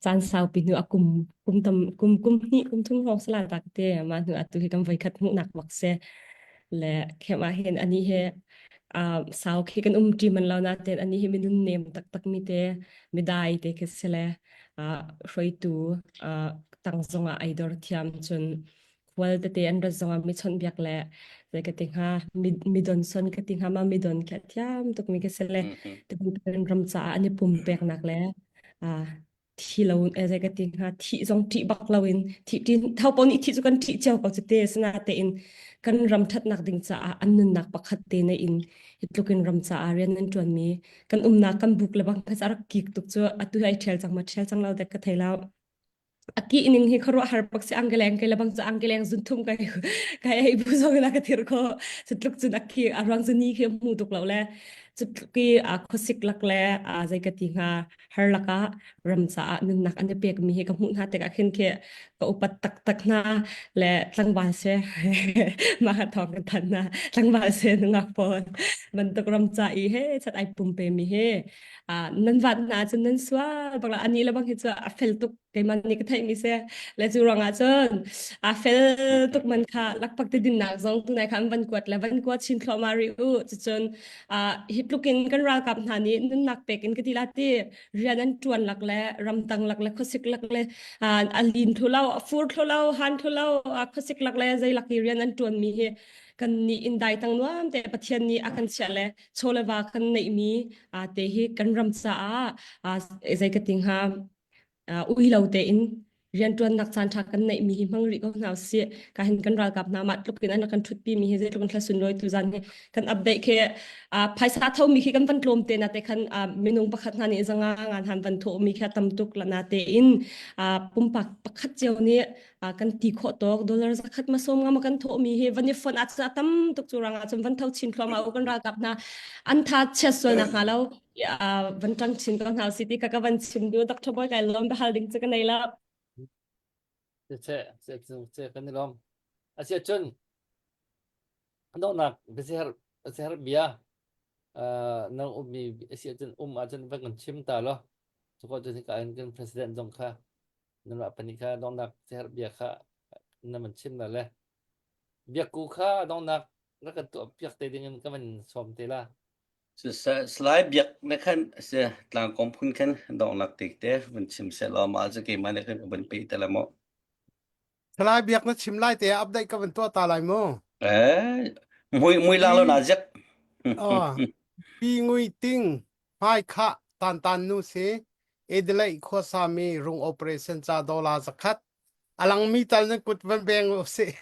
caan saupi hnu a kum kum tam kum kum hnih kum thum hrawng sala ta te ma hnu atu hi kan voi khat hmuhnak bak se le khem ah hin ani he uh, sau khi kan um ṭi man lo na ten ani hi minun nem taktak mi te midai te khi se le uh, hruaitu uh, tang zongah ai dor thiam cun khual tete an rat zongah mi chawnhbiak le zei ka ti hnga mi mi don son ka ti hnga ma mi don khi a thiam tuk mi ka si le tibantukin ram caah an i pumpeknak le ah thi lo eh, zei ka ti hnga thih zong ṭih bak loin thih ṭin tho paoh nih thih cu kan ṭih cio ko cu te sinatein kan ram ṭhatnak ding caah an nunnak pakhat te na in hi tlukin ram caah rian an ṭuanmi kan umnak kan buk le bang kha rak kik tuk cu atu hi ai ṭhial cang ma ṭhial cang lo dek ka thei lo a ki ning hi khuaruahhar bak si angkeleng ke lebang cu angkeleng zun thum kai kai ei bu zong na ka thir kho cutluk cun a khi a ruang cu ni khi hmu tuk lo le cutluk i a khuasik lak le a zei ka ti hnga har lakah ram caah nunnak an i pek mi hi ka hmuh hna tikah khin khi ka upat taktak hna le tlangval se mah thawng kan than hna tlangval se nungak pawl bantuk ram ca i he chat ai pumpe mi he nan vat hna cun nan sual bak la ani le bang hi cu a fel tuk keimah nih ka theih mi si le cu ruangah cun a fel tuk man kha lakpak te dinnak zong tunai kha an van kuat le van kuat chin thluahmah rih u cucun hi tlukin kan ralkap hna nih nunnak pek in ka ti la ti rian an tuan lak le ramtang lak le khuasik lak le a lin thu lo a fur thu lo han thu lo khuasik lak le zei lak i rian an tuan mi hi kan nih in dai tang nuam te Pathian nih a kan chiah le chaw le va kan neihmi te hi kan ram caah zei ka ti hnga ui lo tein rianṭuannak caan ṭha kan neihmi hi hmang rih ko hna usih. Ka hin kan ralkap hna mah tluk in an kan ṭhutpi mi hi zeitluk in thla sunlawi tu zan hi kan update khi phaisa tho mi khi kan van tlawm te na te khan minung pakhat hna nih zanga ngan han van tho mi khi tam tuk la na te in pumpak pakhat cio nih kan ti khawh tawk dollar zakhat ma som nga ma kan thawh mi hi van i fon ah cun tam tuk cu rangah cun van tho chin thluahmah u kan ralkap hna an tha chiat sual nak hnga lo van ṭang chin ko hna si ti ka ka van chim du Dr. Boy kai lawm bahal ding cu ka nei la che che che kan i lawm asia cun donghnak biaser biaser bia nang ummi asia cun um ahcun van kan chim ta lo cuko cun hika in kan president zong kha Nanmah pahnih kha donghnak siaherh bia kha na van chim na le biakku kha donghnak rak kan tuah piak te ding in ka van sawm te la. Salai biak na khan se tlangkong phun khan donghnak te te van chim se law ma cu keimah nih khan van pe te la mo. Salai biak na chim lai te update ka van tuah ta lai mu. Eh mui mui lang lo na zek. Oh, pi ngui ting Hmai khah Tantan nu si Adelaide khuasami rung operation ca dollar zakhat a langmi tal nan kut van beng u sih.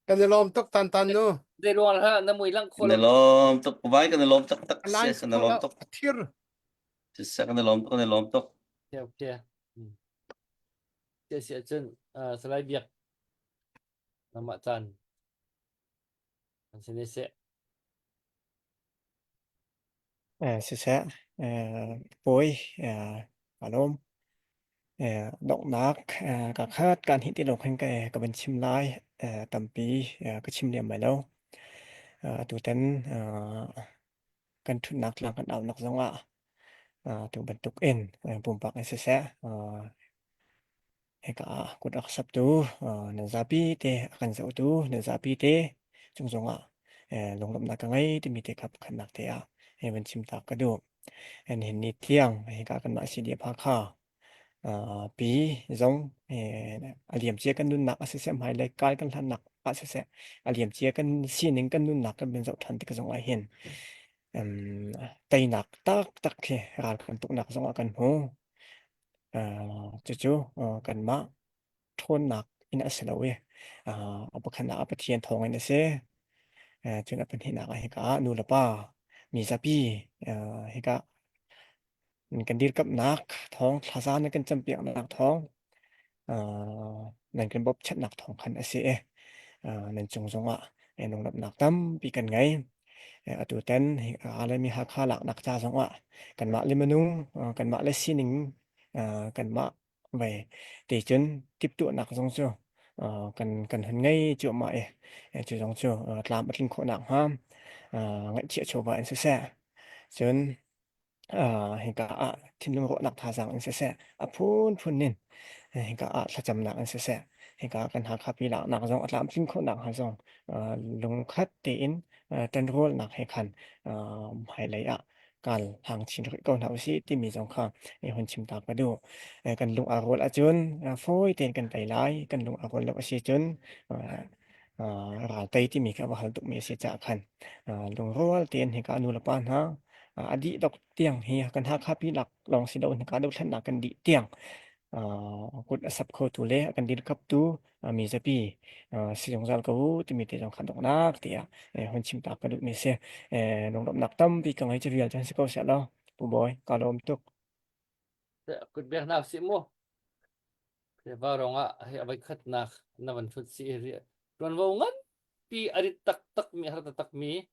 Kan i lawm tuk Tantan nu. Zei ruang ha na mui lang kho Kan i lawm tuk vai kan i lawm taktak Line si kan i lawm tuk. A thir. Siseh kan i lawm tuk kan i lawm tuk. Okay okay. Sia sia cun Salai Biak namah caan an si ne seh. Eh, siseh, eh, pawi, eh, ka lawm. Donghnak ka khat kan hi ti lo khan ka van chim lai. Tampi ka chim lem lai lo. Atutan kan ṭhutnak tlang kan aunak zongah tu bantuk in pumpak in siseh hika ah kut a ka saptu nan zapi te a kan zohtu nan zapi te cung zongah lunglawmhnak ka ngei timi te kha pakhatnak te ah van chim ta ka duh. Nihin ni tiang hika kanmah CDF Hakha pi zong a liamcia kan nunnak ah siseh hmailei kai kan hlannak ah siseh a liamcia kan sining kan nunnak kan van zoh ṭhan tik zong ah hin teinak taktak khi ral kan tuknak zong ah kan hmu. Cucu kanmah ṭhawnnak in a si lo i a pakhatnak ah Pathian thawng in a si. Cun a pahnihnak ah hika ah nu le pa mi zapi hika kan dirkamhnak thawng thlaza nan kan campiaknak thawng nan kan bawmchanhnak thawng khan a si i nan cung zongah lunglawmhnak tampi kan ngei. Atu tan Alami Hakha laknak ca zongah kanmah le minung kanmah le sining kanmah Vei ticun tiptuahnak zong cu kan kan hun ngei cuahmah i cu zong cu tlam a tlin khawh nakhnga ngaihchiah chawva in siseh cun hika ah thinlung rawhnak thazaang in siseh a phunphun in hika ah thlacamnak in siseh hika kan Hakha pi laknak zong a tlamtlin khawh nakhnga zong lungkhat tein ṭanrualnak he khan hmailei ah kal hang chin rih ko hna usih timi zong kha hun chim ta ka duh. Kan lung aa rual ahcun fawi tein kan tei lai. Kan lung aa rual lo a si cun ral tei timi kha va hal tukmi a si caah khan lungrual tein hika nu le pa hna a dih dok tiang hi kan Hakha pi lak lawng si loin hika dothlennak kan dih tiang kut a sap khotu le a kan dirkaptu mi zapi si zungzal ko u timi te zong kha donghnak tiah hun chim ta ka duhmi si. Lunglawmhnak tampi ka ngei cu vial cu si ko seh law Pu Bawi ka lawm tuk. Kut bek hna usih mu. Va rong ah hei a voikhatnak na van thut si tuanvo nganpi a rit taktak mi har taktak mi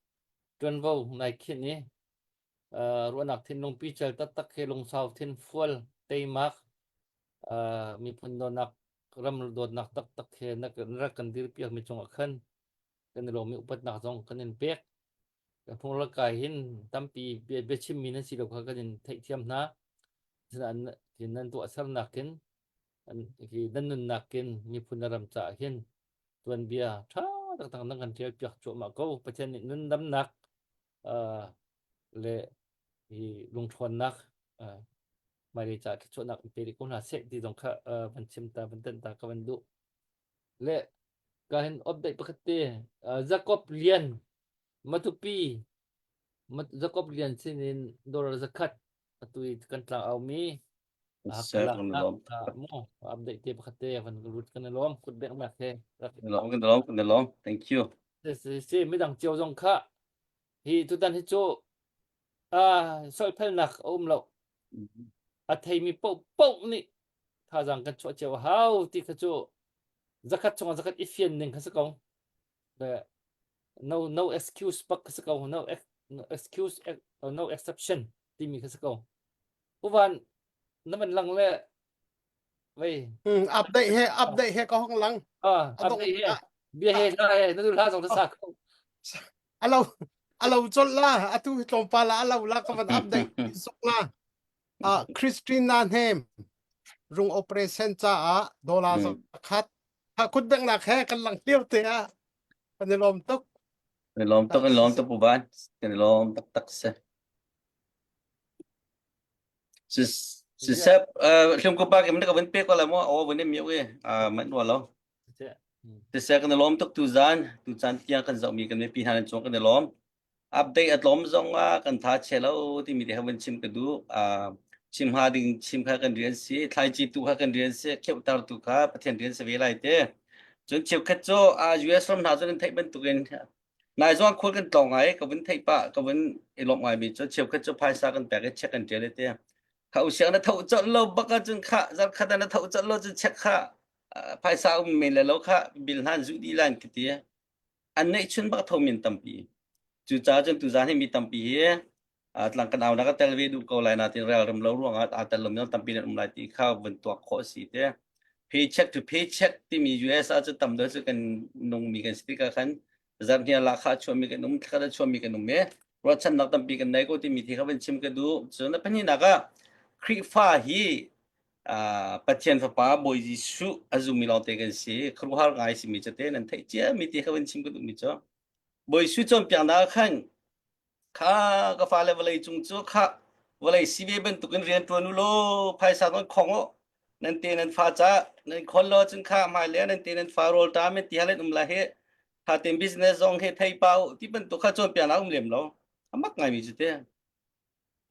tuanvo nai khinh i ruahnak thinlung pical taktak he lungsau thinfual teimak miphun dawtnak ram dawtnak taktak he na rak kan dirpiak mi cungah khan kan i lawm i upatnak zong kan in pek. Kan phung rak kai hin tampi biachim mi nan si lo kha kan in theihthiam hna. Asinain nan tuahsernak in hi nan nunnak in miphun na ram caah hin tuanbia ṭha taktak nan kan ṭial piak cuahmah ko. Pathian nih nundamnak le hi lungṭhawnnak hmailei caah thluachuahnak in pe rih ko hna seh ti zong kha van chim ta van tenh ta ka van duh. Le ka hin update pakhat te Jacob Lian Matupi Jacob Lian sin in dollar zakhat atu i kan tlang au mi mu update te pakhat te van lut kan lawm kut bek mak he lawm kan lawm kan lawm thank you si si midang cio zong kha hi tutan hi cu solphelnak a um lo a theimi paoh paoh nih thazaang kan chuah cio a hau ti kha cu zakhat chungah zakhat i fian ning kha si ko le no no excuse pak kha si ko no no excuse no exception timi kha si ko uvan na man lang le vei update he update he ka hong lang ah update he bia he hla he na du hla zong na sa ko alo alo chol la atu tlawmpal la alo la ka van update sok la ah Christina Hnem rung operation caah dollar zakhat kut bengnak he kan lang tir te ah kan i lawm tuk kan i lawm tuk kan lawm tuk pu Van kan i lawm taktak se si sep hlum ko pa kim na ka van pe ko la mo aw van mi we man wa lo Siseh kan i lawm tuk tuzaan tucaan tiang kan zohmi kan mipi hna nan cung kan i lawm. Update a tlawm zong ah kan tha che lo timi te han chim ka duh. Chim hnga ding chim kha kan rian si, thlaici tu kha kan rian si, kheuhter tu kha Pathian rian si ve lai te. Cun cheukhat cu US ram hna cu nan theih bantukin nai zong khual kan tlawng ngai ka vun theih pah ka vun i lawmh ngai mi cu cheukhat cu phaisa kan pek i check kan ṭial i te. Kha usiang na tho colh lo bak ahcun kha zarkhat ah na tho colh lo cun check kha phaisa um men le lo kha bil hna an zuh dih lan ka ti. An neih chun bak tho min tampi. Cucaah cun tuzaan hi mi tampi hi Tlang kan au na ka tel ve duh ko lai natin relrem lo ruangah aa tel lomi zong tampi nan um lai ti kha vun tuak khawh si te. Paycheck to paycheck timi US ah cu tam deuh cu kan nungmi kan si tikah khan zarhnia lahkhah a chuahmi kan um, thlakhat a chuahmi kan um i ruahchannak tampi kan nei ko timi thi kha van chim ka duh. Cun a pahnihnak ah Khrihfa hi uh, Pathian Fapa Bawi Jesuh a zummi lawngte kan si. Khuaruahhar ngai simi cu te nan theih ciami ti kha van chim ka duhmi cu. Bawi Jesuh cawnpiaknak ah khan Kha ka fale vawlei cung cu kha vawlei si ve bantukin rian ṭuan u law phaisa nan khong u. Nan te nan fa ca nan khon law cun kha hmailei ah nan te nan fa rawl ṭam in ti hal in um lai hi tha tein business zong hi thei pa u ti bantuk kha cawnpiaknak um lem lo. A mak ngaimi cu te.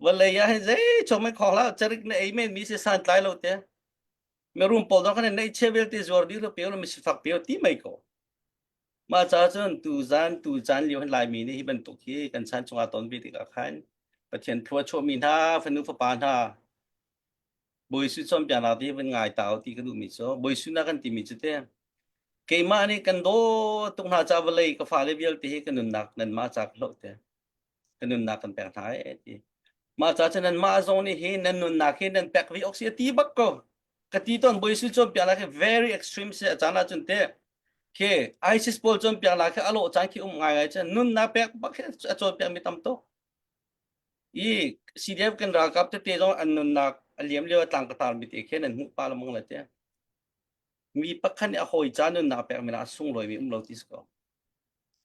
Vawlei ah hin zei chom in khong hlah carik na ei men mi si santlai lo te. Mirum pawl zong khan neih chia vialte zuar dih lo pe lo mi sifak pe ti mei ko. Mah caah cun tuzan tu caan lio hin Laimi nih hi bantuk hi kan chan chungah ton ve tikah khan Pathian thlua chuahmi hna fanu fapa hna Bawi Jesuh cawnpiaknak te hi van ngai ta u ti ka duhmi cu Bawi Jesuh na kan timi cu te keimah nih kan dawt tuk hna ca vawlei ka fale vialte hi ka nunnak nanmah ca ka hloh te ka nunnak kan pek hna e ti mah ca cu nanmah zong nih hi nan nunnak hi nan pek ve awk si a ti bak ko ka ti tawn Bawi Jesuh cawnpiaknak hi very extreme si a caan ah cun te khi ISIS pawl cawnpiaknak khi a lawh caan khi um ngai ngai cun nunnak pek bak khi a cawnpiak mi tam tuk i CDF kan ralkap tete zong an nunnak a liam lio a tlang ka tar mi te khi nan hmuh pa lamang la te mi pakhat nih a hawi ca nunnak pek mi la a sunglawi mi um lo ti si ko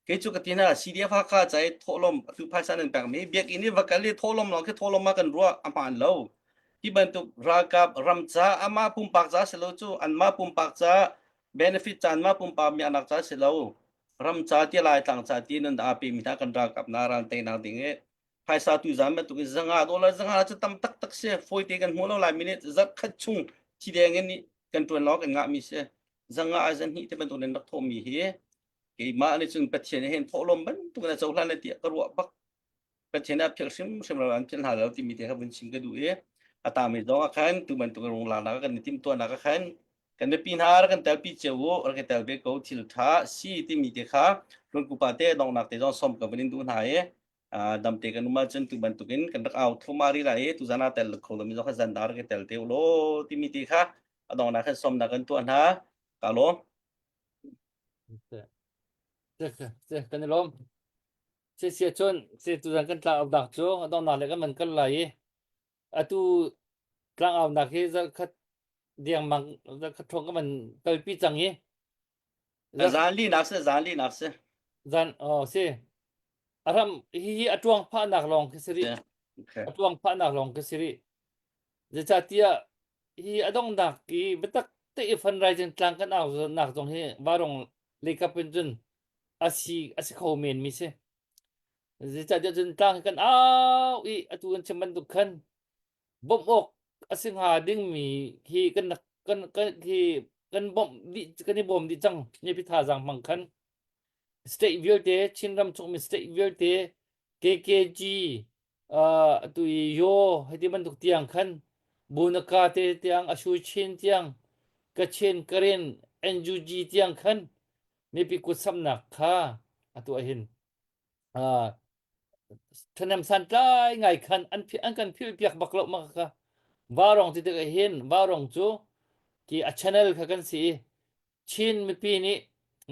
Kei cu ka ti hna CDF Hakha ca i thawhlawm atu phaisa nan pekmi biakinn i va kal i thawhlawm lawng khi thawhlawm ah kan ruah a hmaan lo. Hi bantuk ralkap ram ca amah pumpak ca si lo cu anmah pumpak ca benefit ca anmah pumpak miaknak ca si lo. Ram ca ti Laitlang ca ti nan aa pemi hna kan ralkap na ral teinak ding i phaisa tu zan bantuk in zanga dollar zanga cu tam taktak si fawite kan hmu lo lai minute zarh khat chung thi deng in kan tuan lawng kan ngahmi si zanga a zan hnih te bantuk nan rak thawhmi hi keimah nih cun Pathian hin thawhlawm bantuk in a cohlan lai tiah ka ruah bak Pathian ah philh hrimhrim lo an philh hna lo timi te kha vun chim ka duh i a tami zong ah khan tu bantuk in runglang kan i timhtuahnak ah khan kan mipi hna rak kan telpi cio u rak i tel ve ko thil tha si timi te kha runkupa te donghnak te zong som ka vun in duh hna i damte kan um ahcun tu bantukin kan rak au thuma ri lai i tu zan ah tel kho lomi zong kha zan rak i tel te u law timi te kha a donghnak khan somnak kan tuah hna ka lawm Kan i lawm. Sia cun se tuzan kan tlangaunak cu a donghnak le kan van kal lai i atu tlangaunak hi zarhkhat dengmang zarhkhat hrawng kan van kalpi cang i Zan linak si, zan linak si. Zan oh si. A ram hihi a tuang phahnak lawng khi si rih. A tuang phahnak lawng khi si rih. Zeicahtiah hi a donghnak i biatak te i fundraising tlang kan au nak zong hi varong leikap in cun a si a si kho men mi si. Zeicahtiah cun tlang hi kan au i atu kan chim bantuk khan bawmh awk a si hnga dingmi hi kan kan kan hi kan bawmh dih kan i bawm dih cang mipi thazaang hmang khan state vialte Chinram chungmi state vialte KKG uh, atu i yo hiti bantuk tiang khan Bunaka te tiang Ashu Chin tiang Kachin Karen NUG tiang khan mipi kut samnak kha atu ahin uh, thanem santlai ngai khan an an kan phil piak bak lo ma kha varong ti tik hin varong cu ki a channel kha kan si i Chin mipi nih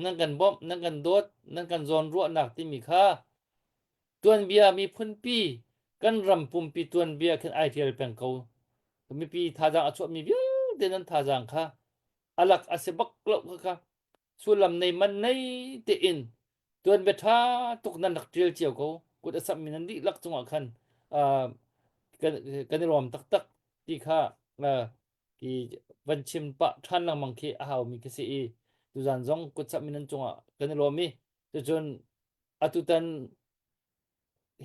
nan kan bawmh nan kan dawt nan kan zawn ruahnak timi kha Tuanbia miphunpi kan ram pumpi tuanbia khin ai ṭial peng ko. Mipi thazaang a chuahmi vialte nan thazaang kha alak a si bak lo kha kha sullam nei man nei tein tuanbia ṭha tuk nan rak ṭial cio ko. Kut a samhmi nan dihlak cungah khan uh, kan, kan i lawm taktak ti kha uh, ki van chim pah ṭhan lengmang khi a haumi khi si i tuzan zong kut samhmi nan cungah kan i lawm i cucun Atutan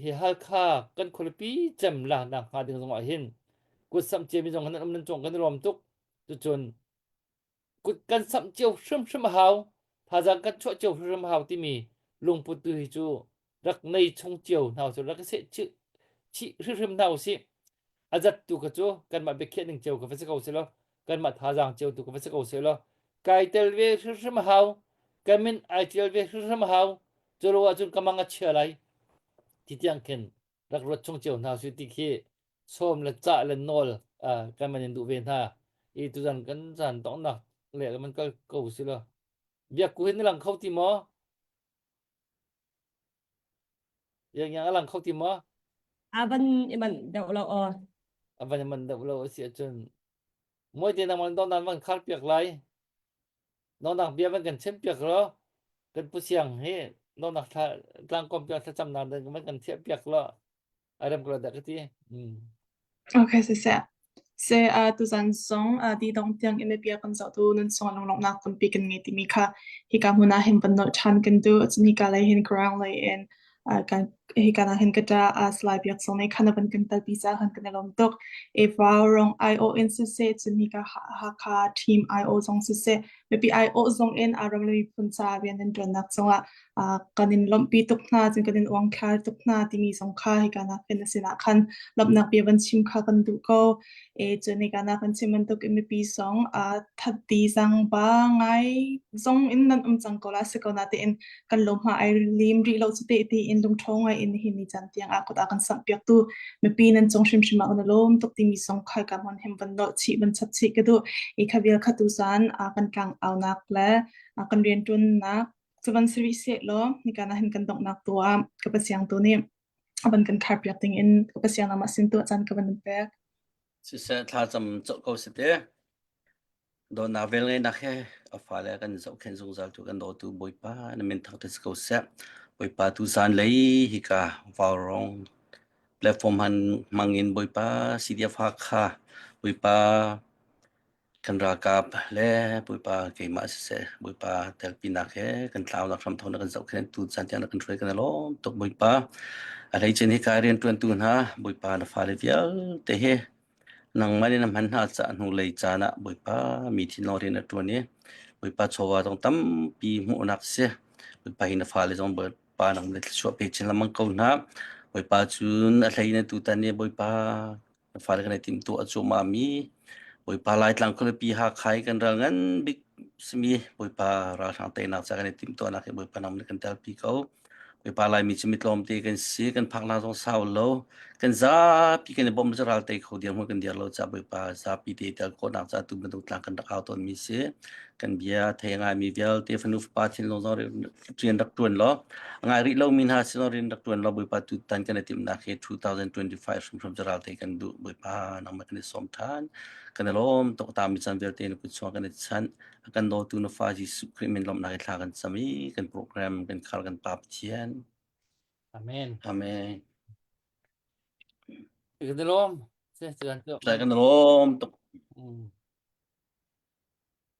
hi Halkha kan khualipi cem laknak hnga ding zongah hin kut samh ciami zong nan um nan cung kan i lawm tuk. Cucun kut kan samh cio hrimhrim a hau. Thazaang kan chuah cio hrimhrim a hau timi lungput tu hi cu rak nei chung cio hna usih rak i seh chih chih hrimhrim hna usih. A zat tu kha cu kanmah biakhiah ning cio ka va si ko seh law kanmah thazaang cio tu ka va si ko seh law kai tel ve hrimhrim a hau. Ka min ai ṭial ve hrimhrim a hau. Cu lo ahcun ka mang a chia lai. Ti tiang khin. rak ruat chung cio hna su ti khi sawm le cah le nawl kan man in duh ve hna. I tuzan kan zan donghnak le man kal ko si lo. Biak ku hin na lang kho ti maw? Yang yang a lang kho ti maw? A van i manh deuh lo aw. A van i manh deuh lo a si ahcun muai te nangmah don nan van khar piak lai. Nonnak bia van kan chim piak lo. Kan pu siang hi nonnak thla tlangkom piak thlacam nak van kan thiah piak lo. A rem ko dah ka ti. Mm. Okay, siseh. Se uh, tuzan zong uh, di dong tiang in bia kan zoh tu nun song lunglawmhnak tampi kan ngei timi kha hika hmun ah hin van nolh ṭhan kan duh. Cun hika lei hin ground lei in uh, kan hika na hin ka ṭa uh, Salai Biak Sung nih khan a van kan telpi caah khan kan i lawm tuk. E Vau rong IO in siseh, cun hika Hakha team IO zong siseh, mipi IO zong in a ram le miphun ca rian nan ṭuannak cungah uh, kan in lawmhpi tuk hna, cun kan in uangthlar tuk hna timi zong kha hika nak hin a sinah khan lawmhnak bia van chim kha kan duh ko. E cun hika nak kan chim bantuk in mipi zong uh, thatti zang ba ngai zong in nan um cang ko la si ko na tein kan lawm hma ai lim rih lo cu te ti in lungṭho ngai in hi ni caan tiang ah kut a kan samh piak tu mipi nan cung hrimhrim ah kan i lawm tuk timi zong kha ka hmun hem van nolh chih van chap chih ka duh. I kha vial kha tu zan a kan tlang aunak le a kan rianṭuannak cu van si rih seh law nika na hin kan donghnak tu ah ka pasiang tu nih a van kan khar piak ding in ka pasiang namah sin tu caan ka van in pek. Siseh thlacam cawh ko si te. Dawtnak velngeihnak he a fale kan zohkhenh zungzal tu kan dawtu Bawipa na min thangṭhat si ko seh. Bawipa tu zanlei hika Vaurawng platform han hmangin Bawipa CDF Hakha Bawipa kan ralkap le Bawipa keimah siseh Bawipa telpinak he kan tlaunak hramthawk na kan zohkhenh tu caan tiang na kan hruai kan i lawm tuk Bawipa. A hleice hika rianṭuantu hna Bawipa na fale vialte he Nangmah nih na hman hna caah hnulei caan ah Bawipa mi thinlung rian a ṭuan i Bawipa chawva zong tampi hmuhnak a si. Bawipa hi na fale zong Bawipa nang le thluachuah pe chin lengmang ko hna. Bawipa cun a hlei in tutan i Bawipa na fale kan i timhtuah cuahmahmi Bawipa Laitlang khualipi Hakha i kan ral ngan bik simi Bawipa ralhrang teinak ca kan i timhtuahnak hi Bawipa nang nih kan telpi ko. Mipa Laimi cu mi tlawmte kan si, kan phaknak zong sau lo. Kan zapi kan i bawmh cu ral tei kho dirhmun kan dir lo caah Bawipa zapi te tel khawhnak caah tu bantuk tlang kan rak au tawnmi si. Kan bia thei ngaimi vialte fanu fapa thinlung zong rian rak ṭuan law, a ngai rih lomi hna sin rian rak ṭuan law Bawipa tutan kan i timhnak hi 2025 hrimhrim cu ral tei kan duh. Bawipa nangmah kan i sawm ṭhan. Kan i lawm tuk tami caan vialte na kut chungah kan i chanh. A kan dawtu na fa Jesuh Khrih min lawmhnak i thla kan cam i kan program kan khar kan Pa Pathian. Amen. Amen. Kan i lawm. Se, Kan lawm tuk. Mm.